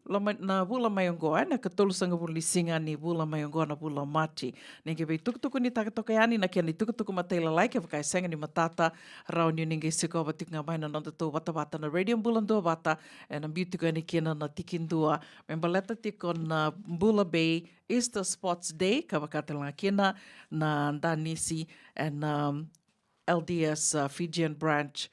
Loma na vula mai oqo, e, na ka tolusagavulu ni siga ni vula mai oqo, na vula o Maji. Ni qai veitukutukunitaka toka yani na kena itukutuku matailalai, kevaka e sega ni matata, rawa ni o ni qai sikova tiko ga mai na nodatou vatavata na Radio Bula Duavata, ena biu tiko yani kina na tikidua me baleta tiko na Bula Bay Easter Sports Day, ka vaka tale ga kina na danisi ena, um, L D S, uh, Fijian Branch,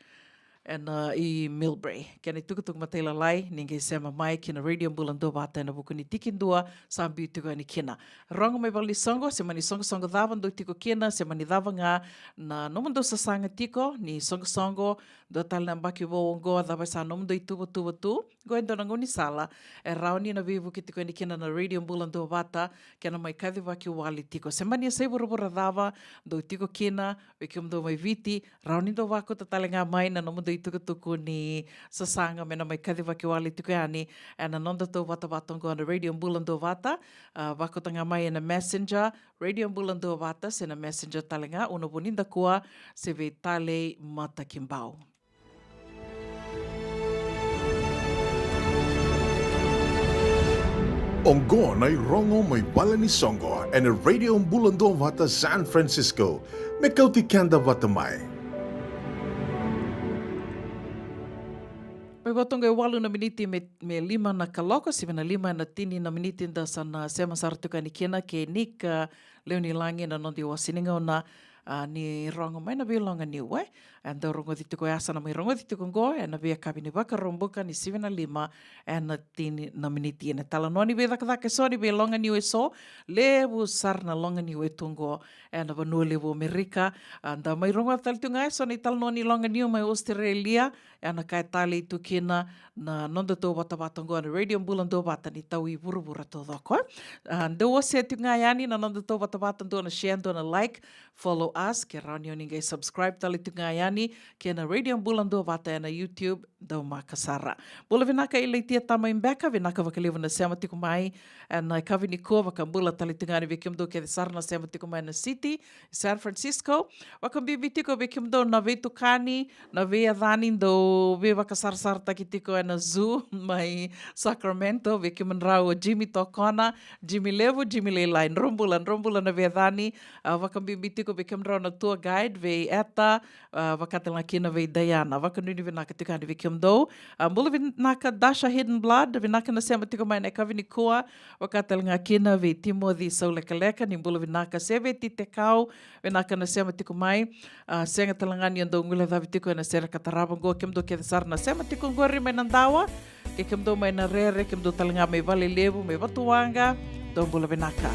ena, uh, i Millbrae. Kena itukutuku matailalai, ni qai sema mai ki na Radio Bula Duavata ena vuku ni tikidua sa biu tiko yani kina. Rogo mai valenisoqo, se mani soqosoqo cava dou tiko kina, se mani cava ga na nomudou sasaga tiko ni soqosoqo, dua tale na yabaki vou oqo, cava sa nomudou ituvatuva tu. Qo e dua na gaunisala e rawa ni na veivuke tiko yani kina na Radio Bula Duavata, kena mai kacivaki wale tiko. Se mani yasai vuravura cava dou tiko kina, vei kemudou mai Viti, rawa ni dou vakauta tale ga mai na nomudou itukutuku ni sasaga me na mai kacivaki wale tiko yani ena nodatou vatavata oqo na Radio Bula Duavata. A, vakauta ga mai ena Messenger, Radio Bula Duavata, se na Messenger tale ga, Una Vunidakua, se vei Talei Matakibau. Oqo na irogo mai valenisoqo ena Radio Bula Duavata San Francisco. Me kauti keda vata mai. Mai vata oqo e walu na miniti me, me lima na kaloko, sivi na lima ena tini na miniti da sa na sema sara tiko yani kina kei Nick, a, Leonilagi ena noda iwasewase ni gauna, a, ni rogo mai na veiloga niu, e. Eda rogoci tiko, e sa na mai rogoci tiko oqo ena veiyakavi ni Vakaraubuka ni sivi na lima ena tini na miniti. Ena italanoa ni veicakacaka eso, ni veiloga niu eso, levu sara na loga niu e tu oqo ena vanua levu o Amerika. A, da mai rogoca tale tu ga eso na italanoa ni loga niu mai Australia, ena ka e talei tu kina na nodatou vatavata oqo na Radio Bula Duavata ni tau i vuravura taucoko, e. A, dou wasea tiko ga yani na nodatou vatavata, dua na share, dua na like, follow us, ke rawa ni o ni qai subscribe tale tiko ga yani kei na Radio Bula Duavata ena YouTube, daumaka sara. Bula vinaka i Laitia Tamai Beka, vinaka vakalevu na sema tiko mai ena yakavi nikua, vakabula tale tiko ga yani vei kemudou kece sara na sema tiko mai na city, San Francisco. Vakabibi tiko vei kemudou na veitukani, na veiyacani dou veivakasarasarataki tiko ena zoo mai Sacramento, vei kemudrau o Jimmy Tokona, Jimmy Levu, Jimmy Lailai. Drau bula, drau bula na veiyacani, a, vakabibi tiko vei kemudrau na tour guide, vei Eta, a, vaka tale ga kina vei Diana. Vakanuinui vinaka tiko yani vei kemudou. A, bula vinaka Dasha Hidden Blood, vinaka na sema tiko mai na yakavi nikua, vaka tale ga kina vei Timothy Saulekaleka, ni bula vinaka. Seveti Tekau, vinaka na sema tiko mai. A, sega tale ga ni o dou guilecavi tiko ena sere ka tarava oqo, kemudou kece sara na sema tiko oqori mai Nadawa, kei kemudou mai Narere, kemudou tale ga mai Valelevu, mai Vatuwaqa, dou bula vinaka.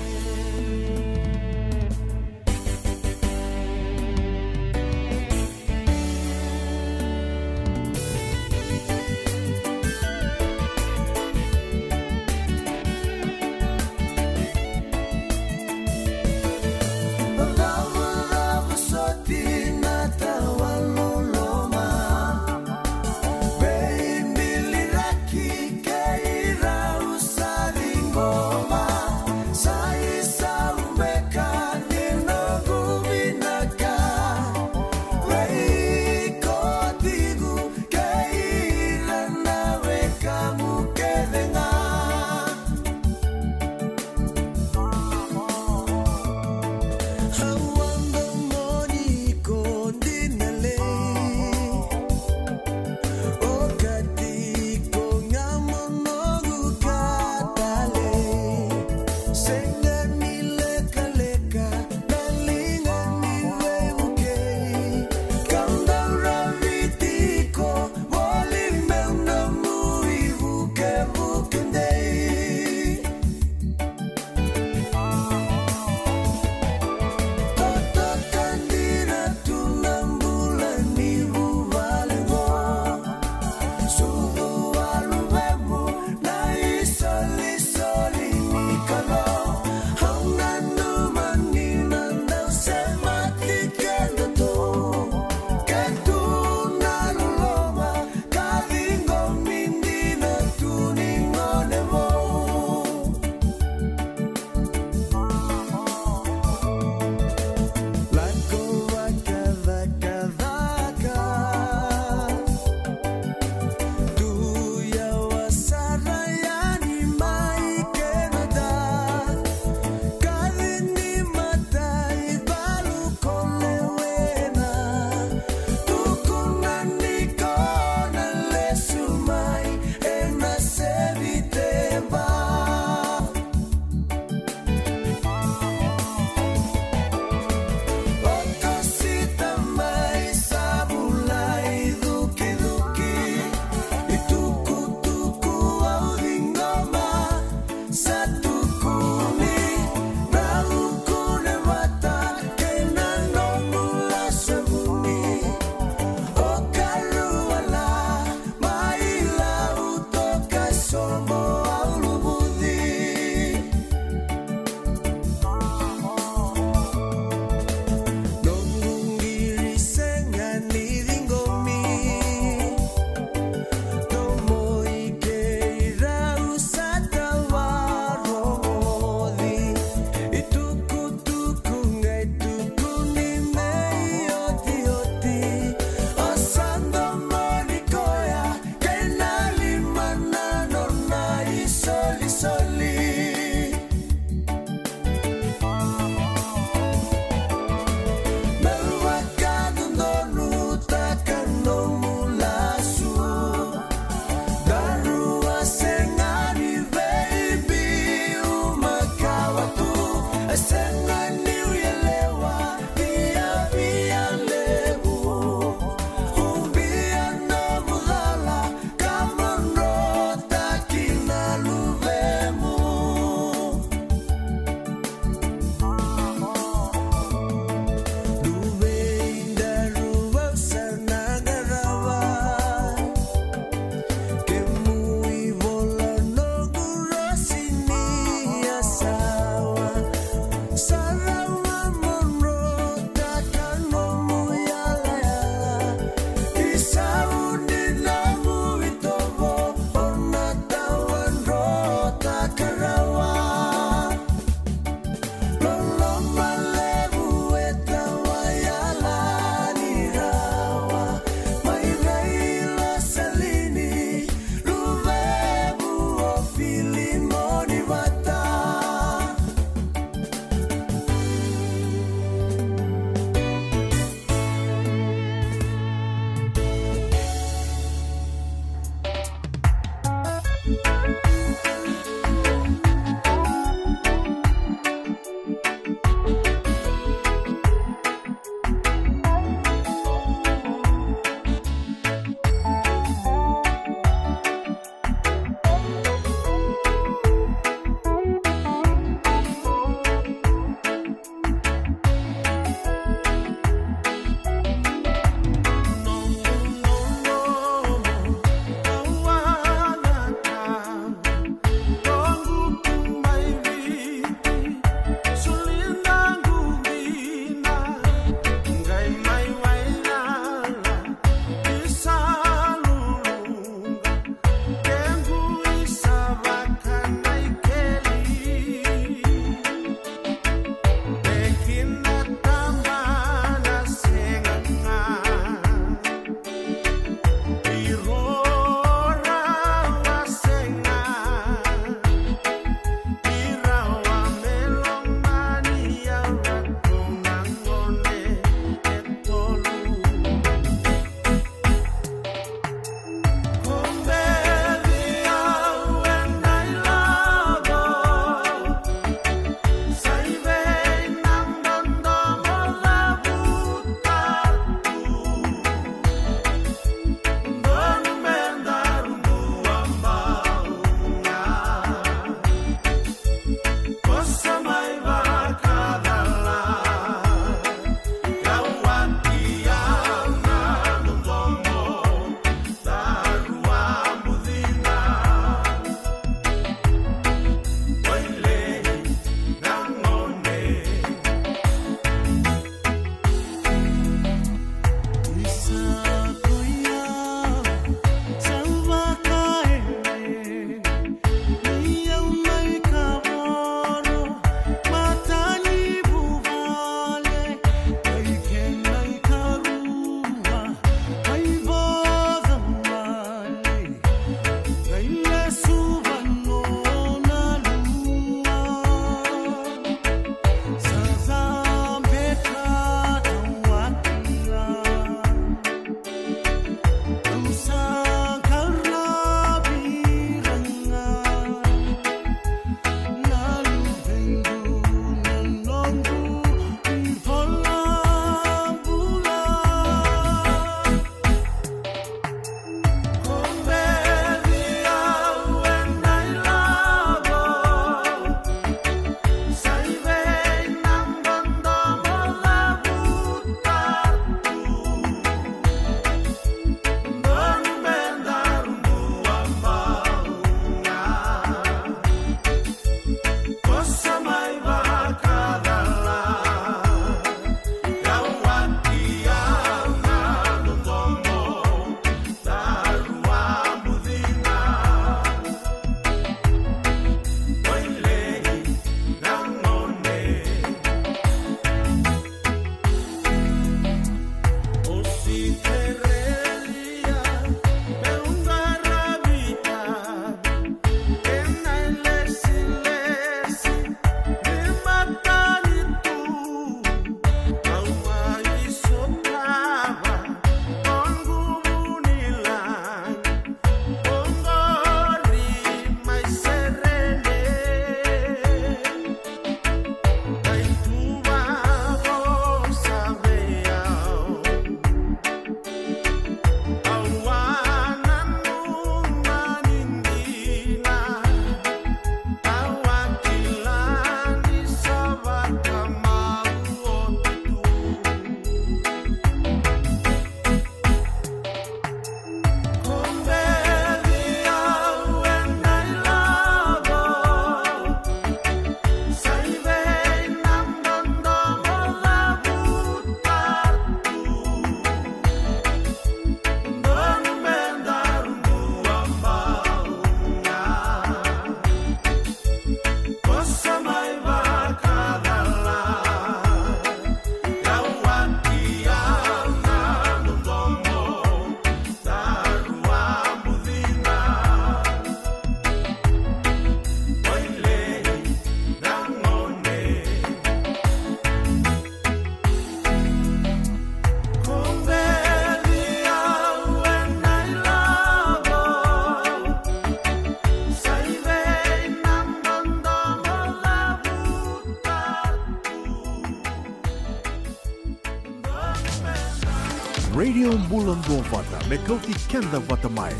Radio Bula Duavata, me kauti keda vata mai.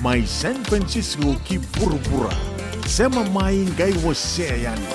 Mai San Francisco ki vuravura. Sema mai, qai wasea yani.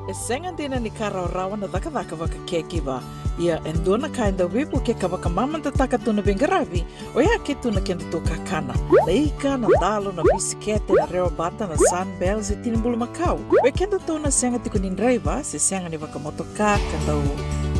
E sega dina ni ka rawarawa na cakacaka vaka caregiver. Ia e dua na ka e dau veivukei ka vakamamadataka tu na veiqaravi, oya ke tu na kedatou kakana. Na ika, na dalo, na bisikete, na rewabata, na Sunbells, e tini bulumakau. Vei kedatou na sega tiko ni draiva se sega ni vakamotoka ka dau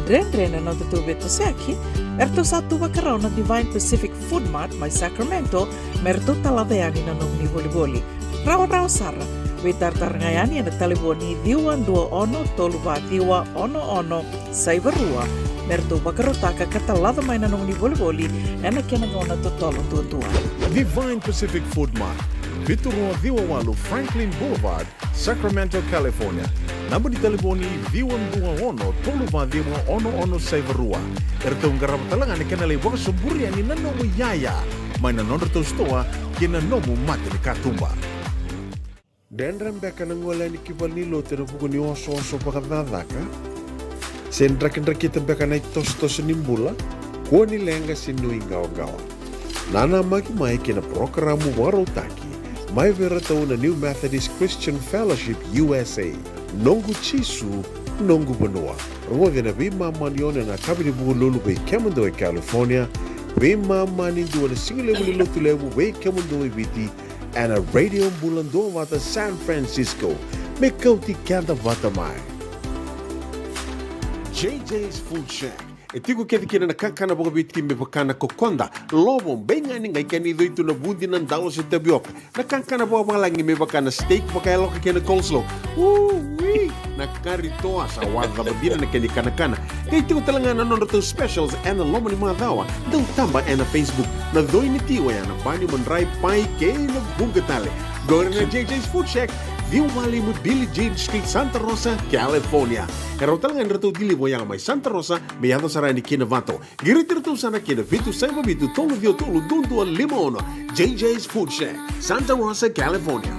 dredre na nodatou veitosoyaki, eratou sa tu vakarau na Divine Pacific Food Mart mai Sacramento me ratou talaca yani na nomuni volivoli. Rawarawa sara. Veitaratara ga yani ena talevoni ciwa dua ono tolu va ciwa ono ono saiva rua me ratou vakarautaka ka talaca mai na nomuni volivoli ena kena gauna totolo duadua. Divine Pacific Food Mart. Vitu rua ciwa walu Franklin Boulevard, Sacramento, California. Naba ni talevoni ciwa dua ono tolu va ciwa ono ono saiva rua. Eratou qarava tale ga na kena lai vakasoburi yani na nomu iyaya mai na nodratou sitoa kei na nomu mata ni katuba. Dredre beka na gole yani ki valenilotu ena vuku ni osooso vakacakacaka? Se drakidrakita beka na itosotoso ni bula? Kua ni leqa se nuiqawaqawa. Nanamaki mai ki na parokaramu vakarautaki mai vei iratou na New Methodist Christian Fellowship U S A. Noqu Jisu, noqu vanua. Rogoci ena veimama ni ono ena yakavi ni Vukelulu vei kemudou e California, veimama ni dua na sigalevu ni Lotulevu vei kemudou e Viti, ena Radio Bula Duavata San Francisco. Me kauti keda vata mai. J J's Food Shack. E tiko kece kina na kakana vakaviti me vaka na kokoda, lovo, beiqani, qai kena icoi tu na vudi, na dalo se tavioka. Na kakana vakavalagi me vaka na steak vakayaloka kei na coleslaw. Ui, na kari toa, sa wacava dina na kena ikanakana. Qai tiko tale ga na nodratou specials ena loma ni macawa. Dau taba ena Facebook. Na coi ni ti oya na bani, madrai, pai kei na vuqa tale. Qori na J J's Food Shack, ciwa walu lima Billie Jean Street, Santa Rosa, California. E rawa tale ga ni ratou deliver oya mai Santa Rosa me yaco sara yani ki Novato. Qiriti iratou sara ki na vitu saiva vitu tolu ciwa tolu dua dua lima ono. J J's Food Shack, Santa Rosa, California.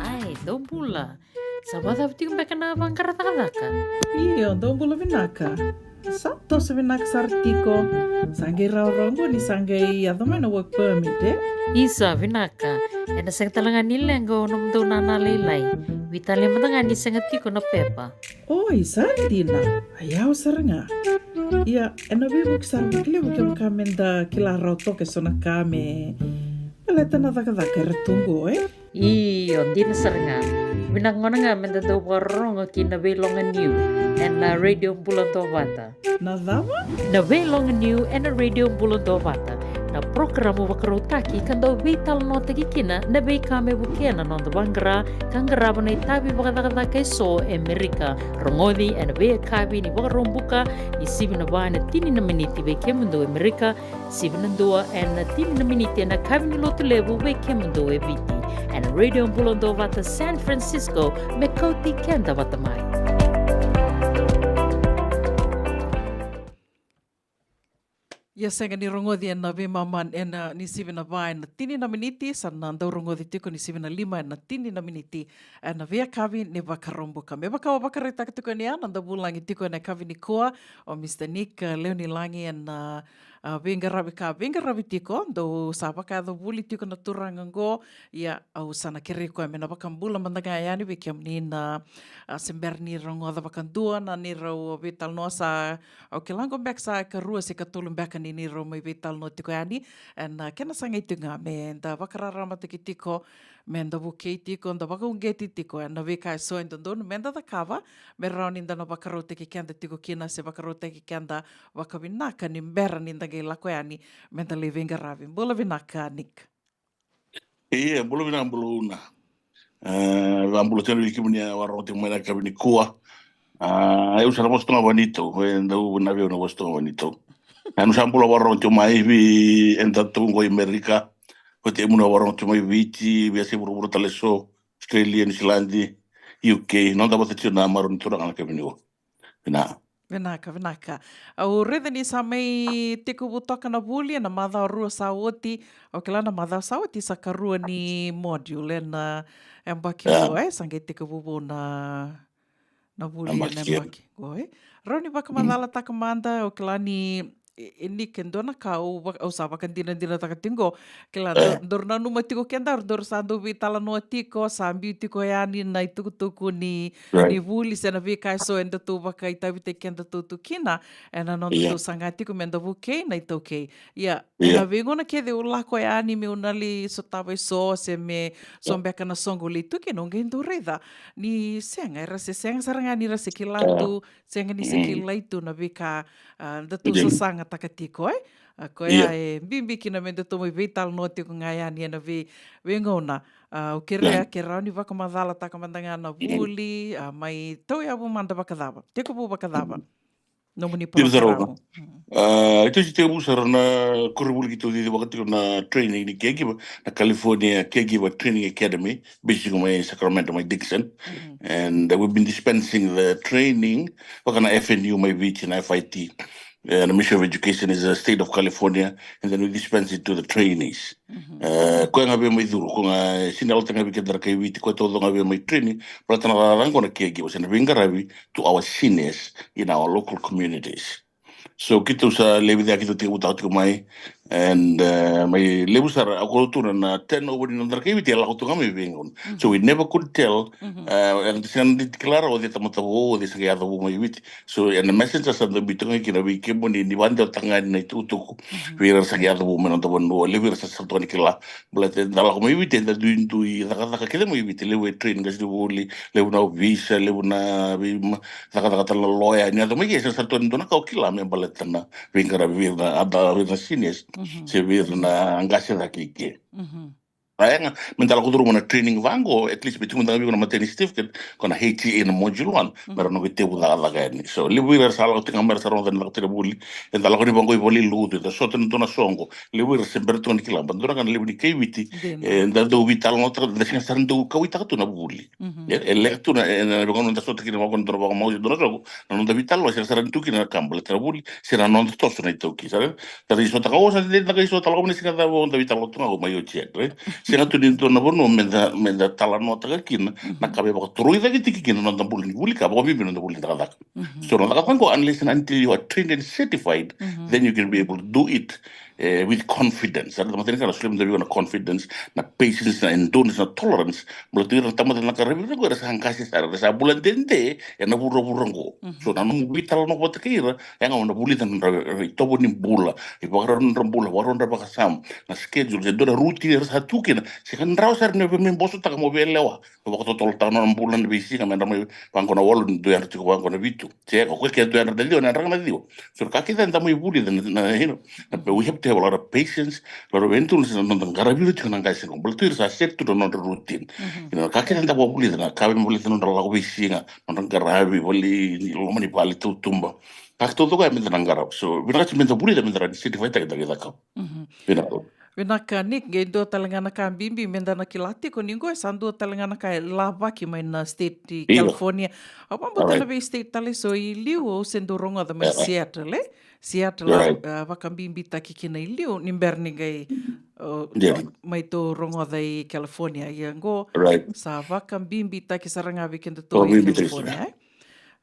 Ai, dou bula. Sa vakacava tiko beka na vaqara cakacaka? Io, dou bula vinaka. Sa toso vinaka sara tiko. Sa qai rawarawa qo ni sa qai yaco mai na work permit, e? Isa, vinaka. Ena sega tale ga ni leqa o nomudou nana lailai. Veitalia mada ga ni sega tiko na pepa. Oi, sa dina. A yawa sara ga. Ia, ena veivuke sara vakalevu kevaka meda kila rawa toka eso na ka me baleta na cakacaka era tu qo, e? Io, dina sara ga. Vinaka gona ga meda dau vakarorogo ki na Veiloga Niu ena Radio Bula Duavata. Na cava? Na Veiloga Niu ena Radio Bula Duavata. Na parokaramu vakarautaki ka dau veitalanoataki kina na veika me vukea na noda vaqara ka qarava na itavi vakacakacaka eso e Merika. Rogoci ena veiyakavi ni Vakaraubuka, ni sivi na va ena tini na miniti vei kemudou e Merika, sivi na dua ena tini na miniti ena yakavi ni Lotulevu vei kemudou e Viti. Ena Radio Bula Duavata San Francisco, me kauti keda vata mai. Ia sega ni rogoci ena veimama ena ni sivi na va ena tini na miniti, sa na dau rogoci tiko ni sivi na lima ena tini na miniti ena veiyakavi ni Vakaraubuka. Me vaka au vakaraitaka tiko yani, au na dau vulagi tiko ena yakavi nikua o Mister Nick, eh, Leonilagi ena, ah, veiqaravi ka veiqaravi tiko, dou sa vakayaco vuli tiko na turaga qo. Ia au sa na kerei koya me na vakabula mada ga yani vei kemuni na, ah, se bera ni rogoca vakadua na neirau veitalanoa. Sa Au kila qo beka sa karua se katolu beka ni neirau mai veitalanoa tiko yani. Ena, ah, kena sagai tiko ga meda vakararamataki tiko, meda vukei tiko, da vakauqeti tiko ena veika eso e dodonu meda cakava, me rawa nida na vakarautaki keda tiko kina se vakarautaki keda vakavinaka ni bera nida qai lako yani meda lai veiqaravi. Bula vinaka, Nick. Ia, bula vinaka, bula Una. E, vakabula tiko vei kemuni a vakarorogo tiko mai na yakavi nikua. A, au sa na vosa tu ga vakaNitou, e dau vinaka vei au na vosa tu ga vakaNitou. E, au sa bula vakarorogo tiko mai vei eda tu qo i Amerika. Oti e muna vakarorogo tiko mai Viti, veiyasai vuravura tale eso, Australia, Niusiladi, U K, noda vata tiko na marau ni turaga na yakavi nikua. Vinaka. Vinaka, vinaka. Au raica ni sa mai tekivu toka na vuli ena macawa rua sa oti. Au kila na macawa sa oti sa karua ni module ena, ah, yabaki qo, e, sa qai tekivu vou na, na vuli ena yabaki qo, e. Rawa ni vakamacalataka mada, au kila ni, e, e, ni ke dua na ka au va-, au sa vakadinadinataka tiko qo. Kila, e, dou, dou nanuma tiko kedaru, dou sa dau veitalanoa tiko, sa biu tiko yani na itukutuku ni, right, ni vuli se na veika eso edatou vakaitavitaki kedatou tu kina ena nodatou saga tiko meda vukei na iTaukei. Ia, ena veigauna kece au lako yani meu na lai sotava eso se me so beka na soqo au lai tu kina, au qai dau raica ni sega, era se sega sara ga ni ra se kila tu, sega ni se kilai tu na veika, ah, datou sasagataka tiko, e? A koya e bibi kina me datou mai veitalanoa tiko ga yani ena vei, veigauna. Ah, au kerea ke rawa ni vakamacalataka mada ga na vuli, ah, mai tauyavu mada vakacava, tekivu vakacava nomuni parokaramu. Mm. Uh, ito si tevu sara na koronivuli keitou cicivaka tiko na training ni caregiver, na California Caregiver Training Academy, based mai Sacramento, mai Dixon. And uh, we've been dispensing the training, vaka na F N U mai Viti, na F I T. Uh, the Ministry of Education is the state of California, and then we dispense it to the trainees. Uh, koya ga vei mai curu, ko ga sina alta ga vei keda na kai Viti, koya taucoko ga vei mai training, baleta na cakacaka qo na caregiver, se na veiqaravi to our seniors in our local communities. So keitou sa levu cake keitou tekivutaka tiko mai, and uh, mai levu sara, au kaya tu na turnover ni noda kai Viti e lako tu ga mai vei gauna. So we never could tell. Uh, e sega ni kila rawa o cei tamata vou, o cei sa qai yaco vou mai Viti. So ena message sa dau biu toka ga kina vei kemuni ni vakadewataka ga na itukutuku vei ira sa qai yaco vou mai noda vanua, levu ira sa sara toka ni kila. Baleta eda lako mai Viti, eda duidui cakacaka kece mai Viti, levu e train qasenivuli, levu na ovisa, levu na vei ma- cakacaka tale na loya, ni yaco mai ke e sega sara tu ni dua na ka o kila me baleta na veiqaravi vei ira na ada, vei ira na seniors, se vei ira na qase cake i ke. A yaga me da lako curuma na training vaqo, at least me tiko mada ga vei iko na matai ni certificate, ko na H T A na module one, me ra na qai tevu cakacaka yani. So levu ira era sa lako tiko ga mai, era sa rogoca na cakacaka ni vuli, eda lako ni vaqo i valenilotu, eda sota na dua na soqo, levu ira se bera tiko ni kila, ba dua na ka na levu ni kai Viti, eda dau veitalanoataka, da sega sara ni dau kauwaitaka tu na vuli. E, e leqa tu na, e, na veigauna da sota kina vaqo na dua na vakamau se dua na soqo, na noda veitalanoa sega sara ni tu kina na ka baleta na vuli se na noda toso na iTaukei. Sa ra, da qai sota ga, o sa dede da qai sota, lako mai na siga cava, o da veitalanoa tu ga, o mai oti, right? Sega tu ni dua na vanua me da, me da talanoataka kina na ka me vakatoroi cake tiko kina na noda bula ni vuli ka, vakabibi na noda vuli ni cakacaka. So na cakacaka qo, unless and until you are trained and certified, then you can be able to do it eh, with confidence. Sa ra tamata ni ka na solia mada vei iko na confidence, na patience, na endurance, na tolerance. Baleta ira na tamata na qaravi ira qo era sa qase sara, era sa bula dede ena vuravura qo. So na nomu veitalanoa vata kei ira, e ga o na vulica na nodra itovo ni bula, ivakarau ni nodra bula, ivakarau ni nodra vakasama, na schedule, se dua na routine era sa tu kina, se ka ni rawa sara ni o via mai bosotaka mo via lewa. Mo vakatotolotaka na nona bula na veisiga me dra mai vaqo na walu, ni dua yadra tiko vaqo na vitu. Se o koya ke dua yadra na ciwa, na yadra ga na ciwa. So na ka kece eda mai vulica na, na, you know, na, we have to have a lot of patience, a lot of endurance, na noda qaravi ira tiko na qase qo. Baleta ira sa set tu na nodra routine. You know, na ka kece eda vakavulica, na ka me baleta na nodra lako veisiga, nodra qaravi, vale, loma ni vale, tautuba. Ka taucoko ya me da na qarava. So vinaka tiko me da vulica, me da rawa ni certify-taka, da qai cakava. Vinaka. Vinaka, Nick, qai dua tale ga na ka bibi me da na kila tiko ni qo e sa dua tale ga na ka e lavaki mai na state i California. Au vakabauta na vei state tale so i liu au se dau rogoca mai Seattle, e? Seattle, a, vakabibitaki kina i liu ni bera ni qai, o, mai tou rogoca i California. Ia qo sa vakabibitaki sara ga vei kedatou i California, e?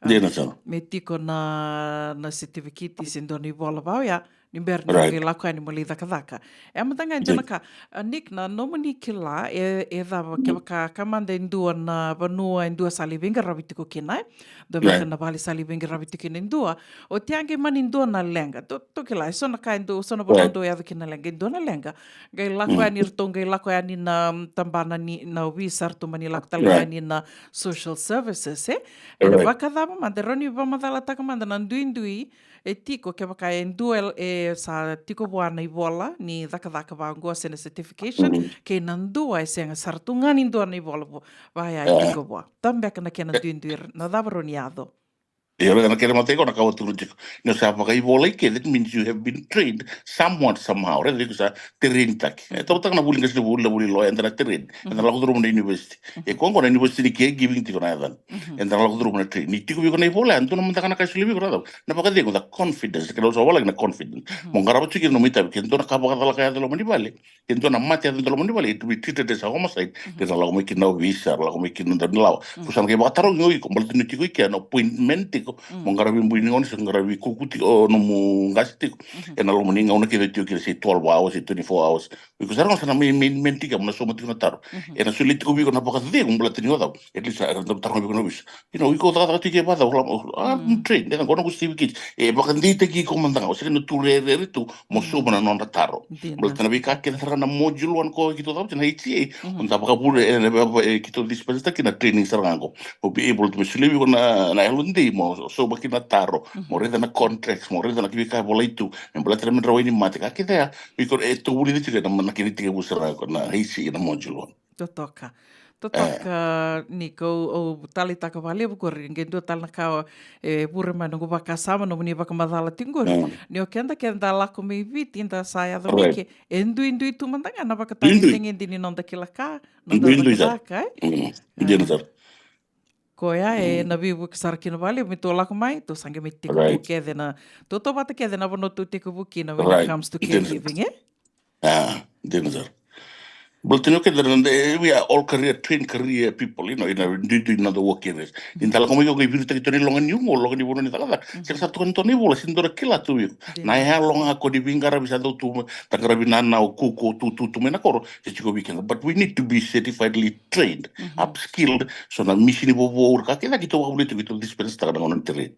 A, me tiko na, na certificate se dua na ivola vaka oya, ni bera ni qai lako yani mo lai cakacaka. E mada ga e dua na ka, a, Nick, na nomuni kila, e, e cava kevaka ka mada e dua na vanua, e dua sa lai veiqaravi tiko kina, e? Dua beka na vale sa lai veiqaravi tiko kina e dua. Oti ya qai mani dua na leqa. Tou, tou kila, e so na ka e dua, so na vanua dau yaco kina na leqa, e dua na leqa. Qai lako yani, ratou qai lako yani na, mm, tabana ni, na ovisa, ratou mani lako tale yani na social services, e? E vakacava mada, e rawa ni vakamacalataka mada na duidui e tiko kevaka e dua e, e sa tiko vua na ivola ni cakacaka vaqo se na certification, kei na dua e sega, sa ratou ga ni dua na ivola vua, vaya e tiko vua. Cava beka na kena duidui, na cava rawa ni yaco? Ia, raica na kena matai qo na ka au tukuna tiko. Ni o sa vakaivola i ke, that means you have been trained somewhat, somehow. Raica, iko sa train-taki. E tautaka na vuli qasenivuli, na vuli loya, eda na train. Eda na lako curuma na university. E koya qo na university ni caregiving tiko na yacana. Eda na lako curuma na train. Ni tiko vei iko na ivola, e dua na mada ga na ka e solia vei iko na cava? Na vakacegu, the confidence. Kena au sa volai na confidence. Mo qarava tiko kina nomu itavi, ke dua na ka vakacalaka yaco e loma ni vale. Ke dua na mate yaco e loma ni vale, it will be treated as a homicide. Ke na lako mai kina na ovisa, lako mai kina na daunilawa. Ko sa na qai vakatarogi o iko, baleta ni tiko i ke na appointment tiko. Mo qaravi bui ni gauna, se qaravi kuku tiko, o nomu qase tiko. Ena loma ni gauna kece tiko kina, se twelve hours, se twenty-four hours. Iko sara ga sa na mai, mai, mai tiko, mo na sauma tiko na taro. Ena solia tiko vei iko na vakacegu, baleta ni o cava? At least, era dau taroga vei iko na ovisa. You know, iko cakacaka tiko e vakacava, o, a, train, e, qo noqu certificate. E vakadeitaki iko mada ga, o sega ni tu rerere tu, mo sauma na nodra taro. Baleta na veika kece sara ga na module one ko keitou cakava tiko na H C A, o da vakavure, e, na, e, keitou dispense-taki na training sara ga qo. Mo be able to, me solia vei iko na, na yalodei, mo sauma kina na taro, mo raica na contracts, mo raica na veika e volai tu, me baleta na, me dra wai ni mate, ka kece ya, iko, e, tou vulica tiko na, na kena itekivu sara ga qo na H C A na module one. Totoka. Totoka ni kau au taleitaka vakalevu qori, qai dua tale na ka e vure mai noqu vakasama, nomuni vakamacala tiko qori. Ni o keda keda lako mai Viti da sa yaco mai ke, e duidui tu mada ga na vakatagedegede ni noda kila ka, noda vakacaka, e? Dina sara. Koya e na veivuke sara kina vakalevu, me tou lako mai, tou sa qai mai tekivu kece na, tou tautauvata kece na vanua tou tekivu kina when it comes to caregiving, e? A, dina sara. Baleta ni o keda na, we are all career, trained career people, you know, ina duidui na noda work areas. Ni da lako mai o qai viritaki tu na iloga ni ugo, loga ni vanua ni cakacaka. Sega sa toka ni toka na ivola, sega ni dua na kila tu vei iko. Na yalo ga ko ni veiqaravi sa dau tu, da qaravi na, na o kuku, tu, tu, tu mai na koro, se tiko vei keda. But we need to be certifiedly trained, upskilled, so na misini vovou, ka kece keitou vakavulica tu, keitou dispense taka na gauna ni tereni.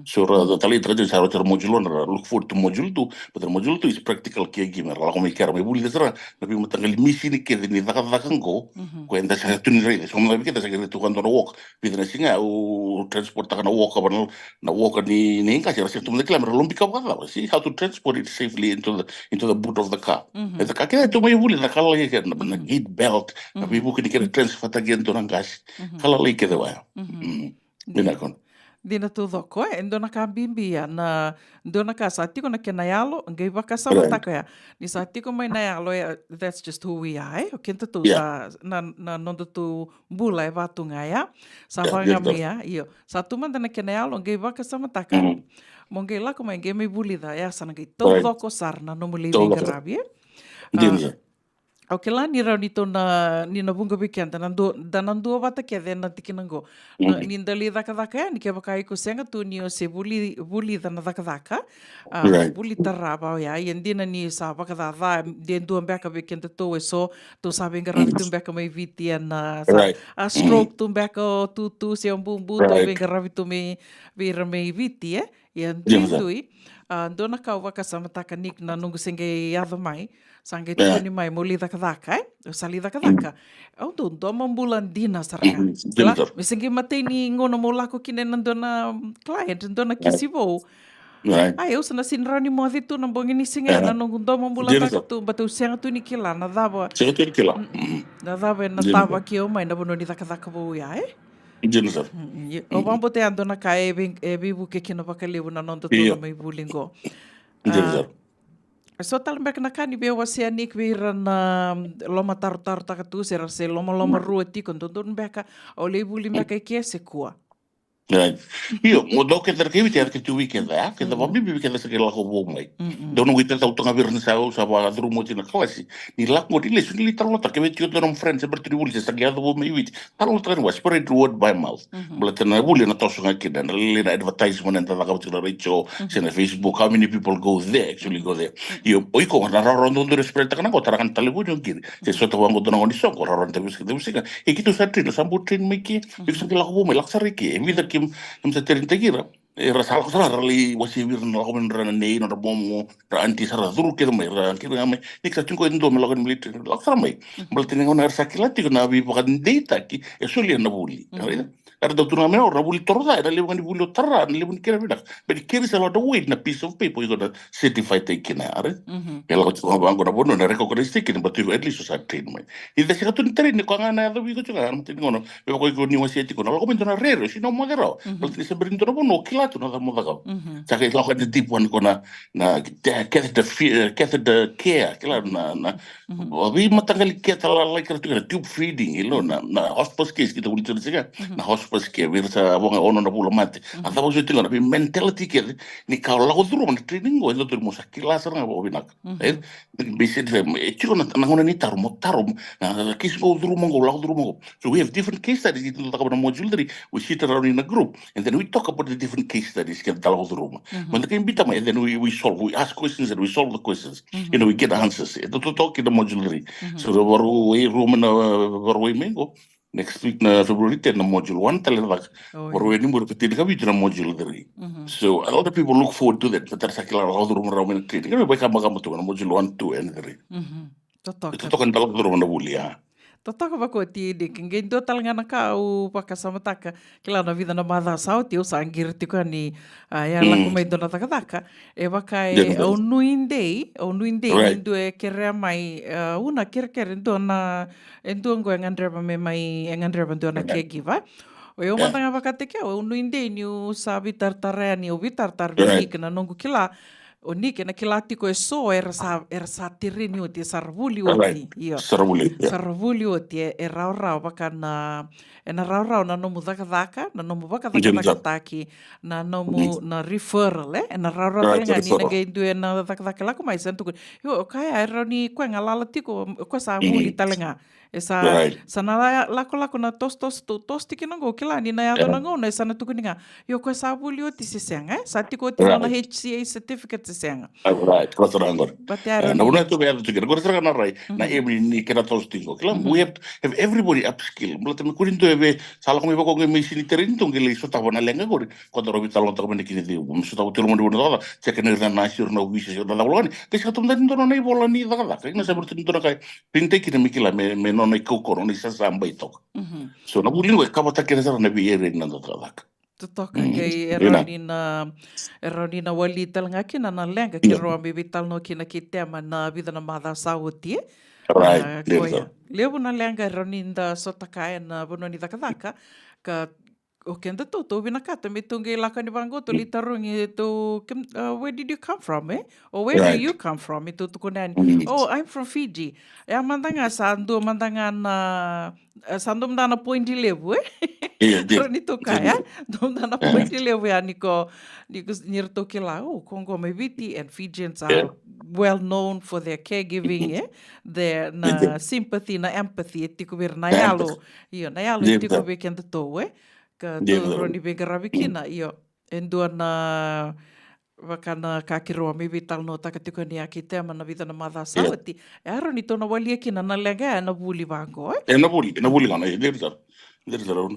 So ra, ra taleitaka tiko ni sa rauta na module one, ra look forward to module two, but the module two is practical caregiving. Ra lako mai kera mai vulica sara na veimataqali misini kece ni cakacaka qo, ko eda sega tu ni raica. So mada vei keda sa qai raica tu ka dua na walk, vica na siga au transport taka na walk, va na, na walk ni, ni qase, ra sega tu mada kila me ra lobika vakacava. See how to transport it safely into the, into the boot of the car. Eda ka kece tu mai vuli, na ka lalai kece, na, na gait belt, na veivuke ni kere transfer taki e dua na qase. Ka lalai kece vaya. Vinaka. Dina taucoko, e dua na ka bibi ya, na dua na ka sa tiko na kena yalo, qai vakasamataka ya. Ni sa tiko mai na yalo ya, that's just who we are, e? O kedatou sa, na, na nodatou bula e vatu ga ya. Sa vagami ya, io. Sa tu mada na kena yalo, qai vakasamataka. Mo qai lako mai, qai mai vulica, ya sa na qai taucoko sara na nomu lai veiqaravi, e? Dina. Au kila ni rawa ni tou na, ni na vuqa vei keda, na dua, da na dua vata kece ena tikina qo. Na, ni da lai cakacaka yani, kevaka iko sega tu ni o se vuli, vulica na cakacaka, a, vuli tarava oya, ia dina ni sa vakacaca, de dua beka vei kedatou eso, tou sa veiqaravi tu beka mai Viti ena, sa, a stroke tu beka o tutu se o bubu, tou veiqaravi tu mai, vei ira mai Viti, e? Ia duidui, a, dua na ka au vakasamataka ni na noqu se qai yaco mai, sa qai tukuni mai mo lai cakacaka, e? Au sa lai cakacaka. Au dau domo bula dina sara ga. Kila, me se qai matai ni gauna mo lako kina ena dua na client, dua na kisi vou. Ai, au sa na sega ni rawa ni moce tu na bogi ni siga ya, na noqu domo bulataka tu, baleta au sega tu ni kila na cava. Sega tu ni kila. Na cava ena tava keu mai na vanua ni cakacaka vou ya, e? Dina sara. Au vakabauta ya dua na ka e vei, e veivuke kina vakalevu na nodatou na mai vuli qo. Dina sara. So tale beka na ka ni veiwasea ni vei ira na lomatarotarotaka tu se ra se lomaloma rua tiko, dodonu beka au lai vuli beka i ke se kua. Io, mo dau keda ra kei Viti, era kei tu vei keda, ya keda vakabibi vei keda sa kei lako vou mai. Dau noqu ita tau toga vei ira na sa, au sa vakacuruma oti na kalasi. Ni lako qo ni lesu ni lai talanoataka, kevei tiko dua na nomu friend se bera tu ni vuli se sa qai yaco vou mai Viti. Talanoataka ni vua, spread word by mouth. Baleta na vuli ena toso ga kina, na lailai na advertisement eda cakava tiko na radio, se na Facebook, how many people go there, actually go there. Io, o iko na rawarawa dodonu ni spread taka na qo, tara ga na talevoni o qiri. Se sota vaqo dua na gone ni soqo, rawarawa ni tavusi, tavusi ga. E keitou sa train, sa bau train mai ke, iko sa qai lako vou mai, lako sara i ke, e vica keimami sa train taki ira. Era sa lako sara, ra lai wasei vei ira na lako mai nodra nanei, nodra momo, ra aunty sa ra curu kece mai, ra kere ga mai. Ni ka sa tiko e dua me lako ni military, lako sara mai. Baleta ni gauna era sa kila tiko na veivakadeitaki e solia na vuli. Era dau tukuna mai na, o na vuli toro ca, ena levu ga ni vuli o tara, na levu ni kere vinaka. But ni kere sa lako na weight na piece of paper iko na certify taki kina, right? E lako tiko ga vaqo na vanua na recognize taki kina, but iko at least o sa train mai. Ni da sega tu ni train, ni koya ga na yaco vei iko tiko ga, na matani gauna. Me vaka iko ni wasea tiko na lako mai dua na rere, o sega ni moce rawa. Baleta ni se bera ni dua na vanua o kila tu na cava mo cakava. Sa qai lako ena deep one ko na, na catheter fe-, catheter care, kila na, na veimataqali care lalai kila tu, na tube feeding, ilo na, na hospice care, keitou vuli tu na siga, na hospice care, vei ira sa vo ga ono na vula mate. A cava soti ga na veimentality kece, ni ka o lako curuma na training qo, e dodonu mo sa kila sara ga vakavinaka. E? Base, e tiko na, na gauna ni taro, mo taro, na, na case qo curuma qo, lako curuma qo. So we have different case studies, keitou cakava na module three, we sit around in a group, and then we talk about the different case studies, keda lako curuma. Mada qai biuta mai, and then we, we solve, we ask questions and we solve the questions. You know, we get answers. E totoka kina module three. So, na vakarau, e, ruma na, vakarau mai qo. Next week na February ten na module one tale na caka. Vakarau ni muri ka tinikavitu na module three. So a lot of people look forward to that. Baleta sa kila lako curuma rawa mai na training. Kena veikabakaba tu na module one, two and three. Totoka. Totoka ni da lako curuma na vuli, a. Totoka vakaoti, Nick. Qai dua tale ga na ka au vakasamataka, kila na vica na macawa sa oti au sa qiri tiko yani, a, ya lako mai dua na cakacaka. E vaka e au nuidei, au nuidei ni dua e kerea mai, a, au na kerekere dua na, e dua qo e gadreva me mai, e gadreva dua na caregiver. O yau mada ga vakataki au, au nuidei niu sa veitaratara yani, au veitaratara vei Nick na noqu kila. O Nick ena kila tiko e so era sa, era sa tereni oti, e sa ra vuli oti. Io. Sa ra vuli oti, e, e rawarawa vaka na, ena rawarawa na nomu cakacaka, na nomu vakacakacakataki, na nomu, na referral, e, ena rawarawa tale ga ni na qai dua na cakacaka lako mai sa na tukuni. Io, o kaya e rawa ni koya ga lala tiko, o koya sa vuli tale ga. E sa, sa na la-, lakolako na tosotoso, to-, toso tiko na qo, kila ni na yaco na gauna, e sa na tukuni ga. Io, koya sa vuli oti se sega, e? Sa tiko oti na nona H C A certificate se sega. But ya na vuna tu vei yaco tiko, qori sara ga na rai, na aim ni kena toso tiko. Kila, we have, have everybody upskill. Baleta me kuri dua e vei, sa lako mai vaka qo me sini tereni tu qai lai sotava na leqa qori. Ko da rau veitalanoataka mai na kena ciu. Me sotava tu na mani vuna cakacaka, check na ira na nasi, ira na ovisa, ira na caka volagani. Qai sega tu mada ni dua na nona ivola ni cakacaka. Ina sa vei ratou ni dua na ka. Pinitaki kina me kila me, me nona ikaukau, nona isasabai toka. So na vuli qo e kavataki ira sara na vei area ni noda cakacaka. Totoka, qai e rawa ni na, e rawa ni na wali tale ga kina na leqa keirau a mai veitalanoa kina kei Tema na vica na macawa sa oti, e? Right, koya. Levu na leqa e rawa ni da sotaka ena vanua ni cakacaka, ka o keda tou, tou vinakata me tou qai lako yani vaqo, tou lai tarogi tou, kem-, uh, where did you come from, e? Or where do you come from? Me tou tukuna yani, oh, I'm from Fiji. E a mada ga sa dua mada ga na, e, sa dua mada na point levu, e? Rawa ni tou kaya, dua mada na point levu ya ni ko, ni ko, ni ratou kila, oh, ko qo mai Viti, and Fijians are well known for their caregiving, e? Their, na sympathy, na empathy, e tiko vei ira na yalo. Io, na yalo e tiko vei keda tou, e? Ka tou rawa ni veiqaravi kina, io. E dua na, vaka na ka keirau a mai veitalanoataka tiko yani a kei Tema na vica na macawa sa oti. E a rawa ni tou na walia kina na leqa ya ena vuli vaqo, e? Ena vuli, ena vuli ga na, e, dei sara. Dei sara.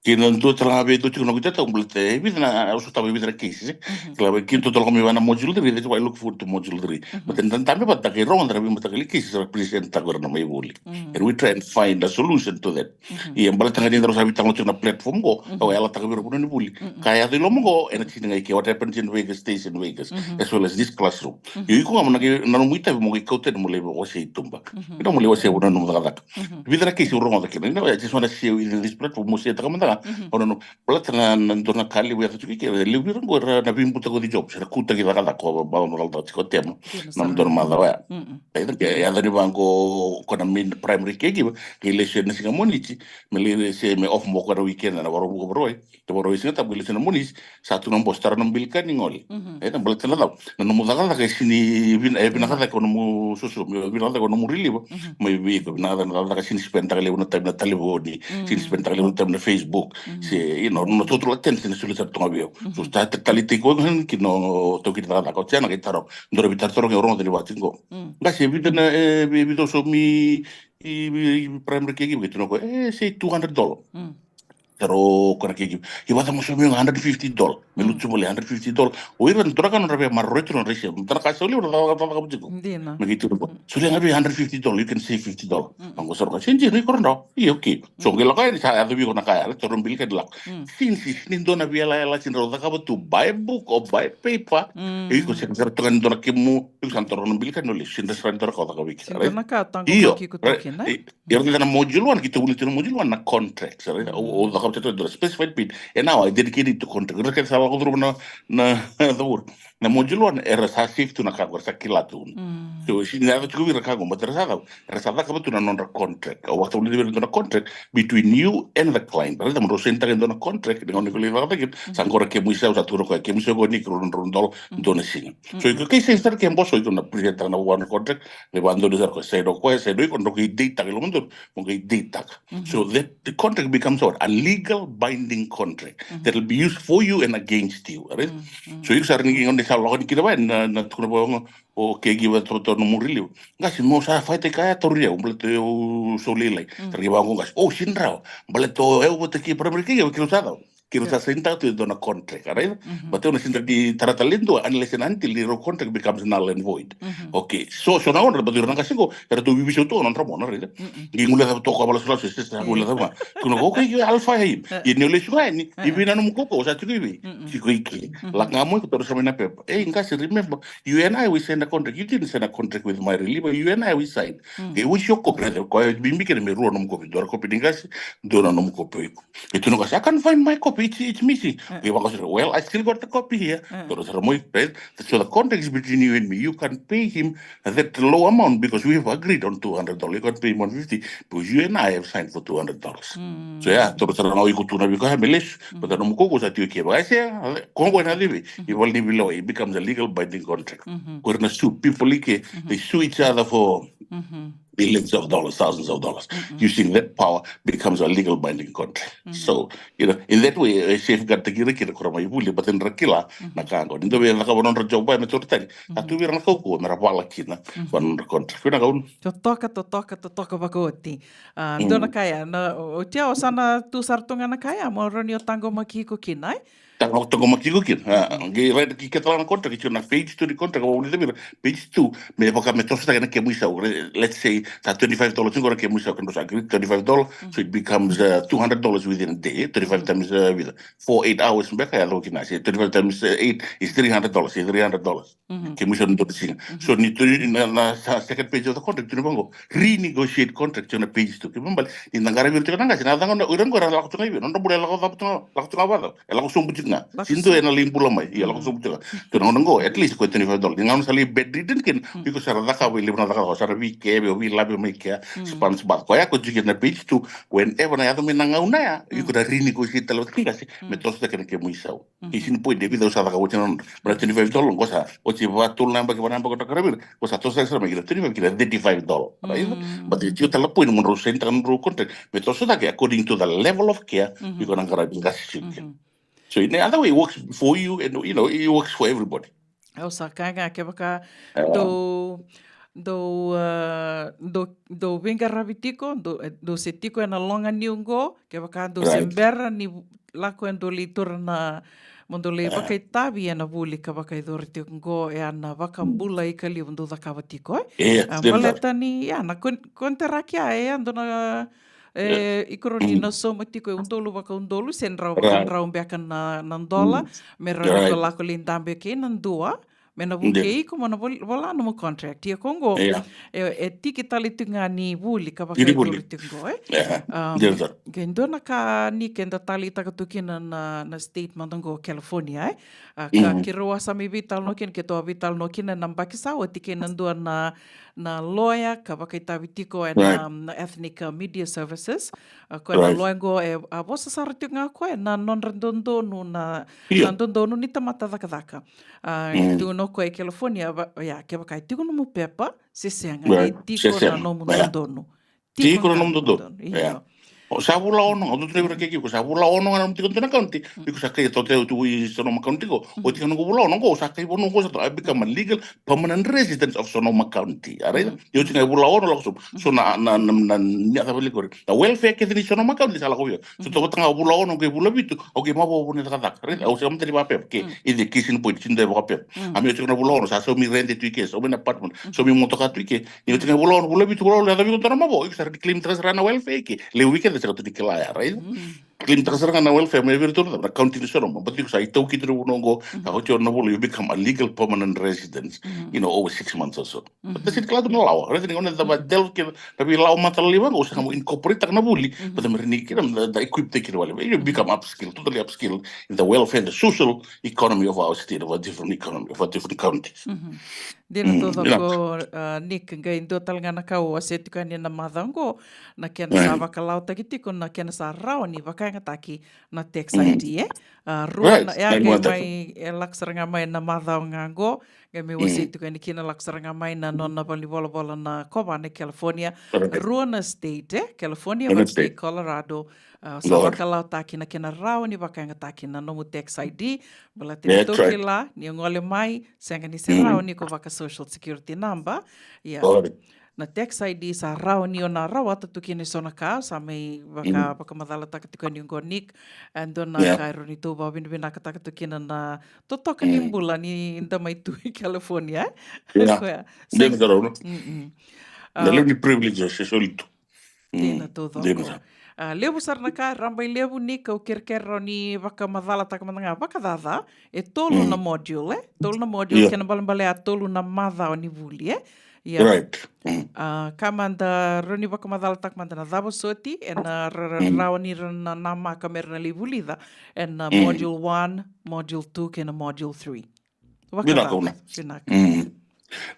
Kei na dua tale ga vei dua tiko na noqu itatau, baleta e vica na, au sotava e vica na cases, e? Kila vei kina tou lako mai vua na module three, that's why I look forward to module three. But eda dabe vata, qai rogoca na veimataqali cases era present-taka ko ira na mai vuli. And we try and find a solution to that. Ia, baleta ga ni daru sa veitalanoa tiko na platform qo, au yalataka vei ira vanua ni vuli. Ka yaco i loma qo, ena tini ga i ke, what happens in Vegas stays in Vegas, as well as this classroom. Io, iko ga mo na qai, na nomu itavi mo qai kauta yani mo lai wasei i tuba. Ina mo lai wasea vanua nomu cakacaka. Vica na case au rogoca kina. You know, I just wanna share within this platform, mo share-taka mada ga. Au nanuma, baleta na, na dua na ka levu yaco tiko i ke, levu vei ira qo era na veibutakoci jobs, era kutaki cakacaka, ko ba, ba, ba, tiko Tema. Na dua na macawa ya. Ia, e yaco ni vaqo ko na main primary caregiver, qai lesu ena siga Moniti, me lai se me off mo ko na weekend, na Vakaraubuka, Vakarauwai, na Vakarauwai Sigatabu, qai lesu ena Moniti, sa tu na boss, tara na bill card ni gole. E na baleta na cava? Na nomu cakacaka e sini vina, e vinakata ko nomu soso, me vinakata ko nomu reliever, mai vei iko, vinakata na cakacaka sini spend-taka levu na time na talevoni, sini spend-taka levu na time na Facebook, se, you know, na total attention e soli sara tu ga vei au. So, ta, ta, talitaki koya ki na taukei ni cakacaka, o Tia na qai taro, dua na veitarotarogi au rogoca ni vaka tiko qo. Qase, e vica na, e, vi-, vica o saumi i, i, i primary caregiver, qai tukuna o koya, e, say two hundred dollar. Taro o koya na caregiver, i vacava mo saumi ga hundred fifty dollar. Me lutu mai hundred fifty dollar. O ira na turaga nodra via maroroi tu nodra isema. Tara ka sau levu na cakacaka tiko. Dina. Me qai tukuna o koya, solia ga vei hundred fifty dollar, you can save fifty dollar. Vaqo sara o koya, sega ni dina, iko rawa. Io, okay. So qai lako yani, sa yaco vei iko na ka ya, taro na bill card, lako. Since ni dua na veiyalayala sega ni rawa ni cakava tu by book or by paper. E iko sega ni rawa ni tukuna ni dua na kemu, iko sa na taro na bill card, no lesu, sega ni rawa ni taro ka o cakava vei keda, right? Io, right. Ia, ena module one, keitou vuli tu na module one na contract, right? O, o cakava tu e dua na specified period. And now I dedicated to contract. Ira kece sa lako curuma na, na, na cavura. Na module one, era sa save tu na ka qo, era sa kila tu. So, sega ni yaco tiko vei ira ka qo, but era sa cava? Era sa cakava tu na nodra contract. Au vakatavulica vei ira e dua na contract between you and the client. Raica mo drau sainitaka e dua na contract, ni gauna ni ko lai cakacaka kina, sa qori kemu isau, sa tukuna o koya, kemu isau qo ni drau na drau na dola, dua na siga. So, iko qai saini sara, ke boso, iko na present-taka na one contract, qai vakadonui sara o koya, saini o koya, saini o iko, drau qai deitaka i lomadonu, mo qai deitaka. So that the contract becomes what? A legal binding contract that will be used for you and against you, right? So iko sa rawa ni, ni sa lako yani kina vaya, na, na tukuna vaqo o caregiver, to, to nomu reliever. Qase, mo sa fight-taki kaya, tauri au, baleta au so lailai. Sa raica vaqo qase, o, sega ni rawa. Baleta o yau vata kei primary caregiver, keirau sa cava? Kei rau sa sainitaka tu e dua na contract, a raica? But au na sega ni tara tale e dua unless and until ni rau contract becomes null and void. Okay, so, so na odra, but ira na qase qo, eratou veiveisau tu na nodra mona, raica? Qai guilecava toka vakalasulasa, se sa guilecava. Tukuna qo, okay, I'll fire him. Ia ni o lesu ga yani, e vei na nomu kaukauwa sa tiko i vei? Tiko i ke. Lako ga mai ko taura sara mai na pepa. Ei, qase, remember, you and I, we signed a contract. You didn't sign a contract with my reliever. You and I, we signed. Okay, what's your copy? Raica, koya e bibi kina me rua nomu kopi. Dua na kopi ni qase, dua na nomu kopi o iko. E tukuna o qase, I can't find my copy. It's, it's missing. Okay, vakasura, well, I still got the copy here. Taura sara mai, right? So the contract is between you and me. You can pay him that low amount because we have agreed on two hundred dollars. You can pay him one fifty because you and I have signed for two hundred dollars. So, yeah, taura sara ga o iko, tukuna vei koya me lesu. But na nomu kaukauwa sa tiko i ke. Vakasega, koya qo ena cava? E valeniveilewa, it becomes a legal binding contract. Ko ira na sue people i ke, they sue each other for billions of dollars, thousands of dollars. Using that power becomes a legal binding contract. So, you know, in that way, e safeguard taki ira kina ko ra mai vuli, but then ra kila na ka qo. Ni dau vei cakava nodra job, me taura tani. A tu vei ira na kaukauwa me ra vala kina vua na nodra contract. Vinaka, Unu. Totoka, totoka, totoka vakaoti. A, dua na ka ya, na, o, o tia o sa na tu sara tu ga na ka ya, mo rawa ni o taqomaki iko kina, e? Taqo, taqomaki iko kina. A, qai rai ki kea tale na contract, ki na page two ni contract, au vulica vei ira, page two, me vaka me tosotaki na kemu isau. Re-, let's say, sa twenty-five dollars qo na kemu isau, ke drau sa agree twenty-five dollars, so it becomes, uh, two hundred dollars within a day, twenty-five times, uh, with four, eight hours, beka ya, loki na, say, twenty-five times, uh, eight is three hundred dollars, say, three hundred dollars. Kemu isau ni dua na siga. So ni tu na, na sa-, second page of the contract, tukuna vaqo, renegotiate contract, tiko na page two. Kena ibalebale, ni da qaravi ira tiko na qase, na cava na, o ira qo era lako tu ga i vei, nodra bula e lako cava tu ga, lako tu ga vacava, e lako sobu tiko ga. Lako sobu. Sega ni dua e na lai bula mai, ia lako sobu tiko ga. Tukuna qo, at least ko twenty-five dollars. Ni gauna sa lai bedridden kina, iko sa ra cakava e levu na cakacaka, sa ra veikeve, o veilavi mai kea, sponge bath. Koya ko tiko na page two, whenever na yaco mai na gauna ya, iko na renegotiate tale vata na qase, me tosotaki na kemu isau. Case in point, e vica au sa cakava oti na nodra. Baleta twenty-five dollars, qo sa, oti va tolu na yabaki, va na yabaki au dau qaravi ira, qo sa toso sara mai ki na twenty-five ki na thirty-five dollars. Raica? But e tiko tale na point, mo drau sainitaka na nodrau contract, me tosotaki according to the level of care iko na qaravi qase tiko kina. So in the other way, it works for you and, you know, it works for everybody. Au sa kaya ga kevaka dou, dou, a, dou, dou veiqaravi tiko, dou, e, dou se tiko ena loga niu qo, kevaka dou se bera ni lako e dou lai taura na, mo dou lai vakaitavi ena vuli ka vakayacori tiko qo, e a na vakabula i ka levu dou cakava tiko, e. A, baleta ni, ia, na kon-, konteraki ya, e a dua na, e, iko rawa ni na sauma tiko e udolu vakaudolu, se drau vakadrau beka na, na dola, me rawa ni ko lako lai dabe kei na dua, me na vukei iko mo na vol-, vola nomu contract. Ia ko qo, e, e tiki tale tiko ga ni vuli ka vakayacori tiko qo, e. Ke dua na ka ni ke da taleitaka tu kina na, na state mada qo California, e. A, ka keirau a sa mai veitalanoa kina, keitou a veitalanoa kina na yabaki sa oti kei na dua na, na lawyer ka vakaitavi tiko ena, um, Ethnic, uh, Media Services. A, koya na lawyer qo e, a, vosa sara tiko ga koya na nodra dodonu na, na dodonu ni tamata cakacaka. A, tukuna o koya e California, va-, ia, kevaka e tiko nomu pepa, se sega, e tiko na nomu dodonu. Tiko na nomu dodonu. Io. O sa vula ono, o dodonu vei ira kei kiko, sa vula ono ga nomu tiko dua na county, iko sa kai, tautauvata tu i Sonoma County qo, o tiko noqu vula ono qo, sa kai vanua qo sa, I become a legal permanent resident of Sonoma County. A raica? Io, tiko ga e vula ono lako sobu. So na, na, na, na, ni a cava li qori. Na welfare kece ni Sonoma County sa lako vei au. So tautauvata ga vula ono qai vula vitu, au qai mavoa vua na cakacaka. Raica? Au sega mada ni vakapepa, ke, i the case in point, sega ni dua e vakapepa. A, me o tiko na vula ono, sa saumi rede tu i ke, saumi na apartment, saumi motoka tu i ke. Ni o tiko na vula ono, vula vitu, vula ono, yaco vei iko dua na mavoa, iko sa rawa ni claim taka sara na welfare i ke. Levu i ke, sega tu ni kila ya, raica? Claim taka sara ga na welfare, me vei iratou na county ni Sonoma, but iko sa iTaukei tu na vanua qo, ka oti ono na vula, you become a legal permanent resident, you know, over six months or so. But that's it, kila tu na lawa, raica ni gauna da va delve kina na veilawa matailalai vaqo, sa mo incorporate taka na vuli, but da me rawa ni kina, da, da equip taki kina wale. You become upskill, totally upskill in the welfare and the social economy of our state, of a different economy, of a different county. Dina taucoko, a, Nick, qai dua tale ga na ka au wasea tiko yani ena macawa qo, na kena sa vakalawataki tiko, na kena sa rawa ni vakayagataki na tax I D, e? A, rua na, ya qai mai, e, lako sara ga mai na macawa ga qo, qai mai wasei tiko yani kina, lako sara ga mai na nona valenivolavola na kovana e California. Rua na state, e? California vata kei Colorado. A, sa vakalawataki na kena rawa ni vakayagataki na nomu tax I D, baleta ni tou kila, ni o gole mai, sega ni se rawa ni ko vaka social security number. Ia. Na tax I D sa rawa ni o na rawata tu kina e so na ka, sa mai vaka, vakamacalataka tiko yani oqo Nick, e dua na ka e rawa ni tou vakavinavinakataka tu kina na totoka ni bula ni da mai tu i California, e? Koya. Dina ka rauna. Na levu ni privilege se soli tu. Dina taucoko. A, levu sara na ka, rabailevu ni kau kerekere rawa ni vakamacalataka mada ga vakacaca, e tolu na module, e? Tolu na module, kena balebale a tolu na macawa ni vuli, e? Ia. A, ka mada rawa ni vakamacalataka mada na cava soti, ena ra-, ra-, rawa ni ra na namaka me ra na lai vulica, ena module one, module two, kei na module three. Vinaka, vinaka.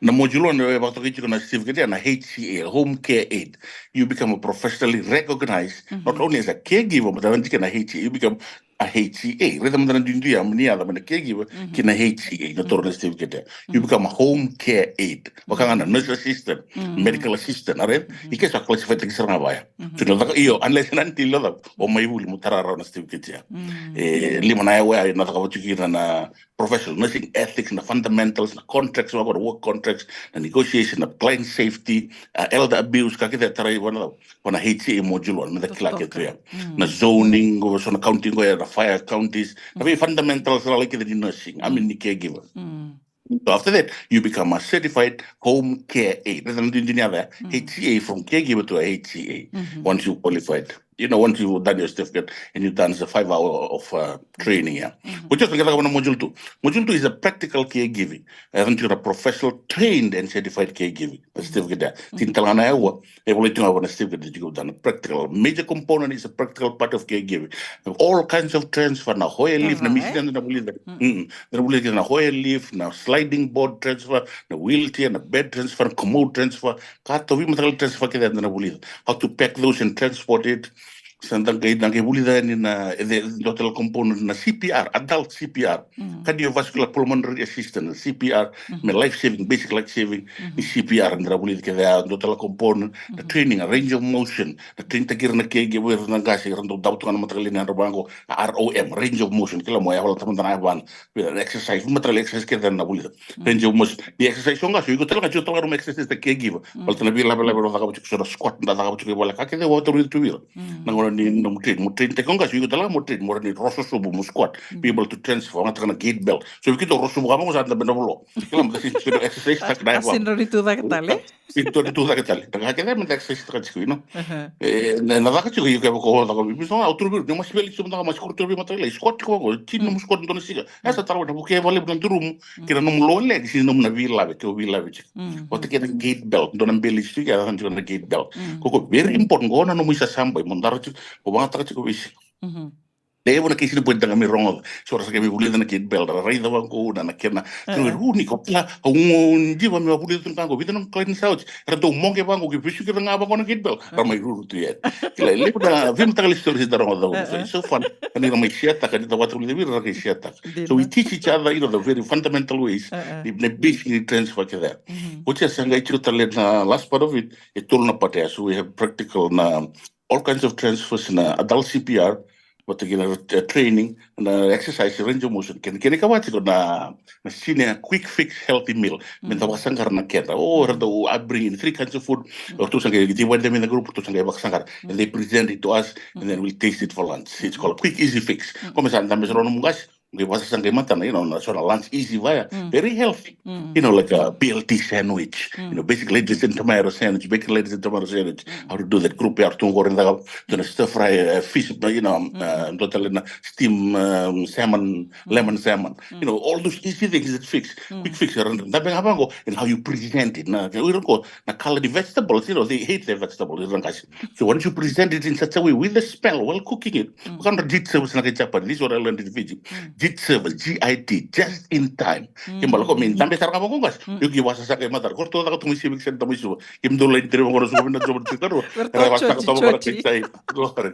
Na module one e vakatokai tiko na certificate ya na H C A, Home Care Aide. You become a professionally recognized, not only as a caregiver, but even na H C A, you become a H C A. Raica mada na duidui ya, ni yaco mai na caregiver ki na H C A, na toro na certificate ya. You become a home care aide. Vaka ga na nurse assistant, medical assistant, right? I ke sa classify taki sara ga vaya. So na caka, io, unless and until o mai vuli mo tara rawa na certificate ya. E lima na yawa ya na caka vatu kina na professional nursing ethics, na fundamentals, na contracts, na work contracts, na negotiation, na client safety, a, elder abuse, ka kece tarai vana, vana H C A module one, me da kila ke tu ya. Na zoning, o so na county qo ya, na fire counties, na vei fundamentals, na lai kece ni nursing, I mean ni caregiver. So after that, you become a certified home care aide. Na duidui ya, H C A, from caregiver to a H C A, once you qualified. You know, once you've done your certificate and you've done the five hour of, uh, training, yeah. Which is together with module two. Module two is a practical caregiving. I think you're a professional, trained and certified caregiving. The certificate there. Tini tale ga na yawa, e volai tu ga na certificate that you've done. Practical. Major component is a practical part of caregiving. All kinds of transfer, na Hoyer leave, na misi na vulica. Na vulica na Hoyer leave, na sliding board transfer, na wheelchair, na bed transfer, na commode transfer, ka tauvi mataqali transfer kece eda na vulica. How to pack those and transport it. Sa da qai, da qai vulica yani na, e, dua tale component na C P R, adult C P R. Cardiovascular pulmonary assistance, C P R, me life saving, basic life saving, ni C P R, da vulica kece ya, dua tale component, na training, a range of motion, na train taki ira na caregiver, ira na qase, ira dau dau tu ga na mataqali ni yadra vaqo, a R O M, range of motion, kila mo ya, wala tamata na yavana, exercise, mataqali exercise kece na vulica. Range of motion. Ni exercise o qase, iko tale ga, iko tale ga na exercise taki caregiver. Baleta na veilavelave ra cakava tiko, so na squat, na cakava tiko i vale, ka kece o tauri tu vei ira. Na gauna ni nomu train, mo train taki o qase, iko tale ga mo train, mo rawa ni roso sobu, mo squat. Be able to transfer, o gataka na gait belt. So vei keitou roso sobu ka vaqo sa dabe na volo. Kila mo da sini exercise taki na yavana. Sini rawa ni tu cake tale. Sini rawa ni tu cake tale. Na ka kece me da exercise taka tiko, you know. E, na, na caka tiko, iko kevaka o caka, vei so ga, au tauri vei ira, ni mas veli sobu na ka, mas kuru tauri vei mataqali, squat tiko vaqo, tini nomu squat dua na siga. E sa tara na vuke valevu na durumu, kei na nomu lower leg, sini nomu na veilave, ke o veilave tiko. Vata kei na gait belt, dua na belt tiko, ya na tiko na gait belt. Ko ko very important, ko na nomu isasabai, mo dara tiko, mo vagataka tiko vei isi. Levu na kesi ni boi daga me rogoca. So ra sa qai me vulica na gait belt, ra raica vaqo na, na kena. Kena runi ko kila, au gudiva me vulica tu na ka qo, vica na noqu client sa oti. Era dau moqe vaqo, ke vesuki ira ga vaqo na gait belt. Ra mai ruru tu yani. Kila, levu na veimataqali stories da rogoca. So it's so fun. Ka ni ra mai share taka, ni da vata vulica vei ira, ra qai share taka. So we teach each other, you know, the very fundamental ways. Ni, ni basic ni transfer kece. Oti sa qai tiko tale na last part of it, e tolu na part ya. So we have practical na all kinds of transfers na adult C P R, vata kei na, uh, training, na exercise, range of motion. Kena, kena ikava tiko na, na senior quick fix healthy meal. Me da vakasaqara na keda. O, era dau, I bring in three kinds of food. O ratou sa qai divide them in the group, ratou sa qai vakasaqara. And they present it to us, and then we'll taste it for lunch. It's called a quick easy fix. Ko me sa dabe sara nomu qase, qai vakasaqai matana, you know, na so na lunch easy vaya. Very healthy. You know, like a B L T sandwich, you know, basic lettuce and tomato sandwich, basic lettuce and tomato sandwich. How to do that? Group ya tu qori, na stir fry, uh, fish, you know, um, uh, dua tale na steam, um, salmon, lemon salmon. You know, all those easy things that fix, quick fix. Era dabe ga vaqo, and how you present it. Na, o ira qo, na colored vegetables, you know, they hate their vegetables, ira na qase. So once you present it in such a way with the smell while cooking it, what kind of git service na kai Japan? This is what I learned in Fiji. Git service, G I T, just in time. Ke bale ko me dabe sara ga vaqo qase. Io, qai vakasaqai matana. Ko ratou caka tu mai sivi, ke sa da mai suva. Kemudou lai dre vaqo na suva, na suva, na suva. Era vakasaqai matana, vakasaqai.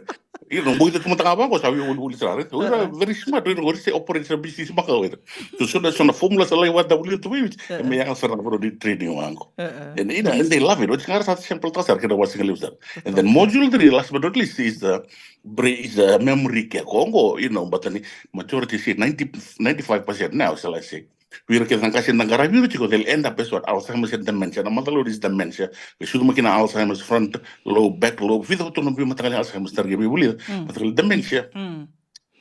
Io, na boi tu matana vaqo, sa vei vuli sara. Ira very smart, ira qori se operate sa business maka o ira. So, so na, so na formula sa lai vata vuli tu vei, e me yaga sara na voro ni training vaqo. And, you know, and they love it. Oti ga ra sa sample taka sara, kena wasi ga levu sara. And then module three, last but not least, is the brain, is the memory care. Ko qo, you know, but the majority say ninety, ninety-five percent now, shall I say. Vei ira kece na qase da qaravi ira tiko, they'll end up as what? Alzheimer's and dementia. Na macala oqori is dementia. Qai sucu mai kina Alzheimer's, front lobe, back lobe. Vica vata na veimataqali Alzheimer's, tara qai veivulica. Mataqali dementia.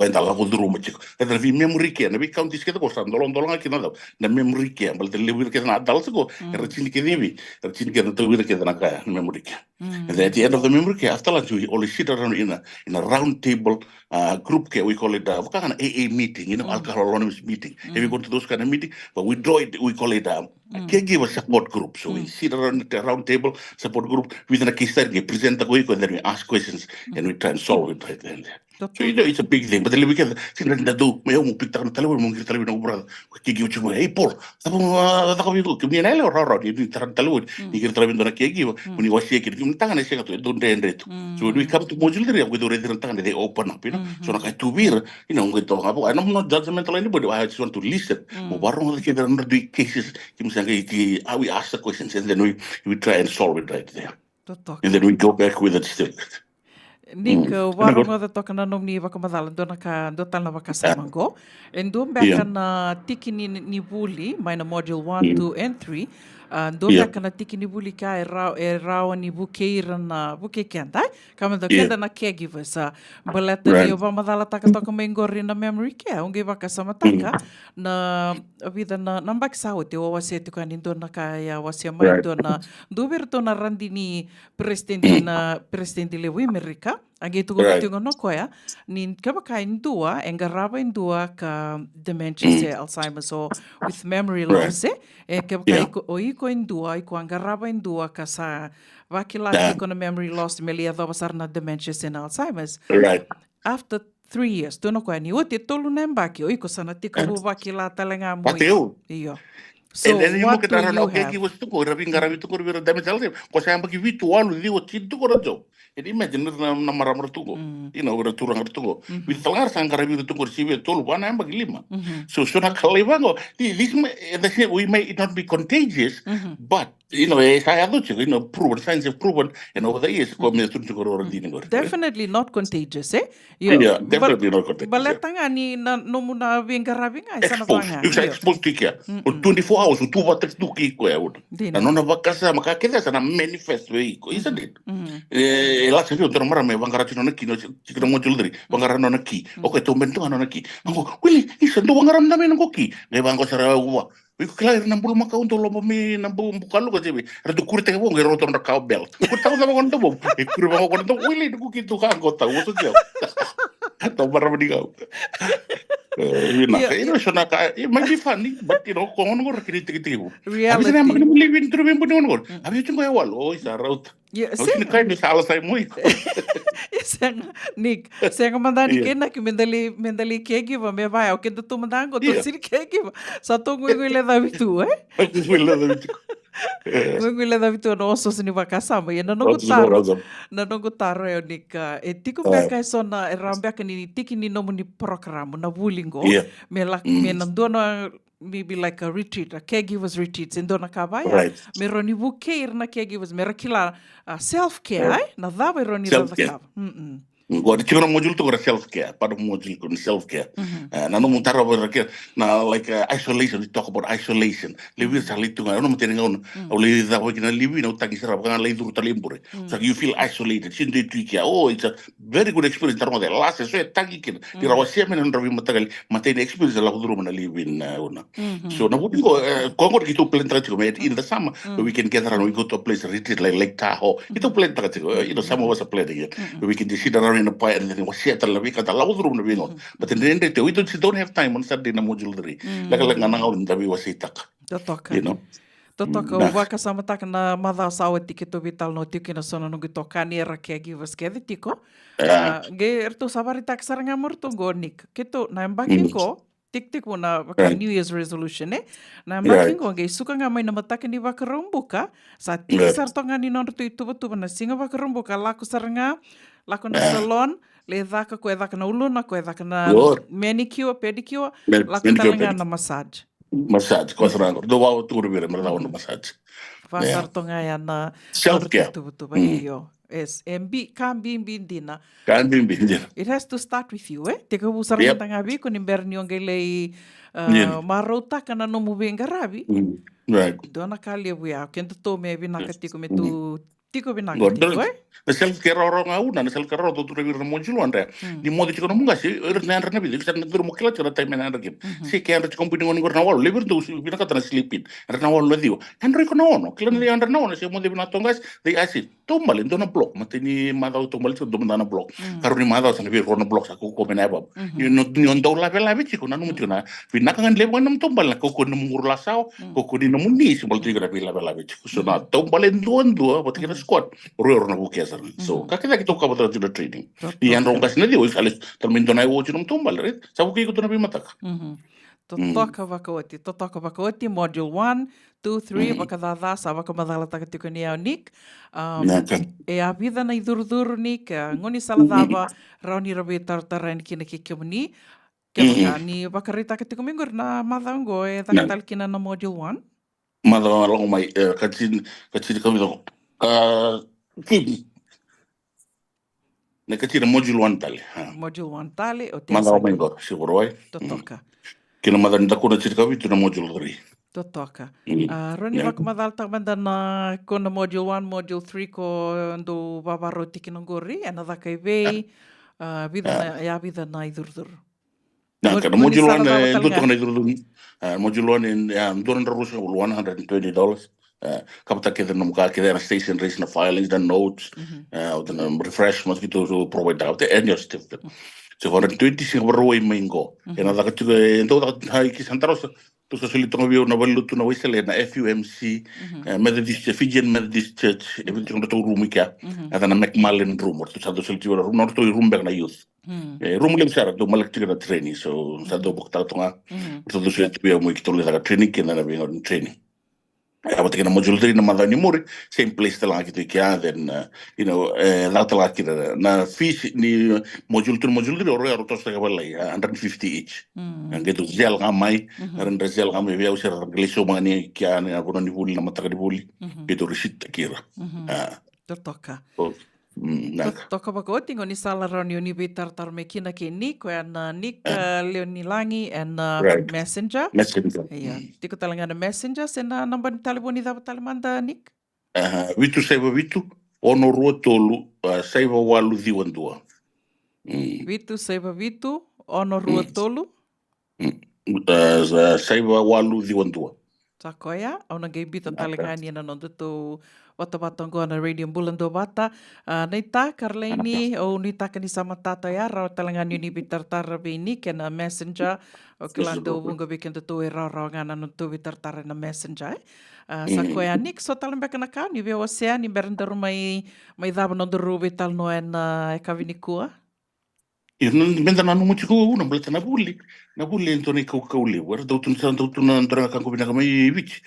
Eda lako curuma tiko. Eda na vei memory care, na vei counties kece qo sa doladola ga kina na cava? Na memory care. Baleta levu ira kece na adults qo, era tini kece i vei, era tini kece na tau ira kece na kaya, na memory care. And then at the end of the memory care, after lunch, we always sit around in a, in a round table, uh, group care, we call it, uh, vaka ga na A A meeting, you know, Alcohol Anonymous meeting. Have you gone to those kind of meeting? But we draw it, we call it, um, a caregiver support group. So we sit around at a round table, support group, with na case study, qai present-taka o iko, and then we ask questions, and we try and solve it right then. So, you know, it's a big thing. But the weekend, sina da dau, me au mo pick-taka na talevoni, mo qiri talevoni noqu brother. Ko caregiver tiko mai, "Hey, Paul, cava mo, ah, caka vei iko?" Kemuni na yalewa rawarawa, ni tara na talevoni. Ni qiri talevoni dua na caregiver, mo ni wasea kina. Kemuni tagane sega tu, e dau dredre tu. So when we come to module three, au qai dau raici ira na tagane, they open up, you know. So na ka e tu vei ira, you know, au qai dau, I'm not judgmental anybody, I just want to listen. Mo varogoca kece na nodra dui cases, kemuni sa qai, ki, ah, we ask the questions, and then we, we try and solve it right there. Totoka. And then we go back with it still. Nick, uh, varogoca toka na nomuni vakamacala, dua na ka, dua tale na vakasama qo. E dua beka na tiki ni, ni vuli, mai na module one, two, and three. Uh, dua beka na tiki ni vuli ka e rawa, e rawa ni vukei ira na, vukei keda, e? Ka meda keda na caregivers, uh, baleta ni o vakamacalataka toka mai qori na memory care, au qai vakasamataka na vica na, na yabaki sa oti, au a wasea tiko yani dua na ka, e a wasea mai dua na, dua vei iratou na radini peresitedi, na peresitedi levu i Merika. A qai tukuna tiko na koya ni kevaka e dua e qarava e dua ka dementia se Alzheimer's, o with memory loss, e, e kevaka iko, o iko e dua, iko a qarava e dua ka sa vakila tiko na memory loss, me lai yacova sara na dementia se na Alzheimer's. After three years, tukuna o koya ni oti e tolu na yabaki, o iko sa na tekivu vakila tale ga mo iko. Io. So, and then you look at the caregivers tu qo, era veiqaravi tu qo vei ira dementia Alzheimer's. Ko sa yabaki vitu, walu, ciwa, tini tu qo na job. And imagine ira na, na marama ra tu qo. You know, ira turaga ra tu qo. Vitu tale ga era sa qaravi ira tu qo, sivi e tolu, va na yabaki, lima. So, so na ka lai vaqo, thi-, this may, eh, this, we may not be contagious, but, you know, e sa yaco tiko, you know, proven, science have proven, and over the years, ko me tu tiko ro ra dini qori. Definitely not contagious, e? Io. Yeah, definitely not contagious. Baleta ga ni na nomu na veiqaravi ga, e sa na vaka ga. Expose. Io. Expose tiko ya. O twenty-four hours, o tu vata tu kei koya, o. Dina. Na nona vakasama, ka kece sa na manifest vei iko, isn't it? E, e lasa vei au dua na marama e vaqara tiko na nona ki, tiko na module three, vaqara na nona ki. O koya e taubeni tu ga na nona ki. Au qo, Willie, isa, dou vaqara mada mai na noqu ki. Qai vaqo sara au vua. Iko kila ira na bulumakau dau loma mai na bu-, bukaluka, se vei. Era dau kuretaki vaqo, qai rauta na cowbell. Kuretaka vaqo na domomu. E kure vaqo na domomu. Willie, noqu ki tu ka qo, tau vosa tiko. Tau marama ni kau. E, vinaka. Io, io. Ira so na ka, it might be funny, but, you know, ko gauna qori kena itekitekivu. Reality. A vei sa na yabaki ni live in, turu vei buni gauna qori. A vei tiko e walu, o, isa rauta. Io, sega. Au tini kai ni sa ala sai mo iko. Io, sega. Nick, sega mada ni kena ki me da lai, me da lai caregiver, me vaya, o keda tu mada qo, tou sega ni caregiver. Sa tou guiguilecavi tu, e? Guiguilecavi tu. Guiguilecavi tu na osooso ni vakasama. Ia na noqu taro, na noqu taro e o Nick, e tiko beka e so na, e rawa beka ni tiki ni nomuni program, na vuli qo. Me lako, me na dua na, maybe like a retreat, a caregivers retreat, se dua na ka vaya. Me rawa ni vukei ira na caregivers, me ra kila, a, self-care, e? Na cava e rawa ni ra cakava. Qo, e tiko na module tu qo na self-care, part of module qo na self-care. E, na nomu tarava ira kece, na, like, uh, isolation, we talk about isolation. Levu ira sa lai tu ga, au na mateni gauna, au lai cava kina live in, au tagi sara, vaka ga lai curu tale i bure. So you feel isolated, sega ni dua e tu i kea. Oh, it's a very good experience, taroga cake, lasa, so e tagi kina. Ni ra wasea mai na nodra veimataqali, matai na experience e lako curuma na live in, uh, una. So na vuli qo, e, ko qo keitou plan taka tiko, me in the summer, where we can gather around, we go to a place, retreat, like, Lake Tahoe. Keitou plan taka tiko, e, you know, some of us are planning it. Where we can just sit around in a bar and then wasea tale na veika da lako curuma na veigauna. But then, then, we don't, don't have time on Saturday na module three. Lekaleka ga na gauna da veiwaseitaka. Totoka. You know? Totoka, au vakasamataka na macawa sa oti keitou veitalanoa tiko kina so na noqu itokani era caregivers kece tiko. A, qai ratou sa vakaraitaka sara ga mai ratou qo, Nick. Keitou, na yabaki qo, tikotiko na vaka New Year's resolution, e? Na yabaki qo qai suka ga mai na mataka ni Vakaraubuka, sa tiki sara toka ga ni nodratou ituvatuva na siga Vakaraubuka, lako sara ga, lako na salon, lai caka, ko e caka na uluna, ko e caka na manicure, pedicure, lako tale ga na massage. Massage, ko sara ga, dou vakatukuna vei ira me ra caka na massage. Vaka sara toka ga ya na self-care. Ituvatuva, io. Yes, e bi-, ka bibi dina. Ka bibi dina. It has to start with you, e? Tekivu sara mada ga vei iko ni bera ni o qai lai, Ah, marautaka na nomu veiqaravi. Dua na ka levu ya, kedatou me vinaka tiko me tu tiko vinaka tiko, e? Na self care rawarawa ga una, na self care rawarawa dou tura vei ira na module one, Andrea. Ni moce tiko nomu qase, ira na yadra na vica, iko sa na duru mo kila tiko na time ena yadra kina. Se ke yadra tiko bui ni gone qori na walu, levu ira dou vinakata na sleep in. Yadra na walu na ciwa. Yadra iko na ono, kila ni yadra na ono, se moce vinaka toka qase, they ask, taubale dua na block, matai ni macawa taubale tiko dua mada na block. Karua ni macawa sa na vei rua na block sa kaukaua mai na yavava. Ni o dau lavelave tiko, nanuma tiko na vinaka ga ni levu ga ni nomu taubale na kaukaua ni nomu qurulasawa, kaukaua ni nomu knees, baleta tiko na veilavelave tiko. So na taubale duadua vata kei na squat, rua e rua na vukea sara. So ka kece ga keitou cover taka tiko na training. Ni yadra o qase na ciwa, at least tara mai dua na hour tiko nomu taubale, right? Sa vukei iko dua na veimataka. Totoka vakaoti, totoka vakaoti, module one, two, three, vakacaca, sa vakamacalataka tiko ni au, Nick. E a vica na icurucuru, Nick, a gaunisala cava rawa ni ra veitaratara yani kina kei kemuni? Kevaka ni vakaraitaka tiko mai qori na macawa oqo e caka tale kina na module one. Macawa lako mai, e, ka tini, ka tini ka vica, ka tini. Na ka tini na module one tale. Module one tale, o te macawa mai qo, Sikorowai. Totoka. Kei na macawa ni dakuna tini ka vitu na module three. Totoka. A, rawa ni vakamacalataka mada na ko na module one, module three ko dou vavarau tiko kina qori, ena caka i vei, a, vica na, e a vica na icurucuru? Na ka na module one e dua toka na icurucuru. A, module one e, a, dua na drau ruasagavulu, one hundred and twenty dollars. E, cover taka kece na nomu ka kece, na station rates, na filings, na notes, e, o na refreshments keitou tu provide taka, o na annual certificate. So hundred twenty sa vakarau mai qo. Ena caka tiko, e dau caka, a, i ke sa daru sa, tou sa soli toka vei au na valenilotu na Wesele na F U M C, e, Methodist, e, Fijian Methodist Church, e vei tiko na ratou room i kea. E na McMullen room, o ratou sa dau soli tiko na room, na ratou i room beka na youth. E room levu sara, dau maleka tiko na training, so sa dau vakataka toka ga. Ratou dau soli tiko vei au mo keitou lai caka training kei na veigauna ni training. E a vata kei na module three na macawa ni muri, same place tale ga keitou i kea, then, uh, you know, e caka tale ga kina na fees ni module two, module three, o rau ya rau toso taka vakalailai, a, hundred and fifty each. A, qai dau zela ga mai, a, ra dau zela ga mai vei au se ra qai lai sauma ga ni kea na vanua ni vuli, na mataka ni vuli. Qai dau receipt taki ira. A. Totoka. Totoka vakaoti, gaunisala rawa ni o ni veitaratara mai kina kei Nick, o ya na Nick, a, Leonilagi, ena Messenger. Messenger. Ia, tiko tale ga na Messenger, se na naba ni talevoni cava tale mada, Nick? Aha, vitu saiva vitu, ono rua tolu, a, saiva walu ciwa dua. Vitu saiva vitu, ono rua tolu. A, sa, saiva walu ciwa dua. Sa koya, au na qai biuta tale ga yani ena nodatou vatavata oqo na Radio Bula Duavata. A, naita, Karlaini, au nuitaka ni sa matata ya, rawa tale ga ni o ni veitaratara vei Nick ena Messenger. Au kila dau vuqa vei kedatou e rawarawa ga na nodatou veitaratara ena Messenger, e. A, sa koya, Nick, so tale beka na ka ni via wasea ni bera daru mai, mai cava nodaru veitalanoa ena, e, yakavi nikua? Ia, na, meda nanuma tiko au na baleta na vuli. Na vuli e dua na ikaukau levu. Era dau tu na, sa dau tu na dua na ka qo vinaka mai Viti.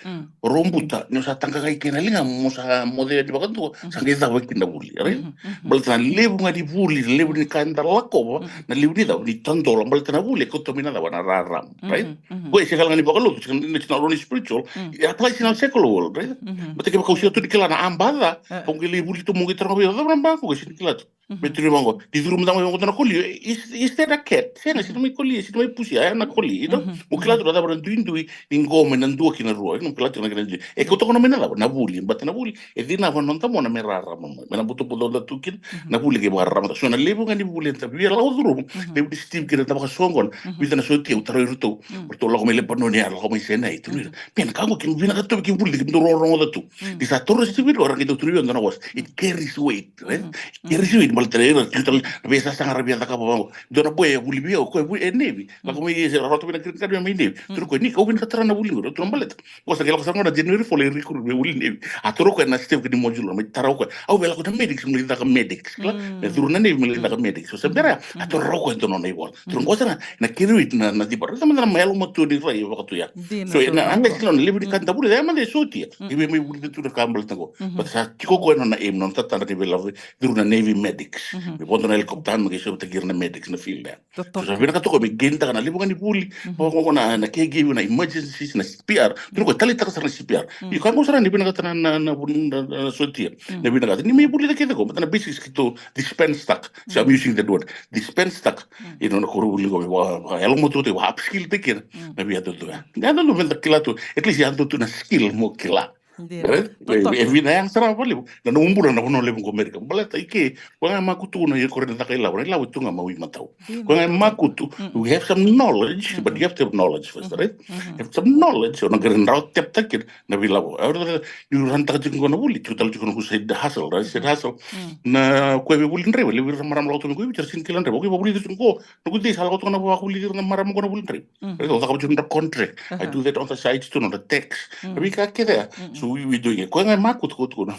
O rau buta, ni o sa taqaqa i ke na ligamu, mo sa moce yani vakadua, sa qai cava kina na vuli, right? Baleta na levu ga ni vuli, na levu ni ka eda lakova, na levu ni cava, ni tadola, baleta na vuli e kauta mai na cava, na rarama, right? Ko e se ka ga ni vakalotu, se ka ni, it's not only spiritual, it applies in our secular world, right? Baleta kevaka au sega tu ni kila na aba ca, au qai lai vuli tu mo qai taroga vei au, cava na aba qo, au sega ni kila tu. Me tukuni vaqo, ni curu mada mai vaqo na koli, is, is that a cat? Sega, sega ni mai koli, sega ni mai pusi, a, na koli, you know? Mo kila tu na cava na duidui ni qo mai na dua ki na rua, mo kila tu na kena dui. E kauta mai na cava, na vuli, baleta na vuli e cinava na noda mona me rarama mai. Me na butobuto da tu kina, na vuli qai vakararama. So na levu ga ni vuli eda via lako curuma, levu ni Steve kina da vakasoqona, vica na sotia au tarogi iratou. Ratou lako mai Lepanoni, a, lako mai Sinai, tukuna ira, me na ka qo, kemudou vinakata tu, kemudou vuli, kemudou rogorogoca tu. Ni sa toro Steve, ira qai dau tukuna vei au dua na wasa. It carries weight. Right? Kere sui ni baleta na ira, tiko tale na veisasaga ra via cakava vaqo. Dua na boy e vuli vei au, o koya e vuli e Navy. Lako mai, e rauta mai na green card mai Navy. Tukuna o koya, Nick, au vinakata tara na vuli qori, au tukuna baleta. Qo sa qai lako sara qo na January four, lai recruit me vuli Navy. A toro o koya na step ni module, mai tara o koya. Au via lako na medics, me lai caka medics. Kila, me curu na Navy, me lai caka medics. So sa bera, a toro o koya dua na nona ivola. Tukuna qo sara, na kere wit na, na ciba. Raica mada na yalomatua ni rai e vakatu ya. So, na, na, na levu ni ka da vuli, ya mada e sotia. Ia me mai vuli tu na ka baleta qo. But sa tiko o koya na nona aim, na nona tatadra ni via lako curu na Navy medic. medics. Me vodo na helicopter me qai sovitaki ira na medics na field ya. So sa vinakata toka me gain taka na levu ga ni vuli. Vaka na, na caregiving, na emergencies, na C P R. Tuna ko taleitaka sara na C P R. Io, ka qo sara ni vinakata na, na, na, na, na sotia. Na vinakata ni me vuli na kece ko, but na basics keitou dispense taka. So I'm using that word. Dispense taka. Io, na koronivuli qo, va, va, yalomatua tu, va upskill taki ira. Na via tu tu ya. Ya tu tu, veda kila tu. At least ya tu tu na skill mo kila. Right? E, e vina yaga sara vakalevu na nomu bula na vanua levu ko Amerika. Baleta i ke, koya ga e makutu na i kore na caka ilavo, na ilavo e tu ga mai matau. Koya ga e makutu, we have some knowledge, but you have to have knowledge first, right? Have some knowledge, o na qai rawa teptaki na veilavo. Au raica ni ranitaka tiko qo na vuli, tiko tale tiko na kusai hustle, right? Side hustle. Na koya vei vuli draiva, levu ira marama lako tu mai ko i Viti, era sega ni kila draiva. Koya vei vuli tiko qo, na kudei sa lako tu na vavuli ira na marama qo na vuli draiva. Right? O caka vatu na contract. I do that on the side tu na tax. Na veika kece ya. So we, we doing it. Koya ga e makutu ko tukuna.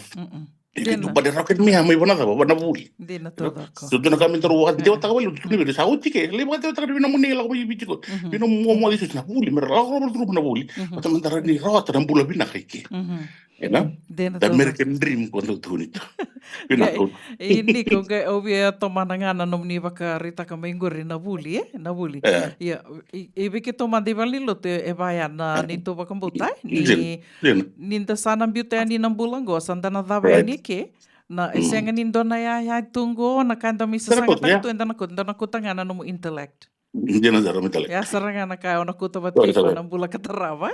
E ke tu bade rocket me ya mai vana cava, vana vuli. Dina tu caka. So tu na ka me daru vakadewataka vale, tu ni vei sa oti ke, lai vakadewataka ni vina muni lako mai Viti ko. Vina mua mua isu na vuli, me ra lako lako tu na vuli. Vata me daru ni rawata na bula vinaka i ke. Ena? Dina tu caka. The American dream ko dau tukuni tu. Vinaka. E, Nick, o qai, au via tomana ga na nomuni vakaraitaka mai qori na vuli, e? Na vuli. Ia, i, i vei keitou mada i valenilotu e, e vaya na neitou vakabauta, e? Ni, ni da sa na biuta yani na bula qo, sa da na cava yani ke. Na, e sega ni dua na yaya tu qo, na ka da mai sasagataka tu, eda na kauta, da na kauta ga na nomu intellect. Dina sara, me tale. Ia sara ga na ka, o na kauta vata tiko na bula ka tarava,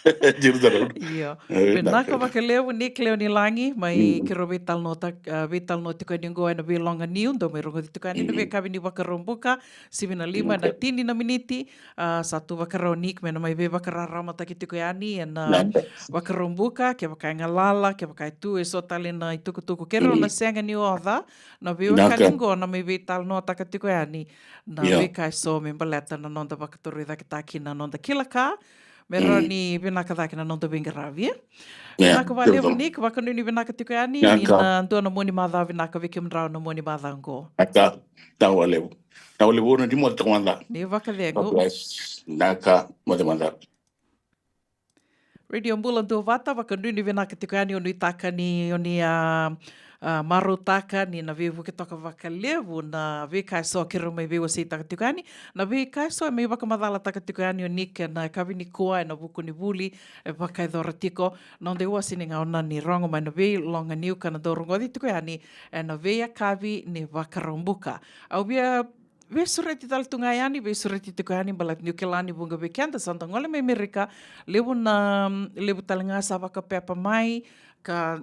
e? Dina sara. Io. Vinaka vakalevu, Nick Leonilagi, mai keirau veitalanoa, a, veitalanoa tiko yani qo ena veiloga niu, dou mai rogoci tiko yani na veikavi ni Vakaraubuka, sivi na lima ena tini na miniti, a, sa tu vakarau Nick me na mai veivakararamataki tiko yani ena Vakaraubuka, kevaka e galala, kevaka e tu eso tale na itukutuku. Keirau na sega ni oca na veiwekani qo na mai veitalanoataka tiko yani na veika eso me baleta na noda vakatorocaketaki na noda kila ka, me rawa ni vinaka cake na noda veiqaravi, e? Vinaka vakalevu, Nick, vakanuinui vinaka tiko yani, ni na dua na mua ni macawa vinaka vei kemudrau na mua ni macawa qo. Naka, naka vakalevu. Naka vakalevu, na ni moce toka mada. Ni vakacegu. Naka, moce mada. Radio Bula Duavata, vakanuinui vinaka tiko yani, o nuitaka ni o ni a, a, marautaka ni na veivuke toka vakalevu na veika eso keirau mai veiwaseitaka tiko yani, na veika eso e mai vakamacalataka tiko yani o Nick ena yakavi nikua ena vuku ni vuli e vakayacora tiko. Noda iwasewase ni gauna ni rogo mai na veiloga niu ka na dau rogoci tiko yani ena veiyakavi ni Vakaraubuka. Au via veisureti tale tu ga yani, veisureti tiko yani baleta niu kila ni vuqa vei keda sa da gole mai Amerika, levu na, levu tale ga sa vakapepa mai, ka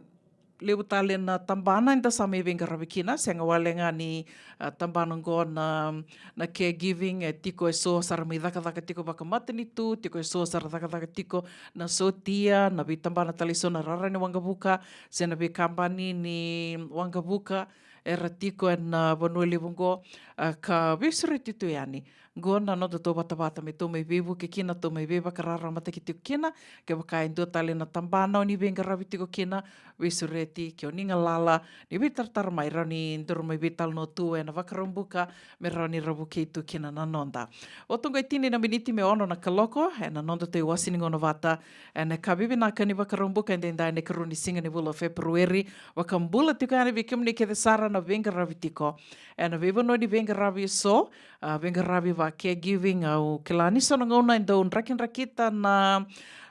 levu tale na tabana eda sa mai veiqaravi kina, sega wale ga ni, a, tabana qo na, na caregiving, e tiko eso sa ra mai cakacaka tiko vakamatanitu, tiko eso sa ra cakacaka tiko na sotia, na veitabana tale eso na rara ni waqavuka, se na veikabani ni waqavuka, era tiko ena vanua levu qo, a, ka veisureti tu yani. Qo na noda tauvatavata me tou mai veivuke kina, tou mai veivakararamataki tiko kina, kevaka e dua tale na tabana o ni veiqaravi tiko kina, veisureti, ke o ni galala, ni veitaratara mai, rawa ni daru mai veitalanoa tu ena Vakaraubuka, me rawa ni ra vukei tu kina na noda. Oti qo e tini na miniti me ono na kaloko, ena noda tau iwasewase ni gauna vata, ena yakavi vinaka ni Vakaraubuka edaidai ena ikarua ni siga ni vula o Feperueri. Vakabula tiko yani vei kemuni kece sara na veiqaravi tiko ena veivanua ni veiqaravi eso, a, veiqaravi va caregiving, au kila ni so na gauna e dau drakidrakita na,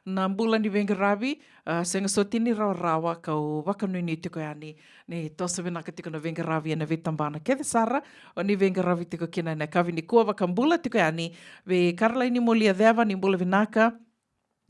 na bula ni veiqaravi, a, sega soti ni rawarawa, kau vakanuinui tiko yani ni toso vinaka tiko na veiqaravi ena veitabana kece sara o ni veiqaravi tiko kina ena yakavi nikua. Vakabula tiko yani vei Karalaini Molia Ceva, ni bula vinaka.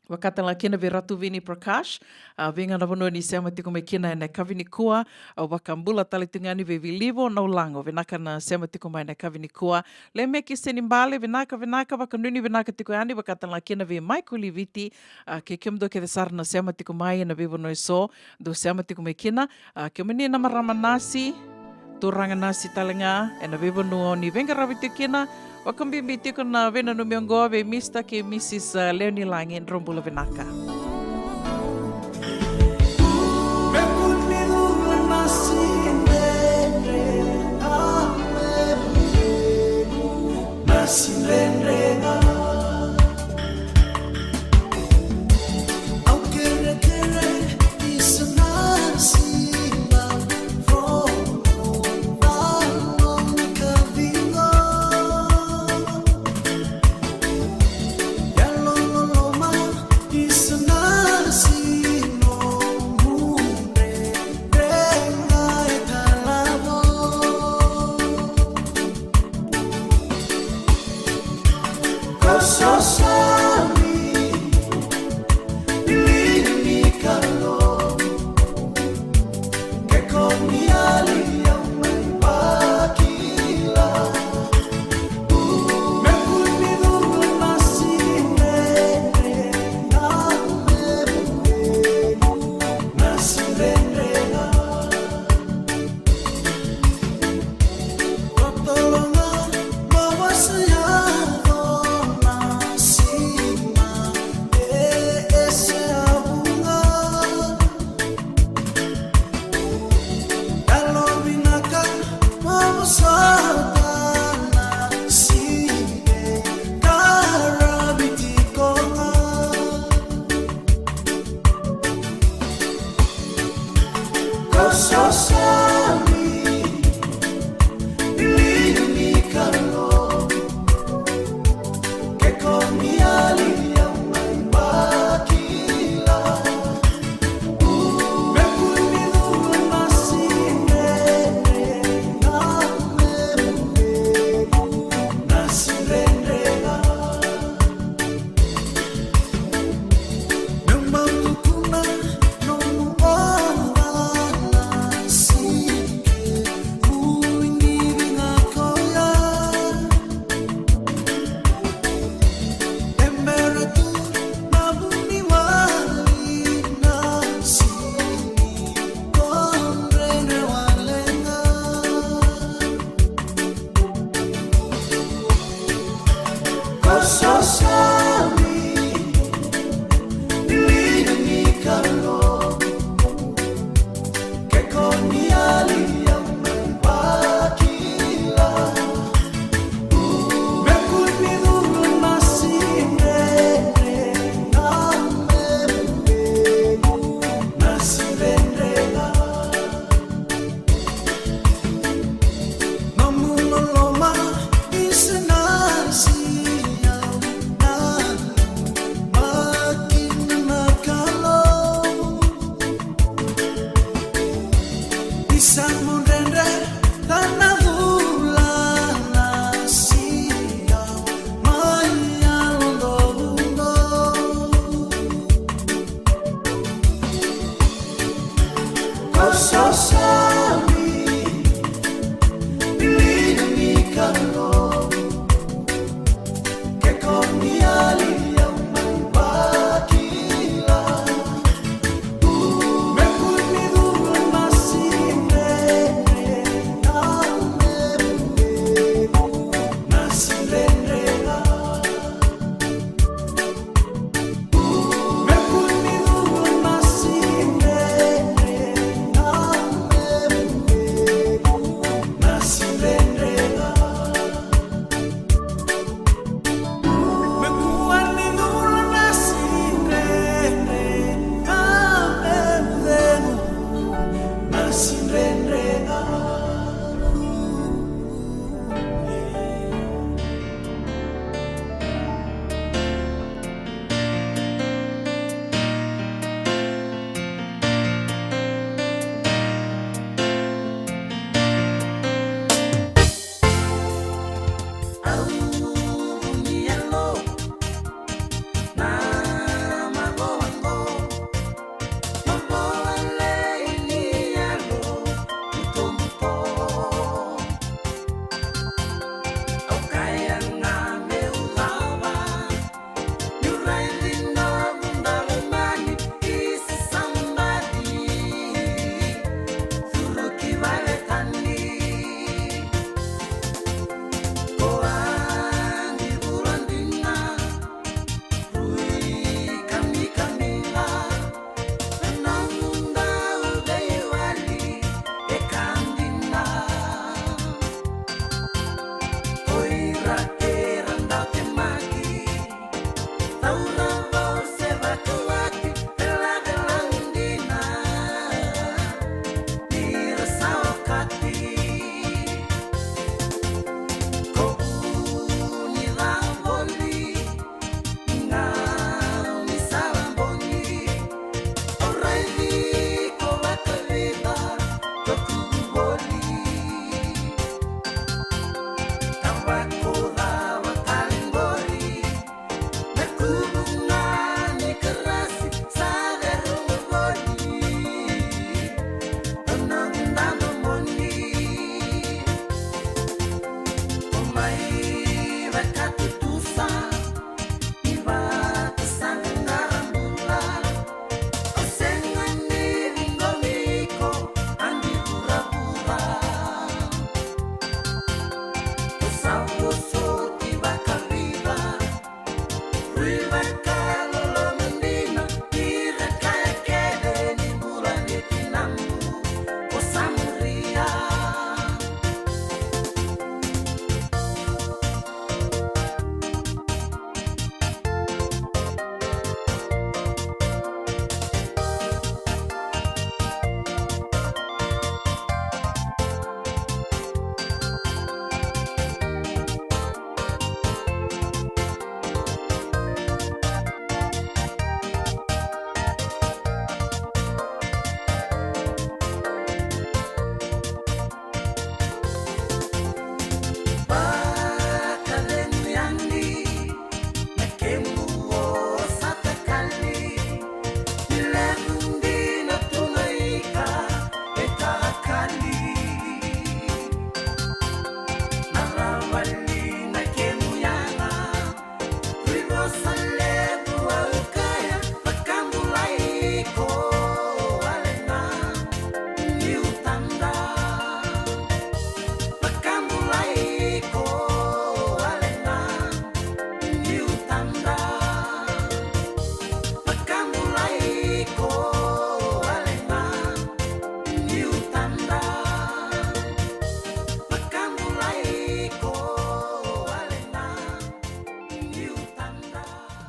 Vaka tale ga kina vei Ratu Vini Prakash, a, vei ga na vanua ni sema tiko mai kina ena yakavi nikua. Au vakabula tale tu ga yani vei Vilivo Naulago, vinaka na sema tiko mai ena yakavi nikua. Lemeki Senibale, vinaka, vinaka, vakanuinui vinaka tiko yani, vaka tale ga kina vei Michael i Viti, a, kei kemudou kece sara na sema tiko mai ena veivanua eso dou sema tiko mai kina. A, kemuni na marama nasi, turaga nasi tale ga ena veivanua o ni veiqaravi tiko kina, vakabibi tiko na veinanumi oqo vei Mister kei Missus, a, Leonilagi, drau bula vinaka.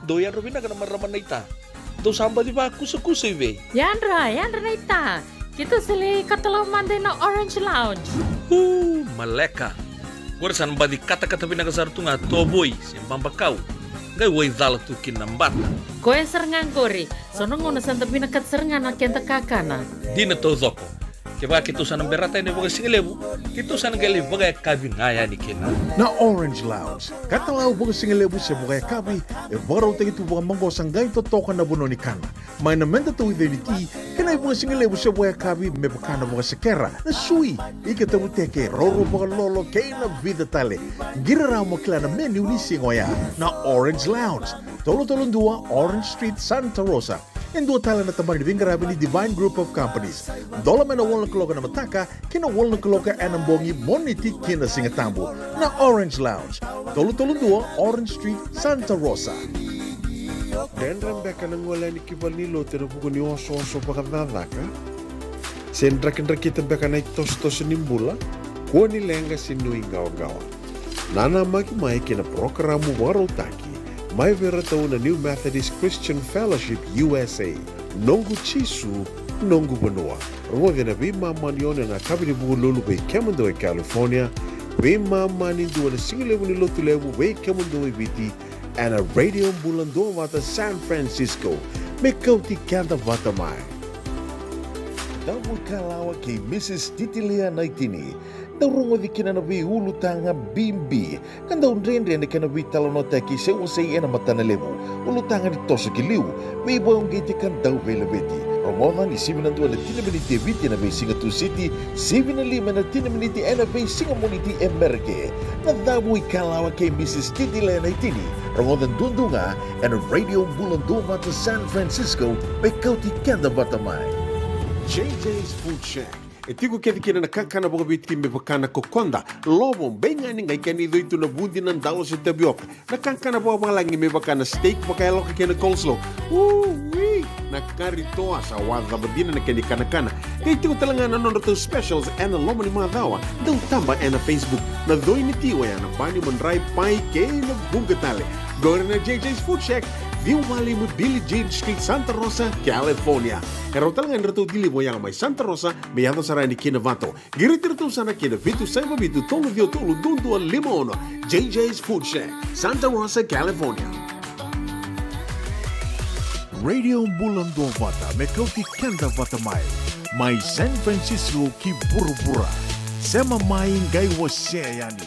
Dou yadra vinaka na marama naita. Dou sa baci vakusakusa i vei? Yadra, yadra naita. Keitou sa lai katalau mada ina Orange Lounge. Uu, maleka. Qori sa na baci katakata vinaka sara tu ga tovoi se babakau. Qai waicala tu kina na bata. Koya sara ga qori. So na gauna sa da vinakata sara ga na keda kakana. Dina taucoko. Kevaka keitou sa na berata yani vakasigalevu, keitou sa na qai lai vakayakavi ga yani kina. Na Orange Lounge, katalau vakasigalevu se vakayakavi, e vakarautaki tu vakamaqosa qai totoka na vanua ni kana. Mai na meda tauica ni ti, kei na ivakasigalevu se vakayakavi me vaka na vakasekera, na sui, ika tavuteke, roro vakalolo, kei na vica tale. Qiri rawa mo kila na menu ni siga oya. Na Orange Lounge, tolu tolu dua Orange Street, Santa Rosa. E dua tale na tabana ni veiqaravi ni Divine Group of Companies. Dola mai na walu na kaloko ena mataka ki na walu na kaloko ena bogi, Moniti ki na Sigatabu. Na Orange Lounge, tolu tolu dua Orange Street, Santa Rosa. Dredre beka na gole yani ki valenilotu ena vuku ni osooso vakacakacaka? Se drakidrakita beka na itosotoso ni bula? Kua ni leqa se nuiqawaqawa. Nanamaki mai ki na parokaramu vakarautaki mai vei iratou na New Methodist Christian Fellowship U S A, Noqu Jisu, Noqu Vanua. Rogoci ena veimama ni ono ena yakavi ni Vukelulu vei kemudou e California, veimama ni dua ena sigalevu ni Lotulevu vei kemudou e Viti, ena Radio Bula Duavata San Francisco, me kauti keda vata mai. Dau ikalawa kei Mrs Titilia Naitini, dau rogoci kina na veiulutaga bibi, ka dau dredre na kena veitalanoataki se wasei ena matana levu, ulutaga ni toso ki liu, veivakauqeti ka dau veilaveti. Rogoca ni sivi na dua ena tini na miniti e Viti ena veisiga Tusiti, sivi na lima ena tini na miniti ena veisiga Moniti e Merika. Na Cavu Ikalawa kei Mrs Titilia Naitini, rogoca duadua ga ena Radio Bula Duavata San Francisco, me kauti keda vata mai. J J's Food Shack. E tiko kece kina na kakana vakaviti me vaka na kokoda, lovo, beigani, qai kena icoi tu na vudi, na dalo se tavioka. Na kakana vakavalagi me vaka na steak vakayaloka kei na coleslaw. Ui! Na kari toa, sa wacava dina na kena ikanakana. Qai tiko tale ga na nodratou specials ena loma ni macawa. Dau taba ena Facebook. Na coi ni ti oya na bani, madrai, pai kei na vuqa tale. Qori na J J's Food Shack, ciwa walu lima Billie Jean Street, Santa Rosa, California. E rawa tale ga ni ratou deliver oya mai Santa Rosa me yaco sara yani ki Novato. Qiriti iratou sara ki na vitu saiva vitu tolu ciwa tolu dua dua lima ono. J J's Food Shack, Santa Rosa, California. Radio Bula Duavata me kauti keda vata mai, mai San Francisco ki vuravura. Sema mai qai wasea yani.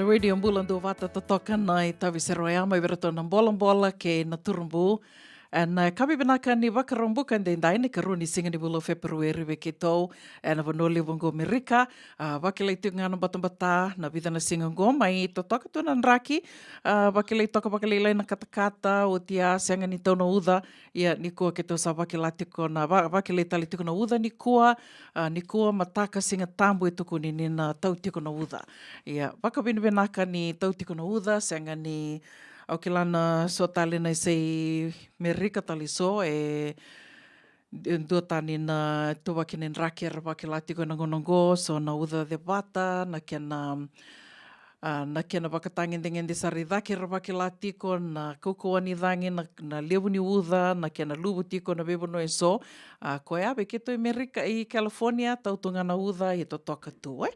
Radio Bula Duavata totoka na itavi sere oya mai vei iratou na bolabola kei na turubu. Ena yakavi vinaka ni Vakaraubuka edaidai, na ikarua ni siga ni vula o Feperueri vei keitou ena vanua levu oqo Merika. A, vakilai tiko ga na batabata na vica na siga oqo, mai totoka tu na draki. A, vakilai toka vakalailai na katakata, oti a sega ni tau na uca. Ia nikua keitou sa vakila tiko na, va-, vakilai tale tiko na uca nikua. A, nikua mataka Siga Tabu e tukuni ni na tau tiko na uca. Ia vakavinavinaka ni tau tiko na uca, sega ni, au kila na so tale na isei Merika tale so e, e dua tani na tuvaki ni draki era vakila tiko ena gauna oqo, so na uca cevata, na kena, a, na kena vakatagedegede sara i cake era vakila tiko, na kaukauwa ni cagi, na, na levu ni uca, na kena luvu tiko na veivanua eso. A, koya vei keitou i Merika, i California, tau tu ga na uca, e totoka tu, e.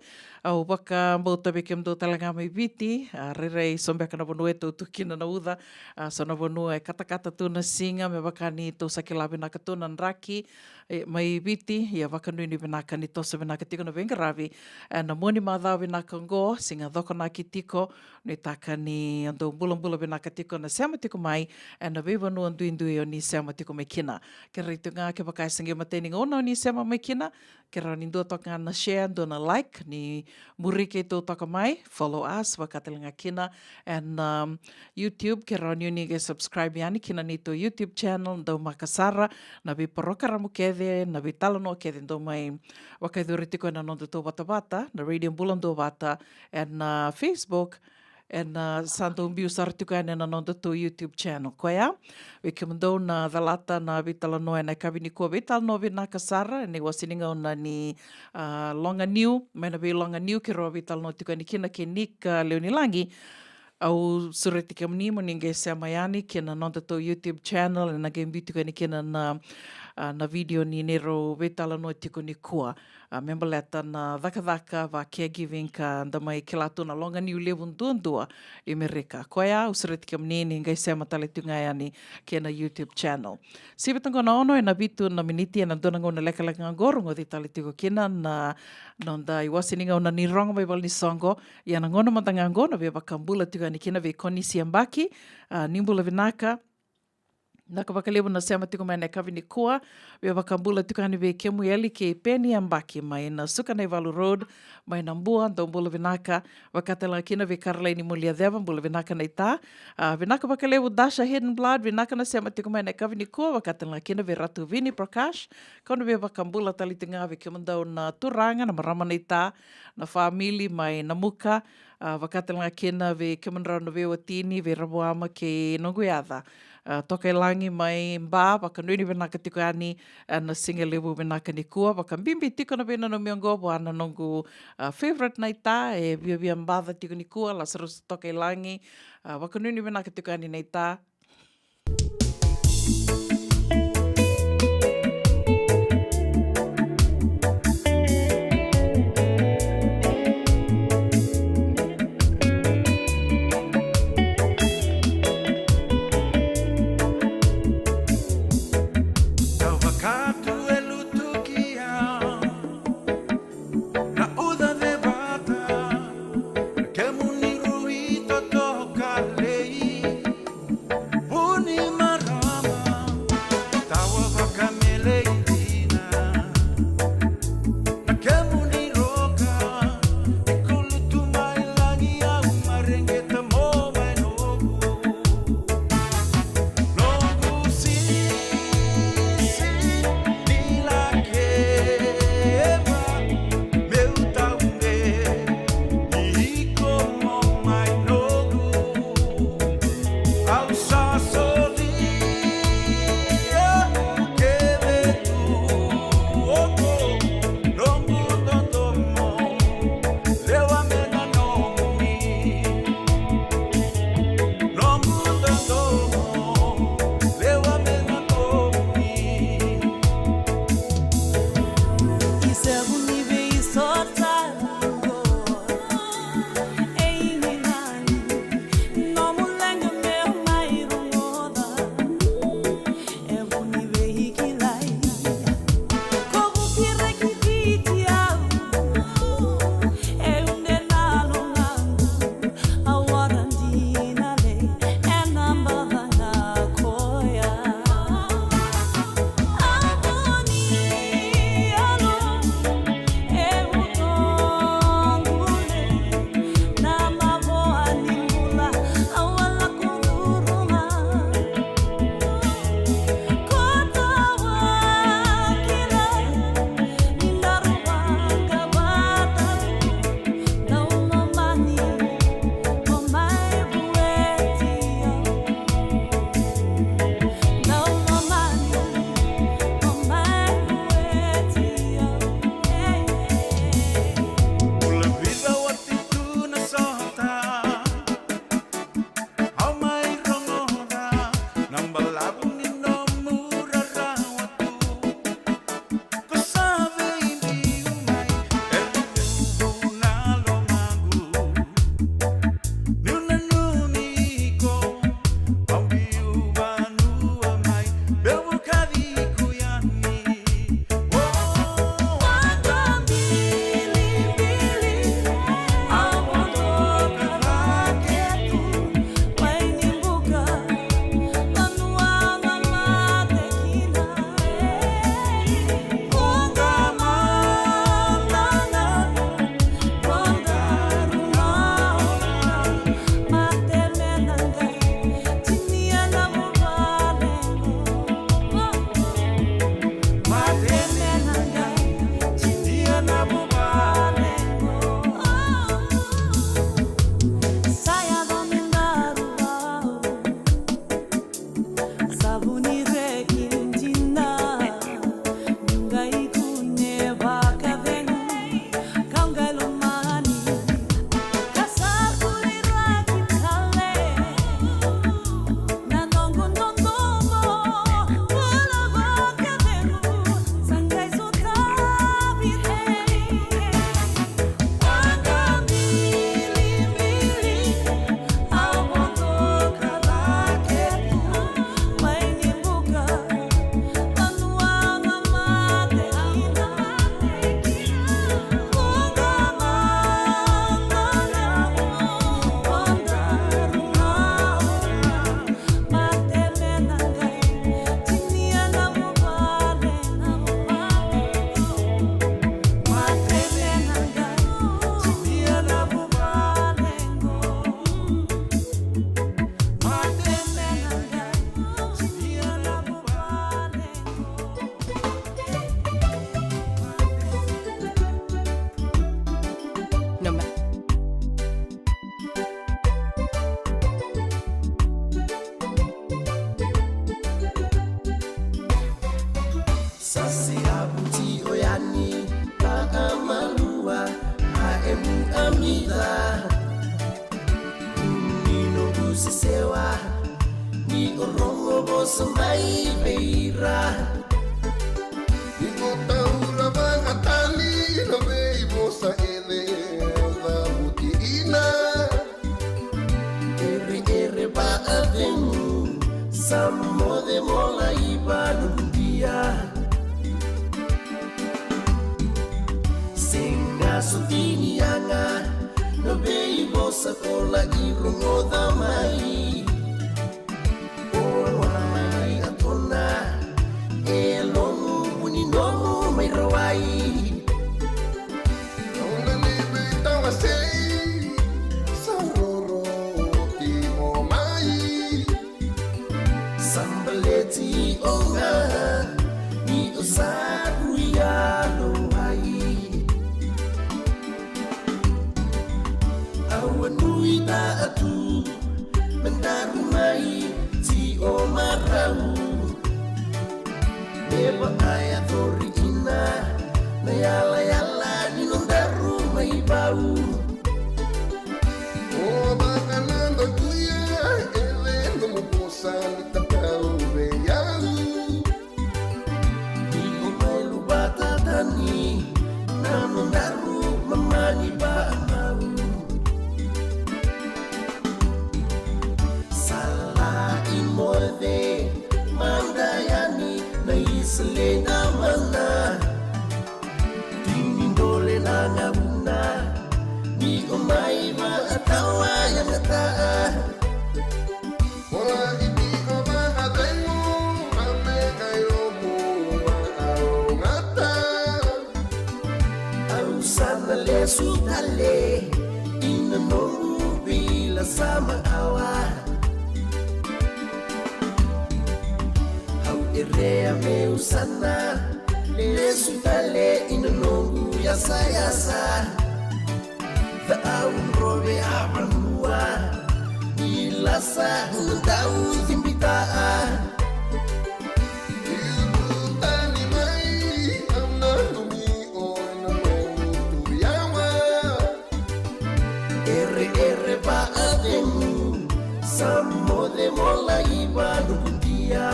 Au vakabauta vei kemudou tale ga mai Viti, a, rairai so beka na vanua e tau tu kina na uca, a, so na vanua e katakata tu na siga, me vaka ni tou sa kila vinaka tu na draki, e, mai Viti, ia vakanuinui vinaka ni toso vinaka tiko na veiqaravi, e, na mua ni macawa vinaka oqo, siga Cokonaki tiko, nuitaka ni o dou bulabula vinaka tiko na sema tiko mai, e, na veivanua duidui o ni sema tiko mai kina. Kerei tu ga kevaka e se qai matai ni gauna o ni sema mai kina, ke rawa ni dua toka ga na share, dua na like, ni muri keitou toka mai, follow us, vaka tale ga kina ena, um, YouTube, ke rawa ni o ni qai subscribe yani kina neitou YouTube channel, dau maka sara na veiporokaramu kece, na veitalanoa kece dau mai vakayacori tiko ena nodatou vatavata, na Radio Bula Duavata, ena, uh, Facebook, ena, uh, sa dau biu sara tiko yani ena nodatou YouTube channel. Koya, vei kemudou na calata na veitalanoa ena yakavi nikua, veitalanoa vinaka sara, ena iwase ni gauna ni, a, loga niu, mai na veiloga niu keirau veitalanoa tiko yani kina kei Nick, a, Leonilagi. Au sureti kemuni mo ni qai sema yani kina nodatou YouTube channel, ena qai biu tiko yani kina na, a, na video ni neirau veitalanoa tiko nikua. A, me baleta na cakacaka va caregiving ka da mai kila tu na loga niu levu duadua i Merika. Koya, au sureti kemuni ni qai sema tale tu ga yani kei na YouTube channel. Sivi toka na ono ena vitu na miniti ena dua na gauna lekaleka ga oqo, rogoci tale tiko kina na noda iwase ni gauna ni rogo mai valenisoqo. Ia na gauna mada ga oqo na via vakabula tiko yani kina vei Konisi Yabaki. A, ni bula vinaka. Vinaka vakalevu na sema tiko mai ena yakavi nikua. Via vakabula tiko yani vei Kemueli kei Peni Yabaki mai na Sukanaivalu Road, mai Nabua, dou bula vinaka. Vaka tale ga kina vei Karalaini Muliaceva, bula vinaka naita. A, vinaka vakalevu Dasha Hidden Blood, vinaka na sema tiko mai ena yakavi nikua. Vaka tale ga kina vei Ratu Vini Prakash. Kau na via vakabula tale tiko ga vei kemudou na turaga, na marama naita, na famili mai Namuka. A, vaka tale ga kina vei kemudrau na veiwatini, vei Ravuama kei noqu yaca, a, Tokailagi mai Ba, vakanuinui vinaka tiko yani, a, na siga levu vinaka nikua, vakabibi tiko na veinanumi oqo vua na noqu, a, favorite naita, e viavia baca tiko nikua, Lasarus Tokailagi, a, vakanuinui vinaka tiko yani naita. Sa seyavu tiko yani ka a malua, a emu a mica. Ni noqu sesewa ni o rogo vosa mai vei ira. Ni o taura vakatani na veivosa e levu, cavuti ina. Ereere va'acegu, sa moce mo laiva noqu dia. Sega soti ni yaga na veivosa ko lai rogoca mai. O mai a tona e logu vuni nomu mai rawai. Au na ni veitawasei, sa roro ti o mai. Sa baleti o ga ni o sa rui yalo ai. Au a nuitaka tu me daru mai ti o marau. Me va'ayacori ina na yalayala ni nodaru mai vau. O vaka na dokuya e vei nomu vosa ni tatau vei au. Ni o mai luvata tani na nodaru mamani va'amau. Sa lai moce mada yani na Isele na mana. Tini dole na gauna ni o mai va'atawa yagata. Ola i tiko va'acegu, a me kai lomu a au gata. Au sa na lesu tale ina noqu vila sa ma'awa. Au erea meu sa na lesu tale ina noqu yasayasa. Ca'au drove a vanua ni lasa na dau cibita'a. Iu tani mai au nanumi o na nomu tu yawa. Ereere va'acegu, sa moce mo laiva noqu dia.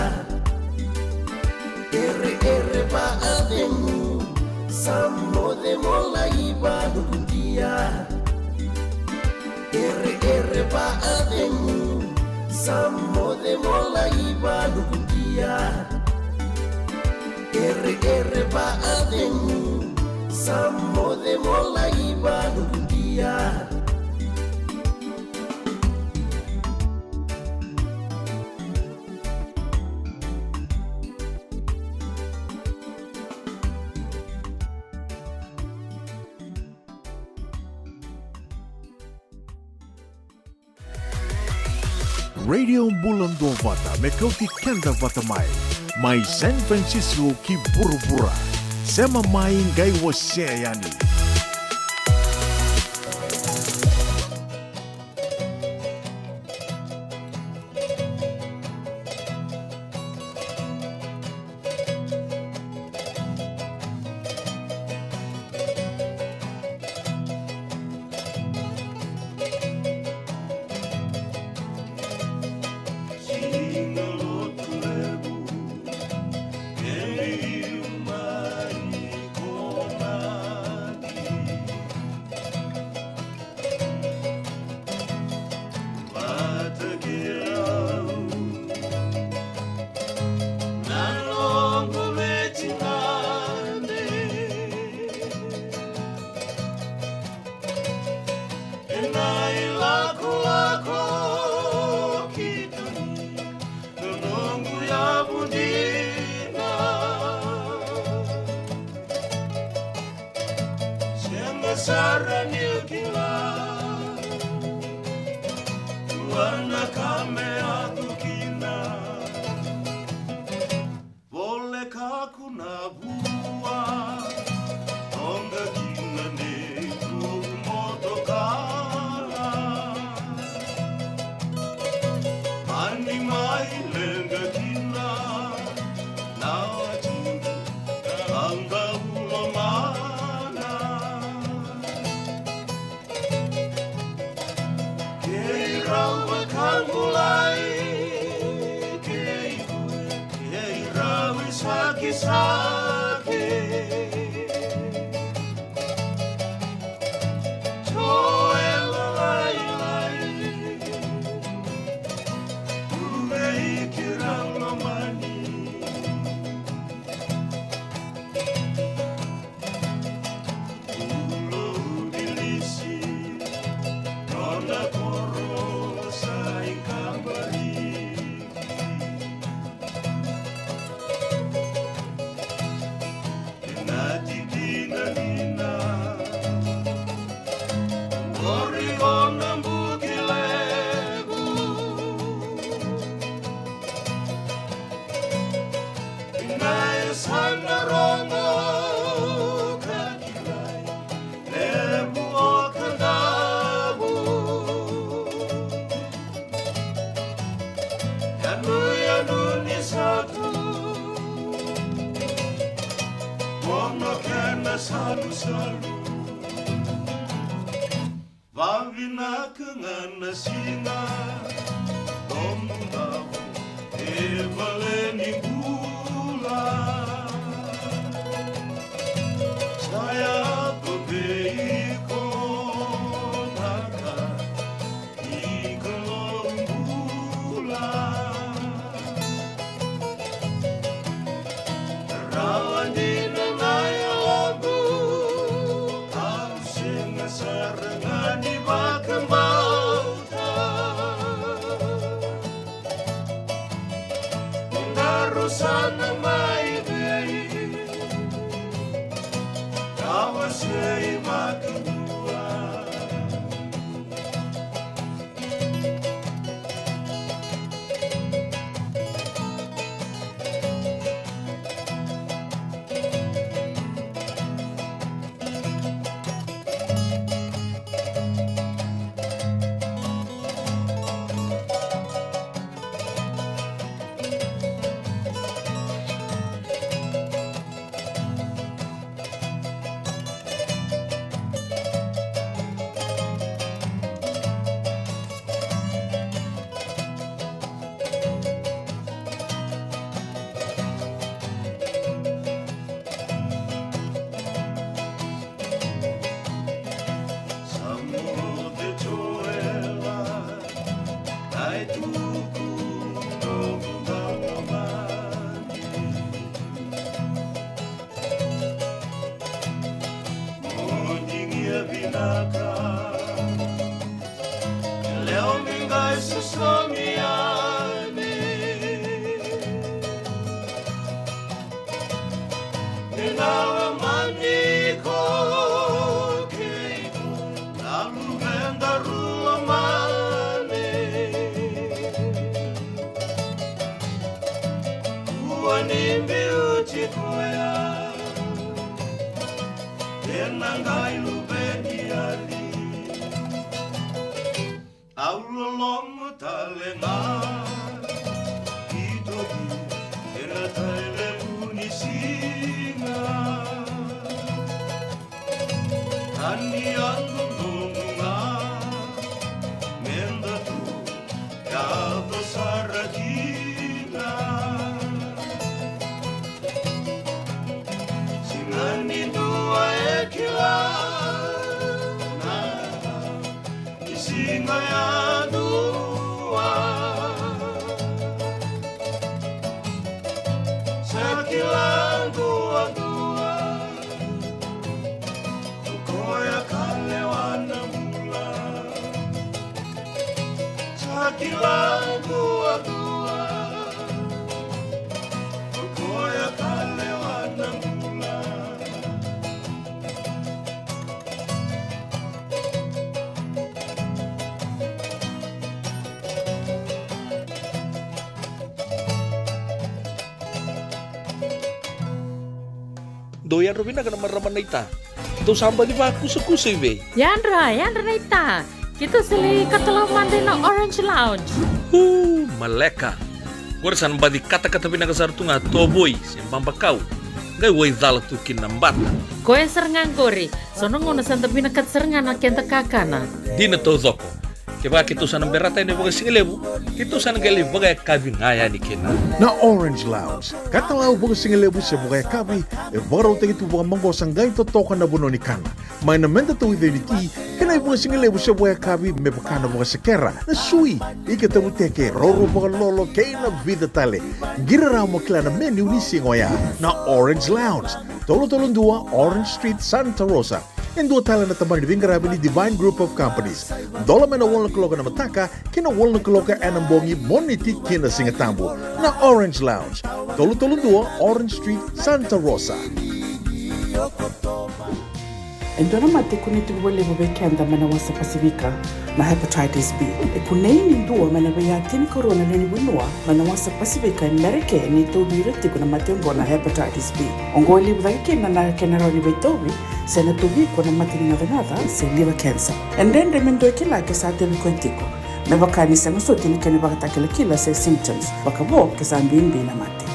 Ereere va'acegu, sa moce mo laiva noqu dia. Ereere va'acegu, sa moce mo laiva noqu dia. Ereere va'acegu, sa moce mo laiva noqu dia. Radio Bula Duavata me kauti keda vata mai. Mai San Francisco ki vuravura. Sema mai qai wasea yani. Vata kei au na noqu veitacini ena ilakolako ki Tui. Na noqu yavu dina. Sega sara niu kila. Dua na ka me yaco kina. Voleka ku na vua. Toqa kina nei tuku motokara. Mani mai leqa kina na watiqu. Sakisaki, Joela lailai, Uveikira lomani. Ulo ubilisi, nona koro sa ikabari. Na tikina nina, qori qo na buki levu. Na yasana rogo ka kilai, levu o Kadavu. Yanuyanu ni satu, mono kena salusalu. Vavinaka ga na siga nomu davo e vale ni bula. Sa yaco vei iko na ka ni Kalou bula. Rawa dina na yaloqu, au sega sara ga ni vakabauta. Ni daru sa na mai vei, ka wasei makadua. Sa moce Joela, ai tuku nomu daulomani. Mo ni gia vinaka, lewe ni qai sosomi yani. Ni na lomani iko kei iko na luveda ru lomani. Kua ni biuti koya, ena qai luveni yali. Au loloma tale ga, itoki ena tailevu ni siga. Ka ni yadodonu ga meda tu yaco sara kina. Sega ni dua e kila na Ni siga yadua. Sa kila duadua o koya ka lewa na bula. Sa kila duadua o koya ka lewa na bula. Dou yadra vinaka na marama naita. Dou sa baci vakusakusa i vei? Yadra, yadra naita. Keitou sa lai katalau mada ina Orange Lounge. Uu, maleka. Qori sa na baci katakata vinaka sara tu ga tovoi se babakau. Qai waicala tu kina na bata. Koya sara ga qori. So na gauna sa da vinakata sara ga na keda kakana. Dina taucoko. Kevaka keitou sa na berata yani vakasigalevu, keitou sa na qai lai vakayakavi ga yani kina. Na Orange Lounge, katalau vakasigalevu se vakayakavi, e vakarautaki tu vakamaqosa qai totoka na vanua ni kana. Mai na meda tauica ni ti, kei na ivakasigalevu se vakayakavi me vaka na vakasekera, na sui, ika tavuteke, roro vakalolo, kei na vica tale. Qiri rawa mo kila na menu ni siga oya. Na Orange Lounge, tolu tolu dua Orange Street, Santa Rosa. E dua tale na tabana ni veiqaravi ni Divine Group of Companies. Dola mai na walu na kaloko na mataka, kei na walu na kaloko ena bogi, Moniti ki na Sigatabu. Na Orange Lounge, tolu tolu dua Orange Street, Santa Rosa. E dua na mate e kunei tiko vakalevu vei keda mai na wasa Pasifika, na hepatitis B. E kunei ni dua mai na veiya tinikarua na lewe ni vanua mai na wasa Pasifika e Merika ni tauvi ira tiko na mate oqo na hepatitis B. Oqo e levu cake kina na kena rawa ni veitauvi, se na tauvi iko na mate ni gacagaca se liver cancer. E dredre me dua e kila ke sa tauvi koya tiko, me vaka ni sega soti na kena ivakatakilakila se symptoms, vakavo ke sa bibi na mate.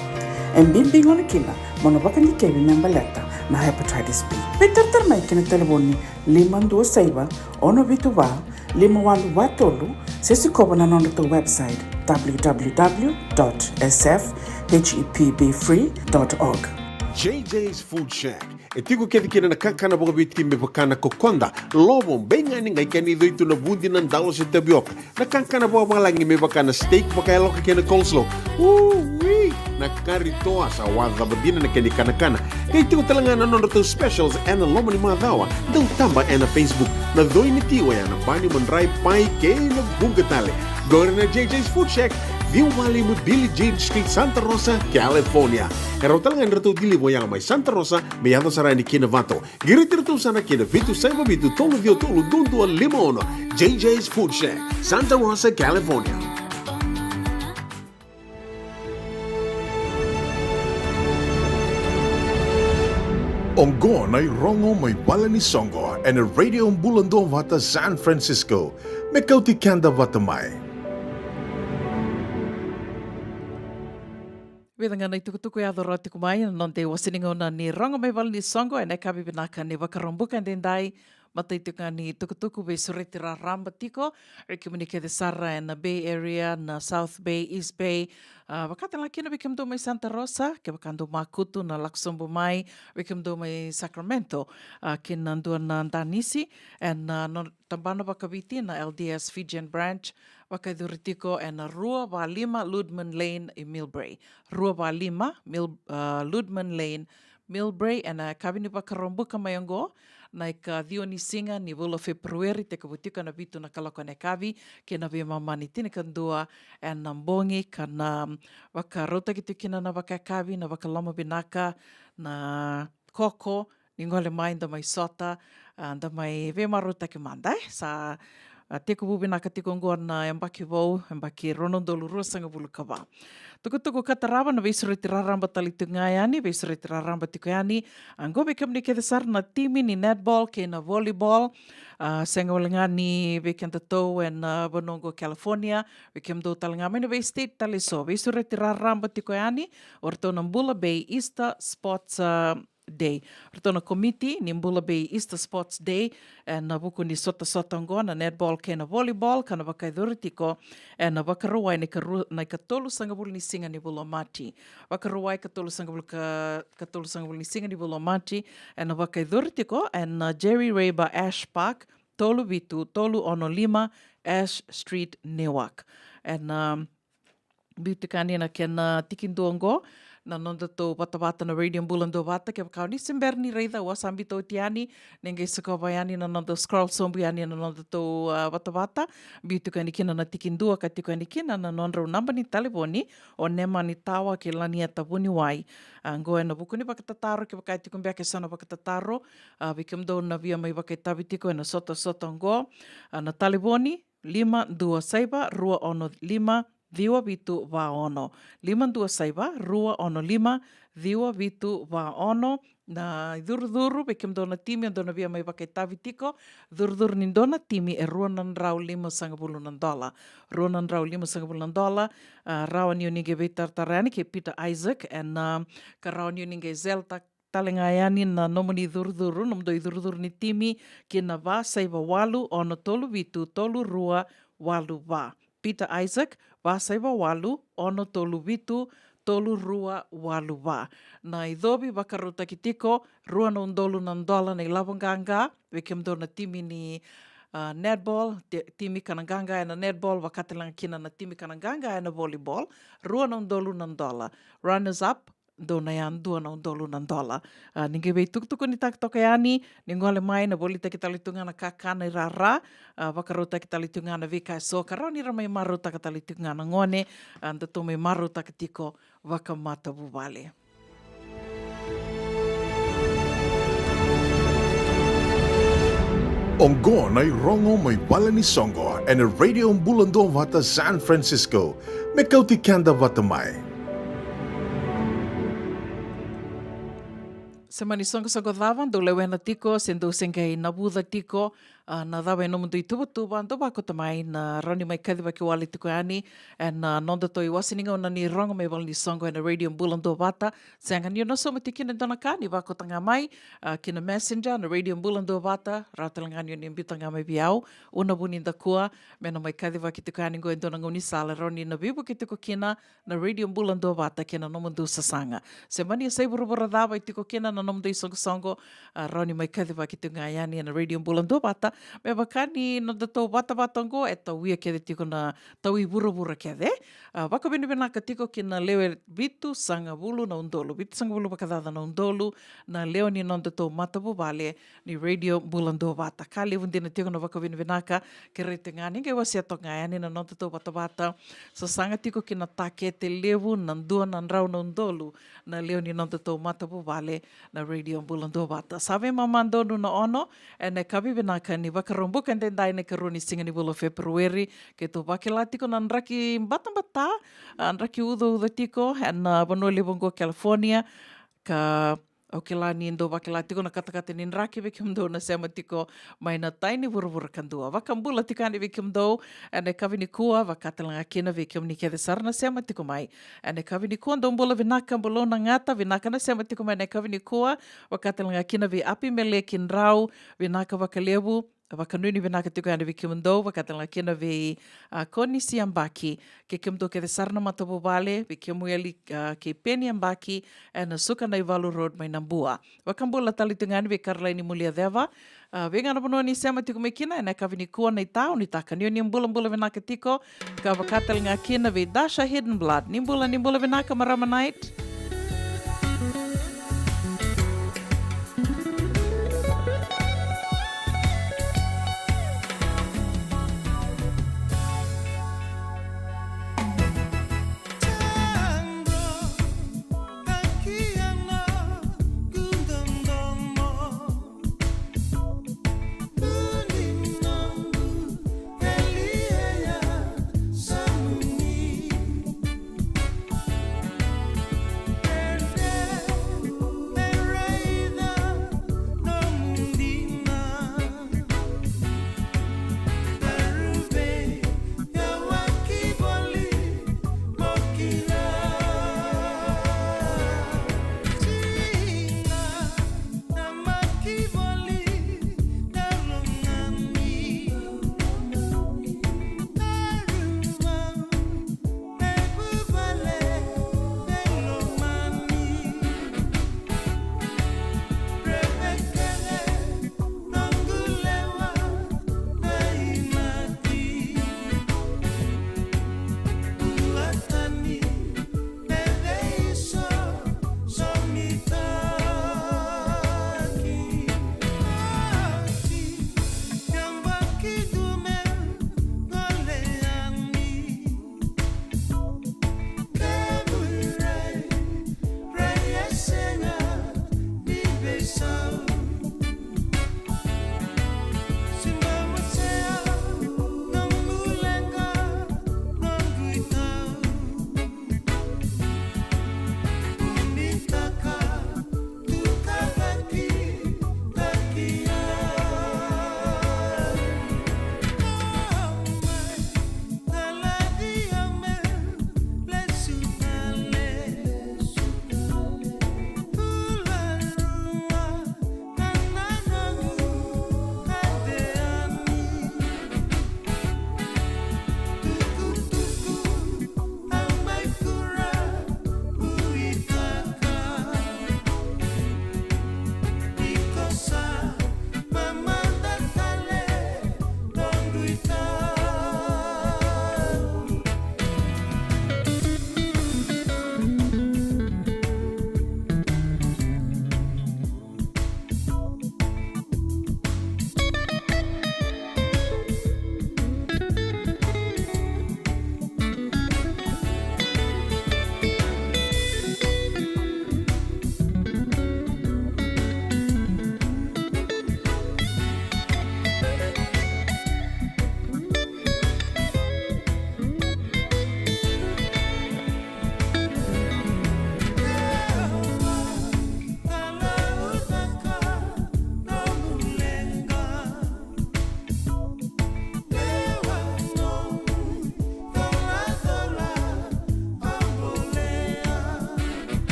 E bibi gona kina mo na vakadikevi me baleta na hepatitis B. Veitaratara mai ki na talevoni lima dua saiva, ono vitu va, lima walu va tolu, se sikova na nodratou website, w w w dot s f h e p b free dot org. J J's Food Shack. E tiko kece kina na kakana vakaviti me vaka na kokoda, lovo, beigani, qai kena icoi tu na vudi, na dalo se tavioka. Na kakana vakavalagi me vaka na steak vakayaloka kei na coleslaw. Ui! Na kari toa, sa wacava dina na kena ikanakana. Qai tiko tale ga na nodratou specials ena loma ni macawa. Dau taba ena Facebook. Na coi ni ti oya na bani, madrai, pai kei na vuqa tale. Qori na J J's Food Shack, ciwa va lima Billie Jean Street, Santa Rosa, California. E rawa tale ga ni ratou deliver oya mai Santa Rosa me yaco sara yani ki Novato. Qiriti iratou sara ki na vitu saiva vitu tolu ciwa tolu dua dua lima ono. J J's Food Shack, Santa Rosa, California. Oqo na irogo mai vale ni soqo ena Radio Bula Duavata, San Francisco. Me kauti keda vata mai. Vica ga na itukutuku e yaco rawa tiko mai ena noda iwase ni gauna ni rogo mai vale ni soqo ena yakavi vinaka ni Vakaraubuka edaidai. Matai tiko ga ni tukutuku, veisureti raraba tiko. Vei kemuni kece sara ena Bay Area, na South Bay, East Bay, a, vaka tale ga kina vei kemudou mai Santa Rosa, kevaka dou makutu na lako sobu mai, vei kemudou mai Sacramento, a, ki na dua na danisi ena, a, no, tabana vakaviti na L D S Fijian Branch, vakayacori tiko ena rua va lima Ludman Lane i Millbrae. Rua va lima Mil-, a, Ludman Lane, Millbrae, ena yakavi ni Vakaraubuka mai oqo, na ikaciwa ni siga ni vula o Feperueri, tekivu tiko ena vitu na kaloko ena yakavi kei na veimama ni tinikadua ena bogi, ka na vakarautaki tiko kina na vakayakavi, na vakalomavinaka, na koko, ni gole mai, da mai sota, a, da mai veimarautaki mada, e? Sa, a, tekivu vinaka tiko oqo na yabaki vou, yabaki rua na udolu ruasagavulu ka va. Tukutuku ka tarava, na veisureti raraba tale tiko ga yani, veisureti raraba tiko yani. A, oqo vei kemuni kece sara na timi ni netball kei na volleyball. A, sega wale ga ni vei kedatou ena, a, vanua oqo California, vei kemudou tale ga mai na veistate tale eso, veisureti raraba tiko yani o ratou na Bula Bay Easter Sports, a, Day. Ratou na komiti ni Bula Bay Easter Sports Day ena vuku ni sotasota oqo na netball kei na volleyball, ka na vakayacori tiko ena Vakarauwai na ikaru-, na ikatolusagavulu ni siga ni vula o Maji. Vakarauwai, ikatolusagavulu ka, ikatolusagavulu ni siga ni vula o Maji, ena vakayacori tiko ena Jerry Rayburn Ash Park, tolu vitu tolu ono lima Ash Street, Newark. Ena, um, biu tiko yani na kena tikidua oqo na nodatou vatavata na Radio Bula Duavata. Kevaka o ni se bera ni raica, au a sa biuta oti yani, ni qai sikova yani na noda scroll sobu yani na nodatou, a, vatavata. Biu tiko yani kina na tikidua, ka tiko yani kina na nodrau naba ni talevoni, o Nemani Tawa kei Lanieta Vuniwai. A, oqo ena vuku ni vakatataro, kevaka e tiko beka eso na vakatataro, a, vei kemudou na via mai vakaitavi tiko ena sotasota oqo, a, na talevoni, lima dua saiva, rua ono lima, ciwa vitu va ono. Lima dua saiva, rua ono lima, ciwa vitu va ono. Na icurucuru, vei kemudou na timi o dou na via mai vakaitavi tiko, curucuru ni dua na timi e rua na drau limasagavulu na dola. Rua na drau limasagavulu na dola. A, rawa ni o ni qai veitaratara yani kei Peter Isaac, ena, a, ka rawa ni o ni qai zelle ta-, tale ga yani na nomuni curucuru, nomudou icurucuru ni timi, ki na va saiva walu, ono tolu vitu, tolu rua, walu va. Peter Isaac, va saiva walu, ono tolu vitu, tolu rua walu va. Na icovi vakarautaki tiko, rua na udolu na dola na ilavo qaqa, vei kemudou na timi ni, ah, netball, ti-, timi ka na qaqa ena netball, vaka tale ga kina na timi ka na qaqa ena volleyball, rua na udolu na dola. Runners up, dou na yadua na udolu na dola. Ah, ni qai veitukutukunitaka toka yani, ni gole mai na volitaki tale tu ga na kakana i rara, ah, vakarautaki tale tu ga na veika eso ka rawa ni ra mai marautaka tale tu ga na gone, ah, datou mai marautaka tiko vakamatavuvale. Oqo na irogo mai vale ni soqo ena Radio Bula Duavata San Francisco. Me kauti keda vata mai. Se mani soqosoqo cava dou lewena tiko, se dou se qai navuca tiko, ah, na cava e nomudou ituvatuva, dou vakauta mai, na rawa ni mai kacivaki wale tiko yani ena, ah, nodatou iwase ni gauna ni rogo mai vale ni soqo ena Radio Bula Duavata. Sega ni o na sauma tiko kina e dua na ka, ni vakauta ga mai, ah, ki na Messenger na Radio Bula Duavata, rawa tale ga ni o ni biuta ga mai vei au, Una Vunidakua, me na mai kacivaki tiko yani qo e dua na gaunisala rawa ni na veivuke tiko kina na Radio Bula Duavata kei na nomudou sasaga. Se mani sa ivuravura cava e tiko kina na nomudou isoqosoqo, ah, rawa ni mai kacivaki tiko ga yani ena Radio Bula Duavata, me vaka ni nodatou vatavata oqo e tauia kece tiko na tau i vuravura kece. Ah, vakavinavinaka tiko ki na lewe vitusagavulu na udolu, vitusagavulu vakacaca na udolu na lewe ni nodatou matavuvale ni Radio Bula Duavata. Ka levu dina tiko na vakavinavinaka, kerei tiko ga ni qai wasea toka ga yani na nodatou vatavata, sasaga tiko ki na takete levu na dua na drau na udolu na lewe ni nodatou matavuvale na Radio Bula Duavata. Sa veimama donu na ono ena yakavi vinaka ni Vakaraubuka edaidai, na ikarua ni siga ni vula o Feperueri. Keitou vakila tiko na draki batabata, ah, draki ucauca tiko ena, ah, vanua levu oqo California. Ka au kila ni dou vakila tiko na katakata ni draki vei kemudou na sema tiko mai na tai ni vuravura kadua. Vakabula tiko yani vei kemudou ena yakavi nikua, vaka tale ga kina vei kemuni kece sara na sema tiko mai ena yakavi nikua. Dou bula vinaka, bula na gata, vinaka na sema tiko mai ena yakavi nikua, vaka tale ga kina vei Apimeleki Drau, vinaka vakalevu. Vakanuinui vinaka tiko yani vei kemudou, vaka tale ga kina vei, ah, Konisi Yabaki, kei kemudou kece sara na matavuvale, vei Kemueli, ah, kei Peni Yabaki ena Sukanaivalu Road mai Nabua. Vakabula tale tiko ga yani vei Karolaini Muliaceva, ah, vei ga na vanua ni sema tiko mai kina ena yakavi nikua. Na itau ni taka ni o ni bulabula vinaka tiko, ka vaka tale ga kina vei Dasha Hidden Blood. Ni bula, ni bula vinaka marama Night.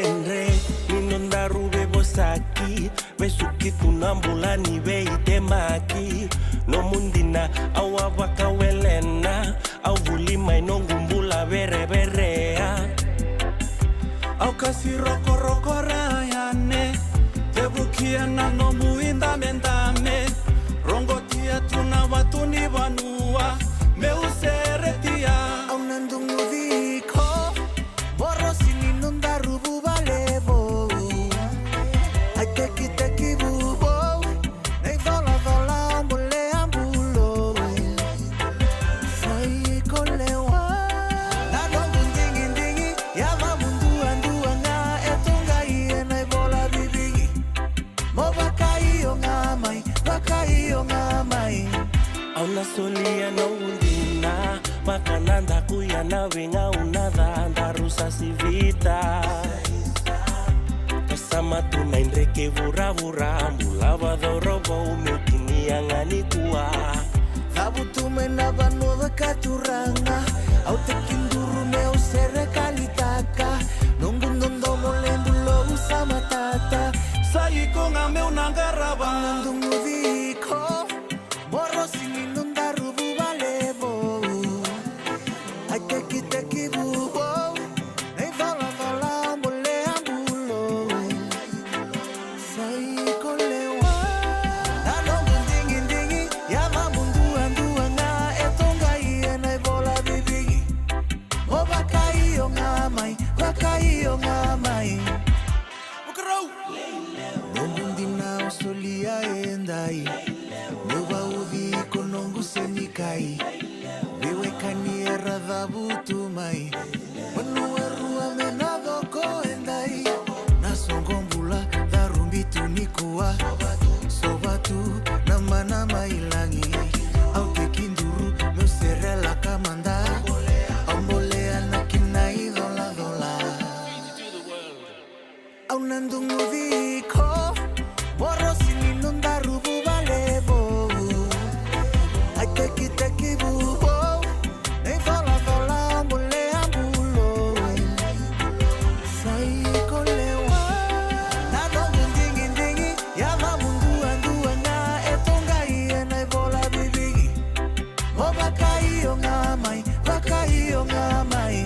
Dredre ni nodaru veivosaki, vesuki tu na bula ni veitemaki. Nomu dina au a vakawelena, au vuli mai noqu bula vereverea. Au kasi rokoroko ra yane, tevukia na nomu idamedame. Rogotia tu na vatu ni vanua, meu seretia. Au na duguci iko, vorosi ni nodaru vuvale vou. Ai tekiteki vuvou, nei colacola o bolea bulou. Sai kolewa. Na noqu digidigi, yacamu duadua ga e toqai ena ivola vivigi. Mo vakaio ga mai, vakaio ga mai. Au na solia noqu dina, vaka na dakuya na veigauna ca daru sa sivita. Ka sa matu na idre kei vuravura, bula vacauravou meu tinia ga nikua. Cavutu mai na vanua vakaturaga, au tekiduru meu serekalitaka. Noqu dodomo levu lou sa matata. Sa iko ga meu na qarava. Na duguci iko, vorosi ni nodaru vuvale vou. Ai tekiteki vuvou, nei colacola o bolea bulou. Sai kolewa. Na noqu digidigi, yacamu duadua ga e toqai ena ivola vivigi. Mo vakaio ga mai, vakaio ga mai. Vakarau. Noqu dina au solia edai. Meu vauci iko noqu senikai. Veiwekani era cavutu mai. Vanua rua me na coko edai. Na soqo bula caru bitu nikua. Sovatu na mana mai lagi. Au tekiduru meu serelaka mada. Au bolea na kina icolacola. Au na duguci iko, vorosi ni nodaru vuvale vou. Ai tekiteki vuvou, nei colacola o bolea bulou. Sai kolewa. Na noqu digidigi, yacamu duadua ga e toqai ena ivola vivigi. Mo vakaio ga mai, vakaio ga mai.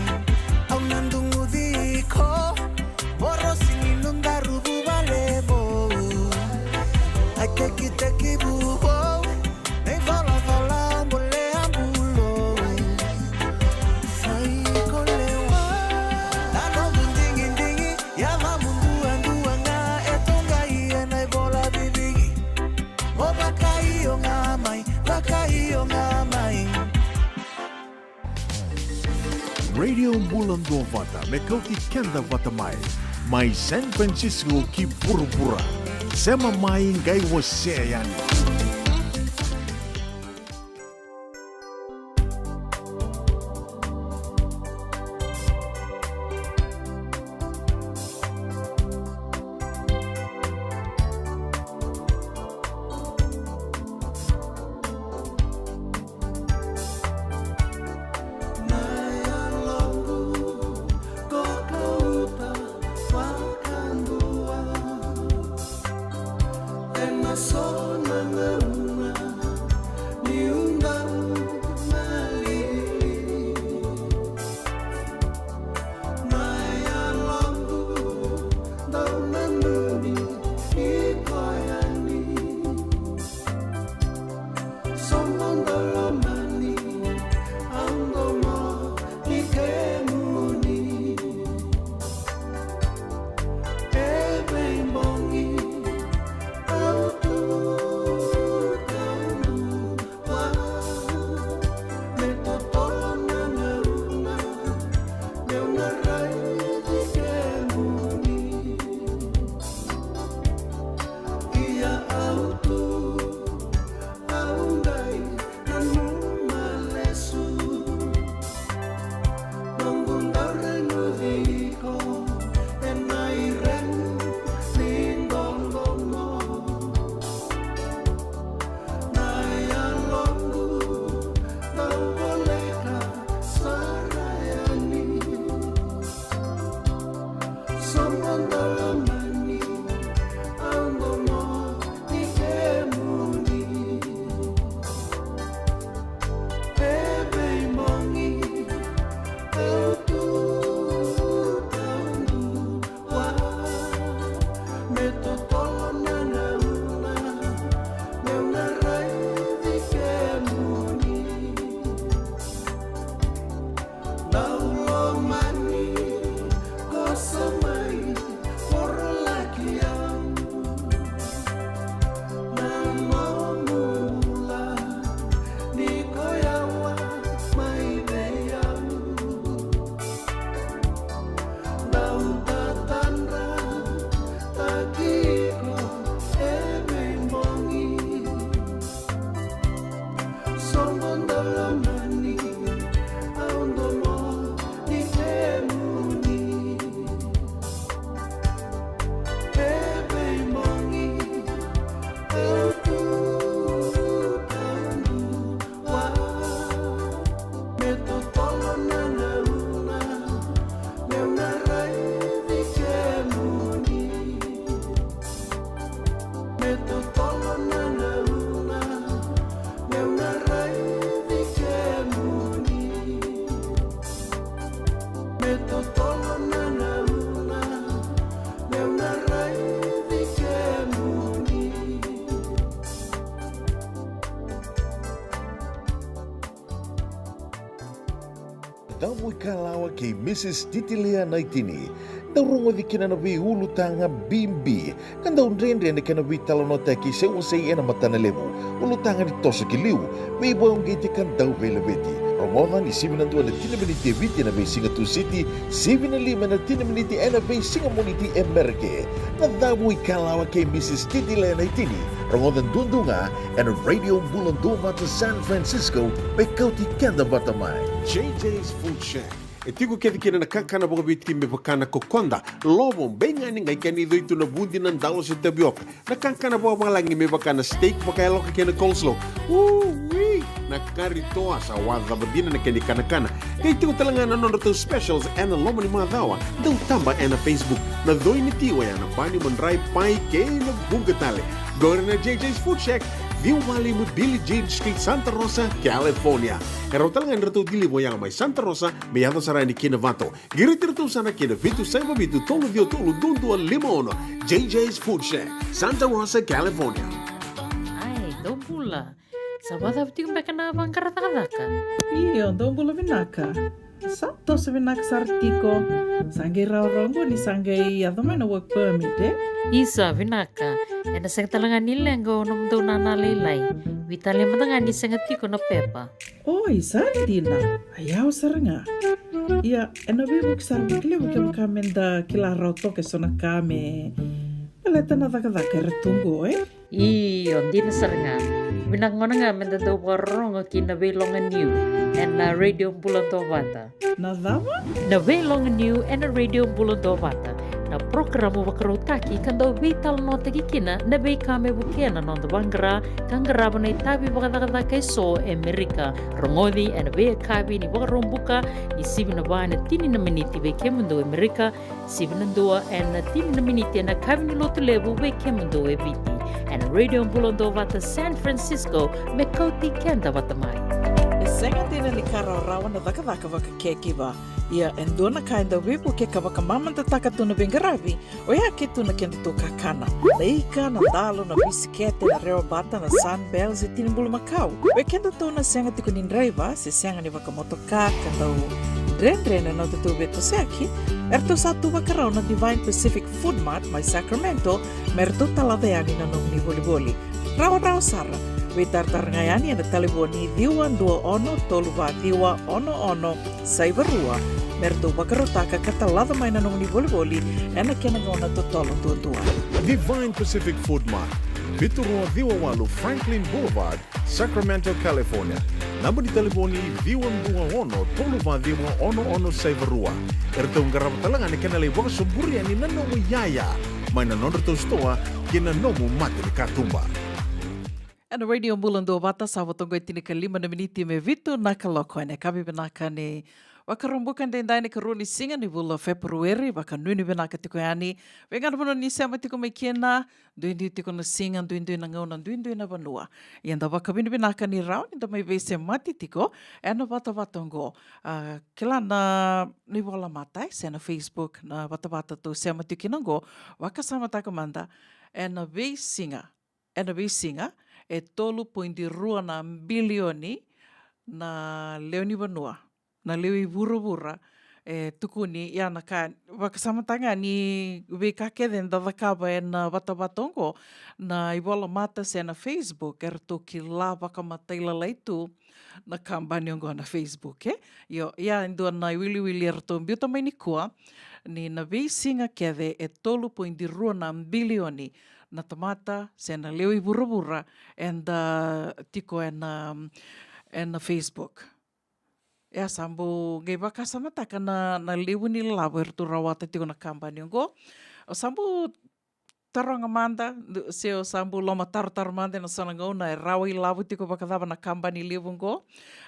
Au na duguci iko, vorosi ni nodaru vuvale vou. Ai tekiteki vuvou, nei colacola o bolea bulou. Sai kolewa. Na noqu digidigi, yacamu duadua ga e toqai ena ivola vivigi. Mo vakaio ga mai, vakaio ga mai. Radio Bula Duavata me kauti keda vata mai, mai San Francisco ki vuravura. Sema mai, qai wasea yani. Na yaloqu ko kauta vakadua ena so na Dalamani, au domo ni kemuni. E veibogi au tu taudua, me totolo na gauna meu na raici kemuni. Dau lomani, koso mai, vorolaki au. Na nomu bula, ni koya wa mai vei au. Dau tatadra, taki iko e veibogi. Soqo dalamani, au domo ni kemuni. E veibogi au tu taudua, me totolo na gauna meu na raici kemuni. Me totolo na gauna meu na raici kemuni. Me totolo na gauna meu na raici kemuni. Cavui Kalawa kei Mrs Titilea Naitini. Dau rogoci kina na veiulutaga bibi ka dau dredre na kena veitalanoataki se wasei ena matana levu. Ulutaga ni toso ki liu, veivakauqeti ka dau veilaveti. Rogoca ni sivi na dua ena tini na miniti e Viti ena veisiga Tusiti, sivi na lima ena tini na miniti ena veisiga Moniti e Merika. Na Cavui Kalawa kei Mrs Titilea Naitini. Rogoca duadua ga ena Radio Bula Duavata San Francisco, me kauti keda vata mai. J J's Food Shack. E tiko kece kina na kakana vakaviti me vaka na kokoda, lovo, beigani, qai kena icoi tu na vudi, na dalo se tavioka. Na kakana vakavalagi me vaka na steak vakayaloka kei na coleslaw. Ui! Na kari toa sa wacava dina na kena ikanakana. Qai tiko tale ga na nodratou specials ena loma ni macawa. Dau taba ena Facebook. Na coi ni ti oya na bani, madrai, pai kei na vuqa tale. Qori na J J's Food Shack, ciwa walu lima Billie Jean Street, Santa Rosa, California. E rawa tale ga ni ratou deliver oya mai Santa Rosa me yaco sara yani ki Novato. Qiriti iratou sara ki na vitu saiva vitu tolu ciwa tolu dua dua lima ono. J J's Food Shack, Santa Rosa, California. Ai, dou bula. Sa vakacava tiko beka na vaqara cakacaka? Io, dou bula vinaka. Sa toso vinaka sara tiko. Sa qai rawarawa qo ni sa qai yaco mai na work permit, e? Isa, vinaka. Ena sega tale ga ni leqa o nomudou nana lailai. Veitalia mada ga ni sega tiko na pepa. Oi, sa dina. A yawa sara ga. Ia, ena veivuke sara vakalevu kevaka meda kila rawa toka eso na ka me baleta na cakacaka era tu qo, e? Io, dina sara ga. Vinaka gona ga meda dau vakarorogo ki na Veiloga Niu ena Radio Bula Duavata. Na cava? Na Veiloga Niu ena Radio Bula Duavata. Na porokaramu vakarautaki ka dau veitalanoataki kina na veika me vukea na noda vaqara ka qarava na itavi vakacakacaka eso e Merika. Rogoci ena veiyakavi ni Vakaraubuka, ni sivi na va ena tini na miniti vei kemudou e Merika, sivi na dua ena tini na miniti ena yakavi ni Lotulevu vei kemudou e Viti. Ena Radio Bula Duavata San Francisco, me kauti keda vata mai. E sega dina ni ka rawarawa na cakacaka vakacakekiva. Ia, e dua na ka e dau veivuke ka vakamamadataka tu na veiqaravi, oya ke tu na kedatou kakana. Na ika, na dalo, na bisikete, na rewabata, na Sunbell, se tini bulumakau. Vei kedatou na sega tiko ni draiva, se sega ni vakamotoka, ka dau dredre na nodatou veitosoyaki, eratou sa tu vakarau na Divine Pacific Food Mart mai Sacramento, me ratou talaca yani na nomuni volivoli. Rawarawa sara, veitaratara ga yani ena talevoni ciwa dua ono tolu va ciwa ono ono saiva rua, me ratou vakarautaka ka talaca mai na nomuni volivoli ena kena gauna totolo duadua. Divine Pacific Food Mart, vitu rua ciwa walu Franklin Boulevard, Sacramento, California. Naba ni talevoni ciwa dua ono tolu va ciwa ono ono saiva rua. Eratou qarava tale ga na kena lai vakasoburi yani na nomu iyaya mai na nodratou sitoa ki na nomu mata ni katuba. Ena Radio Bula Duavata, sa vo toka e tinikalima na miniti me vitu na kaloko ena yakavi vinaka ni Vakaraubuka edaidai na ikarua ni siga ni vula o Feperueri, vakanuinui vinaka tiko yani. Vei ga na vanua ni sema tiko mai kina, duidui tiko na siga, duidui na gauna, duidui na vanua. Ia da vakavinavinaka ni rawa ni da mai veisemati tiko ena vatavata oqo. A, kila na, ni volamata, e, se na Facebook, na vatavata tou sema tiko kina oqo, vakasamataka mada, ena veisiga, ena veisiga, e tolu poidi rua na bilioni na lewe ni vanua, na lewe i vuravura, e tukuni, ia na ka, vakasamataka ga ni veika kece da cakava ena vatavata oqo, na ivolamata se na Facebook, eratou kila vakamatailalai tu na kabani oqo na Facebook, e? Io, ia e dua na iwiliwili eratou biuta mai nikua, ni na veisiga kece e tolu poidi rua na bilioni na tamata se na lewe i vuravura eda tiko ena, ena Facebook. E a sa bau qai vakasamataka na, na levu ni lavo eratou rawata tiko na kabani oqo. O sa bau taroga mada, se o sa bau lomatarotaro mada ena so na gauna e rawa ilavo tiko vakacava na kabani levu oqo.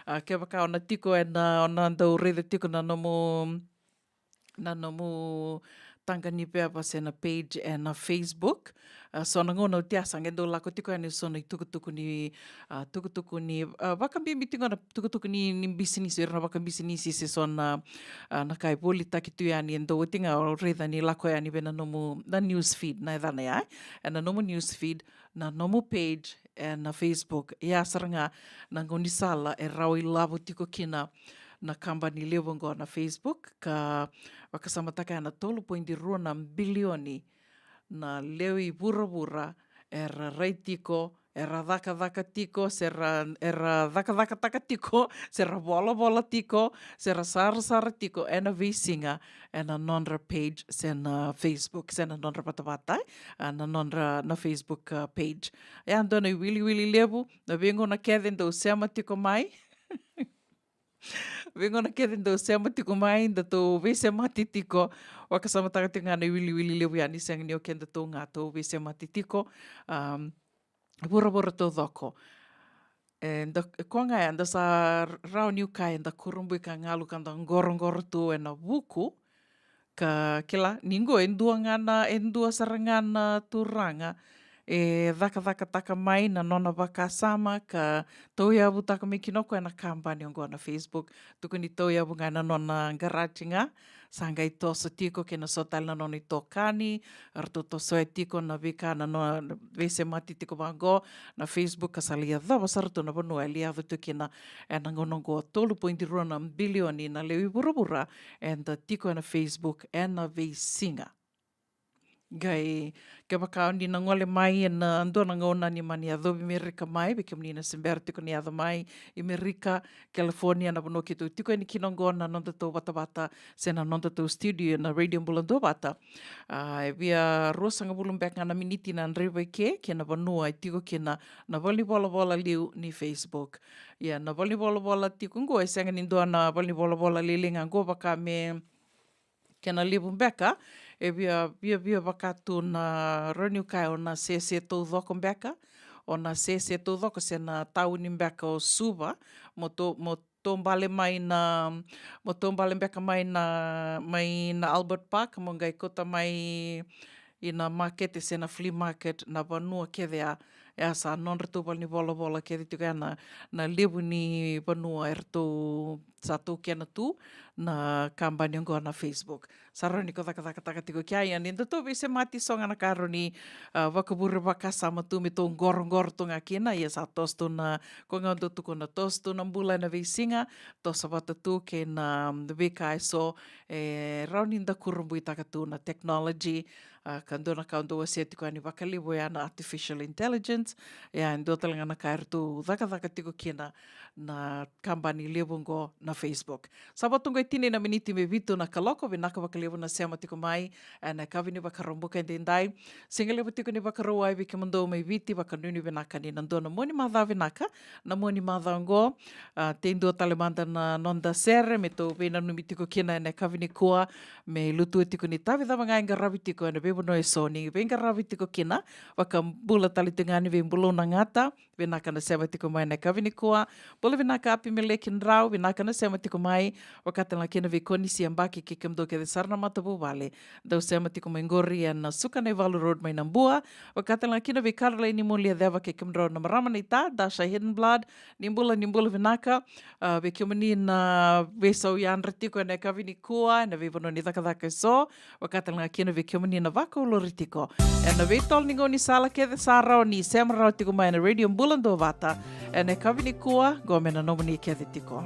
A, kevaka o na tiko ena, o na dau raica tiko na nomu, na nomu taqa ni veva se na page ena Facebook. A, so na gauna oti a sa qai dau lako tiko yani so na itukutuku ni, a, tukutuku ni, a, vakabibi tiko na tukutuku ni, ni bisinisi, ira na vakabisinisi se so na, a, na ka e volitaki tu yani e dau oti ga o raica ni lako yani vei na nomu, na news feed, na yacana ya, e na nomu news feed, na nomu page, e na Facebook. Ia sara ga na gaunisala e rawa ilavo tiko kina na kabani levu oqo na Facebook, ka vakasamataka ya na tolu poidi rua na bilioni na lewe i vuravura era rai tiko, era cakacaka tiko, se ra, era cakacakataka tiko, se ra volavola tiko, se ra sarasara tiko e na veisiga e na nodra page se na Facebook, se na nodra vatavata, e na nodra, na Facebook, a, page. E a dua na iwiliwili levu, na veigauna kece dou sema tiko mai. Veigauna kece dou sema tiko mai, datou veisemati tiko. Vakasamataka tiko ga na iwiliwili levu yani, sega ni o kedatou ga tou veisemati tiko. Am, vuravura taucoko. E, da, koya ga ya da sa rawa niu kaya, da kurabui ka galu ka da qoroqoro tu e na vuku. Ka kila, ni qo e dua ga na, e dua sara ga na turaga e cakacakataka mai na nona vakasama ka tauyavutaka mai kina o koya na kabani oqo na Facebook. Tukuni tauyavu ga na nona qaraji ga, sa qai toso tiko kei na so tale na nona itokani, ratou tosoya tiko na veika na nona veisemati tiko vaqo na Facebook, ka sa lai yacova sara tu na vanua e lai yaco tu kina e na gauna oqo. Tolu poidi rua na bilioni na lewe i vuravura eda tiko e na Facebook e na veisiga. Qai, kevaka o ni na gole mai e na dua na gauna ni mani yacovi Merika mai, vei kemuni na se bera tiko ni yaco mai i Merika, California, na vanua keitou tiko yani kina oqo na nodatou vatavata se na nodatou studio na Radio Bula Duavata. A, e via ruasagavulu beka ga na miniti na draiva i ke, kei na vanua e tiko kina na valenivolavola liu ni Facebook. Ia, na valenivolavola tiko oqo e sega ni dua na valenivolavola lailai ga oqo, vaka me kena levu beka, e via, via, via vaka tu na rawa niu kaya o na sese taucoko beka, o na sese taucoko se na tauni beka o Suva, mo tou, mo taubale mai na, mo taubale beka mai na, mai na Albert Park, mo qai kauta mai i na makete se na flea market, na vanua kece ya, e a sa nodratou valenivolavola kece tiko ya na, na levu ni vanua eratou sa taukena tu na kabani oqo na Facebook. Sa rawa ni ko cakacakataka tiko kea, ia ni datou veisemati so ga na ka rawa ni, a, vakavure vakasama tu me tou qoroqoro tu ga kina, ia sa toso tu na, ko ga dou tukuna, toso tu na bula e na veisiga, toso vata tu kei na veika e so e rawa ni da kurabuitaka tu na technology, a, ka dua na ka au dau wasea tiko yani vakalevu ya na artificial intelligence. Ia, e dua tale ga na ka eratou cakacaka tiko kina na kabani levu oqo na Facebook. Sa vo tu oqo e tini na miniti me vitu na kaloko. Vinaka vakalevu na sema tiko mai e na yakavi ni Vakaraubuka edaidai. Siga levu tiko ni Vakarauwai vei kemudou mai Viti, vakanuinui vinaka ni na dua na mua ni macawa vinaka na mua ni macawa oqo. A, tei dua tale mada na noda sere me tou veinanumi tiko kina e na yakavi nikua, me lutu tiko ni tavi cava ga e qaravi tiko e na veivanua e so ni veiqaravi tiko kina. Vakabula tale tiko ga ni veibulou na gata, Vinaka na sema tiko mai ena yakavi nikua. Bula vinaka Apimeleki Drau, vinaka na sema tiko mai. Vakatalega kina vei Konisi Abaki kei kemudou kece sara na matavuvale. Dou sema tiko mai qori ena Sukanaivalu Road mai Nabua. Vakatalega kina vei Caroline Muliaceva kei kemudrau na marama naita, Dasha Hidden Blood. Ni bula, ni bula vinaka. A, vei kemuni na veisau yadra tiko ena yakavi nikua, ena veivanua ni cakacaka eso. Vakatalega kina vei kemuni na vakaulori tiko ena veitolo ni gaunisala kece sa rawa ni sema rawa tiko mai ena Radio Bula Duavata ena yakavi nikua, qo me na nomuni kece tiko.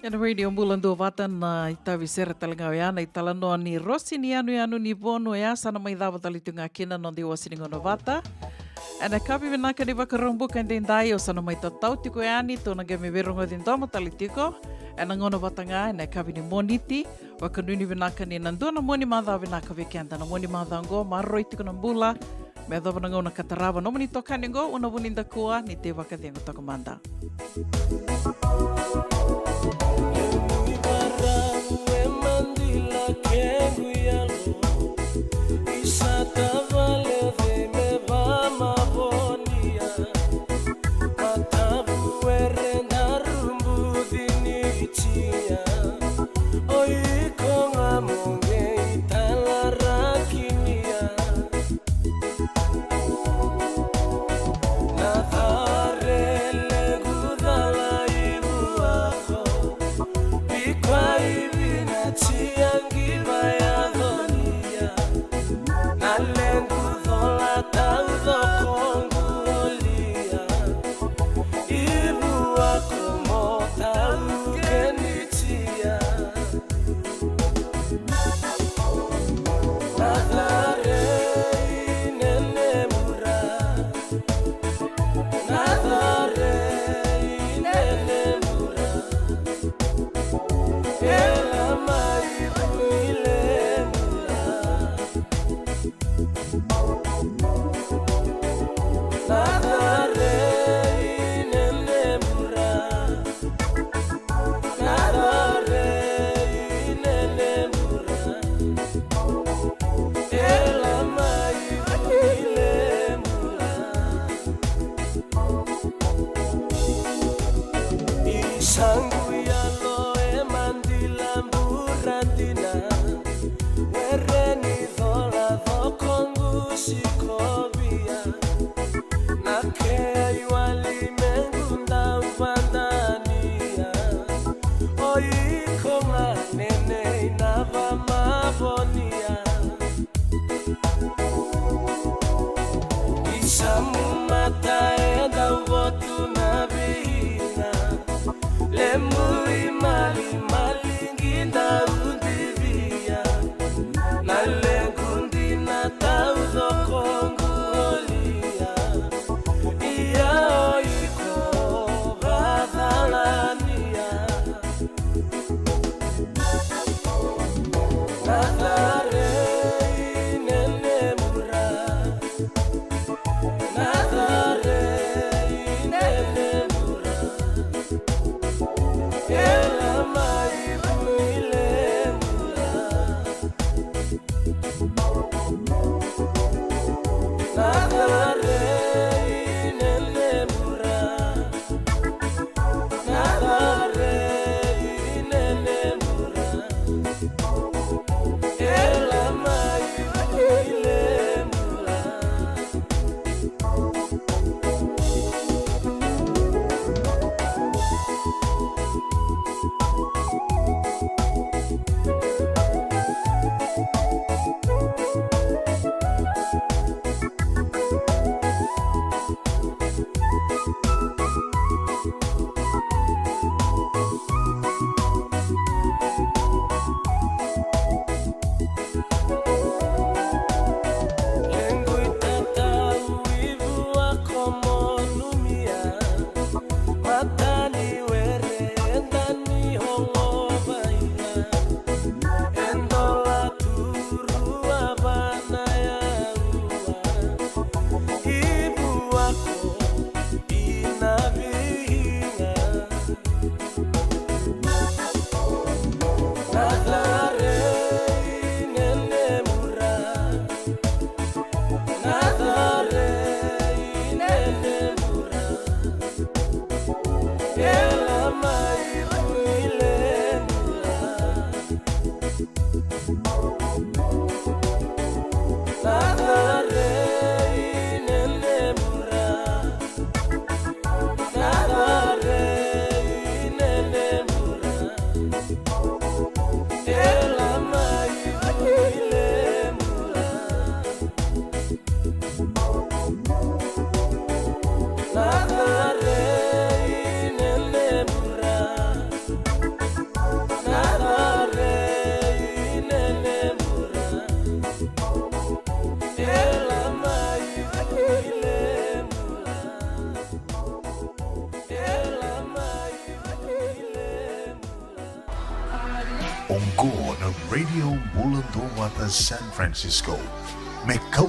Ena Radio Bula Duavata na itavi sere tale ga oya na italanoa ni Rosi ni Yanuyanu ni Vonu, oya sa na mai cava tale tu ga kina na noda iwasi ni gauna vata. Ena yakavi vinaka ni Vakaraubuka edaidai, au sa na mai tatau tiko yani, tou na qai mai veirogoci domo tale tiko ena gauna vata ga ena yakavi ni Moniti. Vakanuinui vinaka ni na dua na mua ni macawa vinaka vei keda. Na mua ni macawa oqo maroroi tiko na bula. Me yacova na gauna ka tarava nomuni tokani oqo, Una Vunidakua, ni tei vakacegu toka mada. Nenei na vamavonia. Isamu mata e dau votu na viina. Lemu i malimali qi dau divia. Na lequ dina taucoko qu olia. Ia o iko vacalania. Na care i Nenebura. Na care i Nenebura. E la mai vu i Lenibura. Na care i Nenebura. Na care i Nenebura. E la mai vu i Lenibura. Lequ i tatau i vua ko monumia. Mata ni were e dani hogo vaina. E dola turu a vana yaua. I vua ko i na viga. Na care i Nenebura. Na care i Nenebura. E la mai vu i Lenibura. Na care i Nenebura. Na care i Nenebura. E la mai vu i Lenibura. Na care i Nenebura. Na care i Nenebura. E la mai vu i Lenibura. E la mai vu i Lenibura. Oqo na Radio Bula Duavata San Francisco. Me kau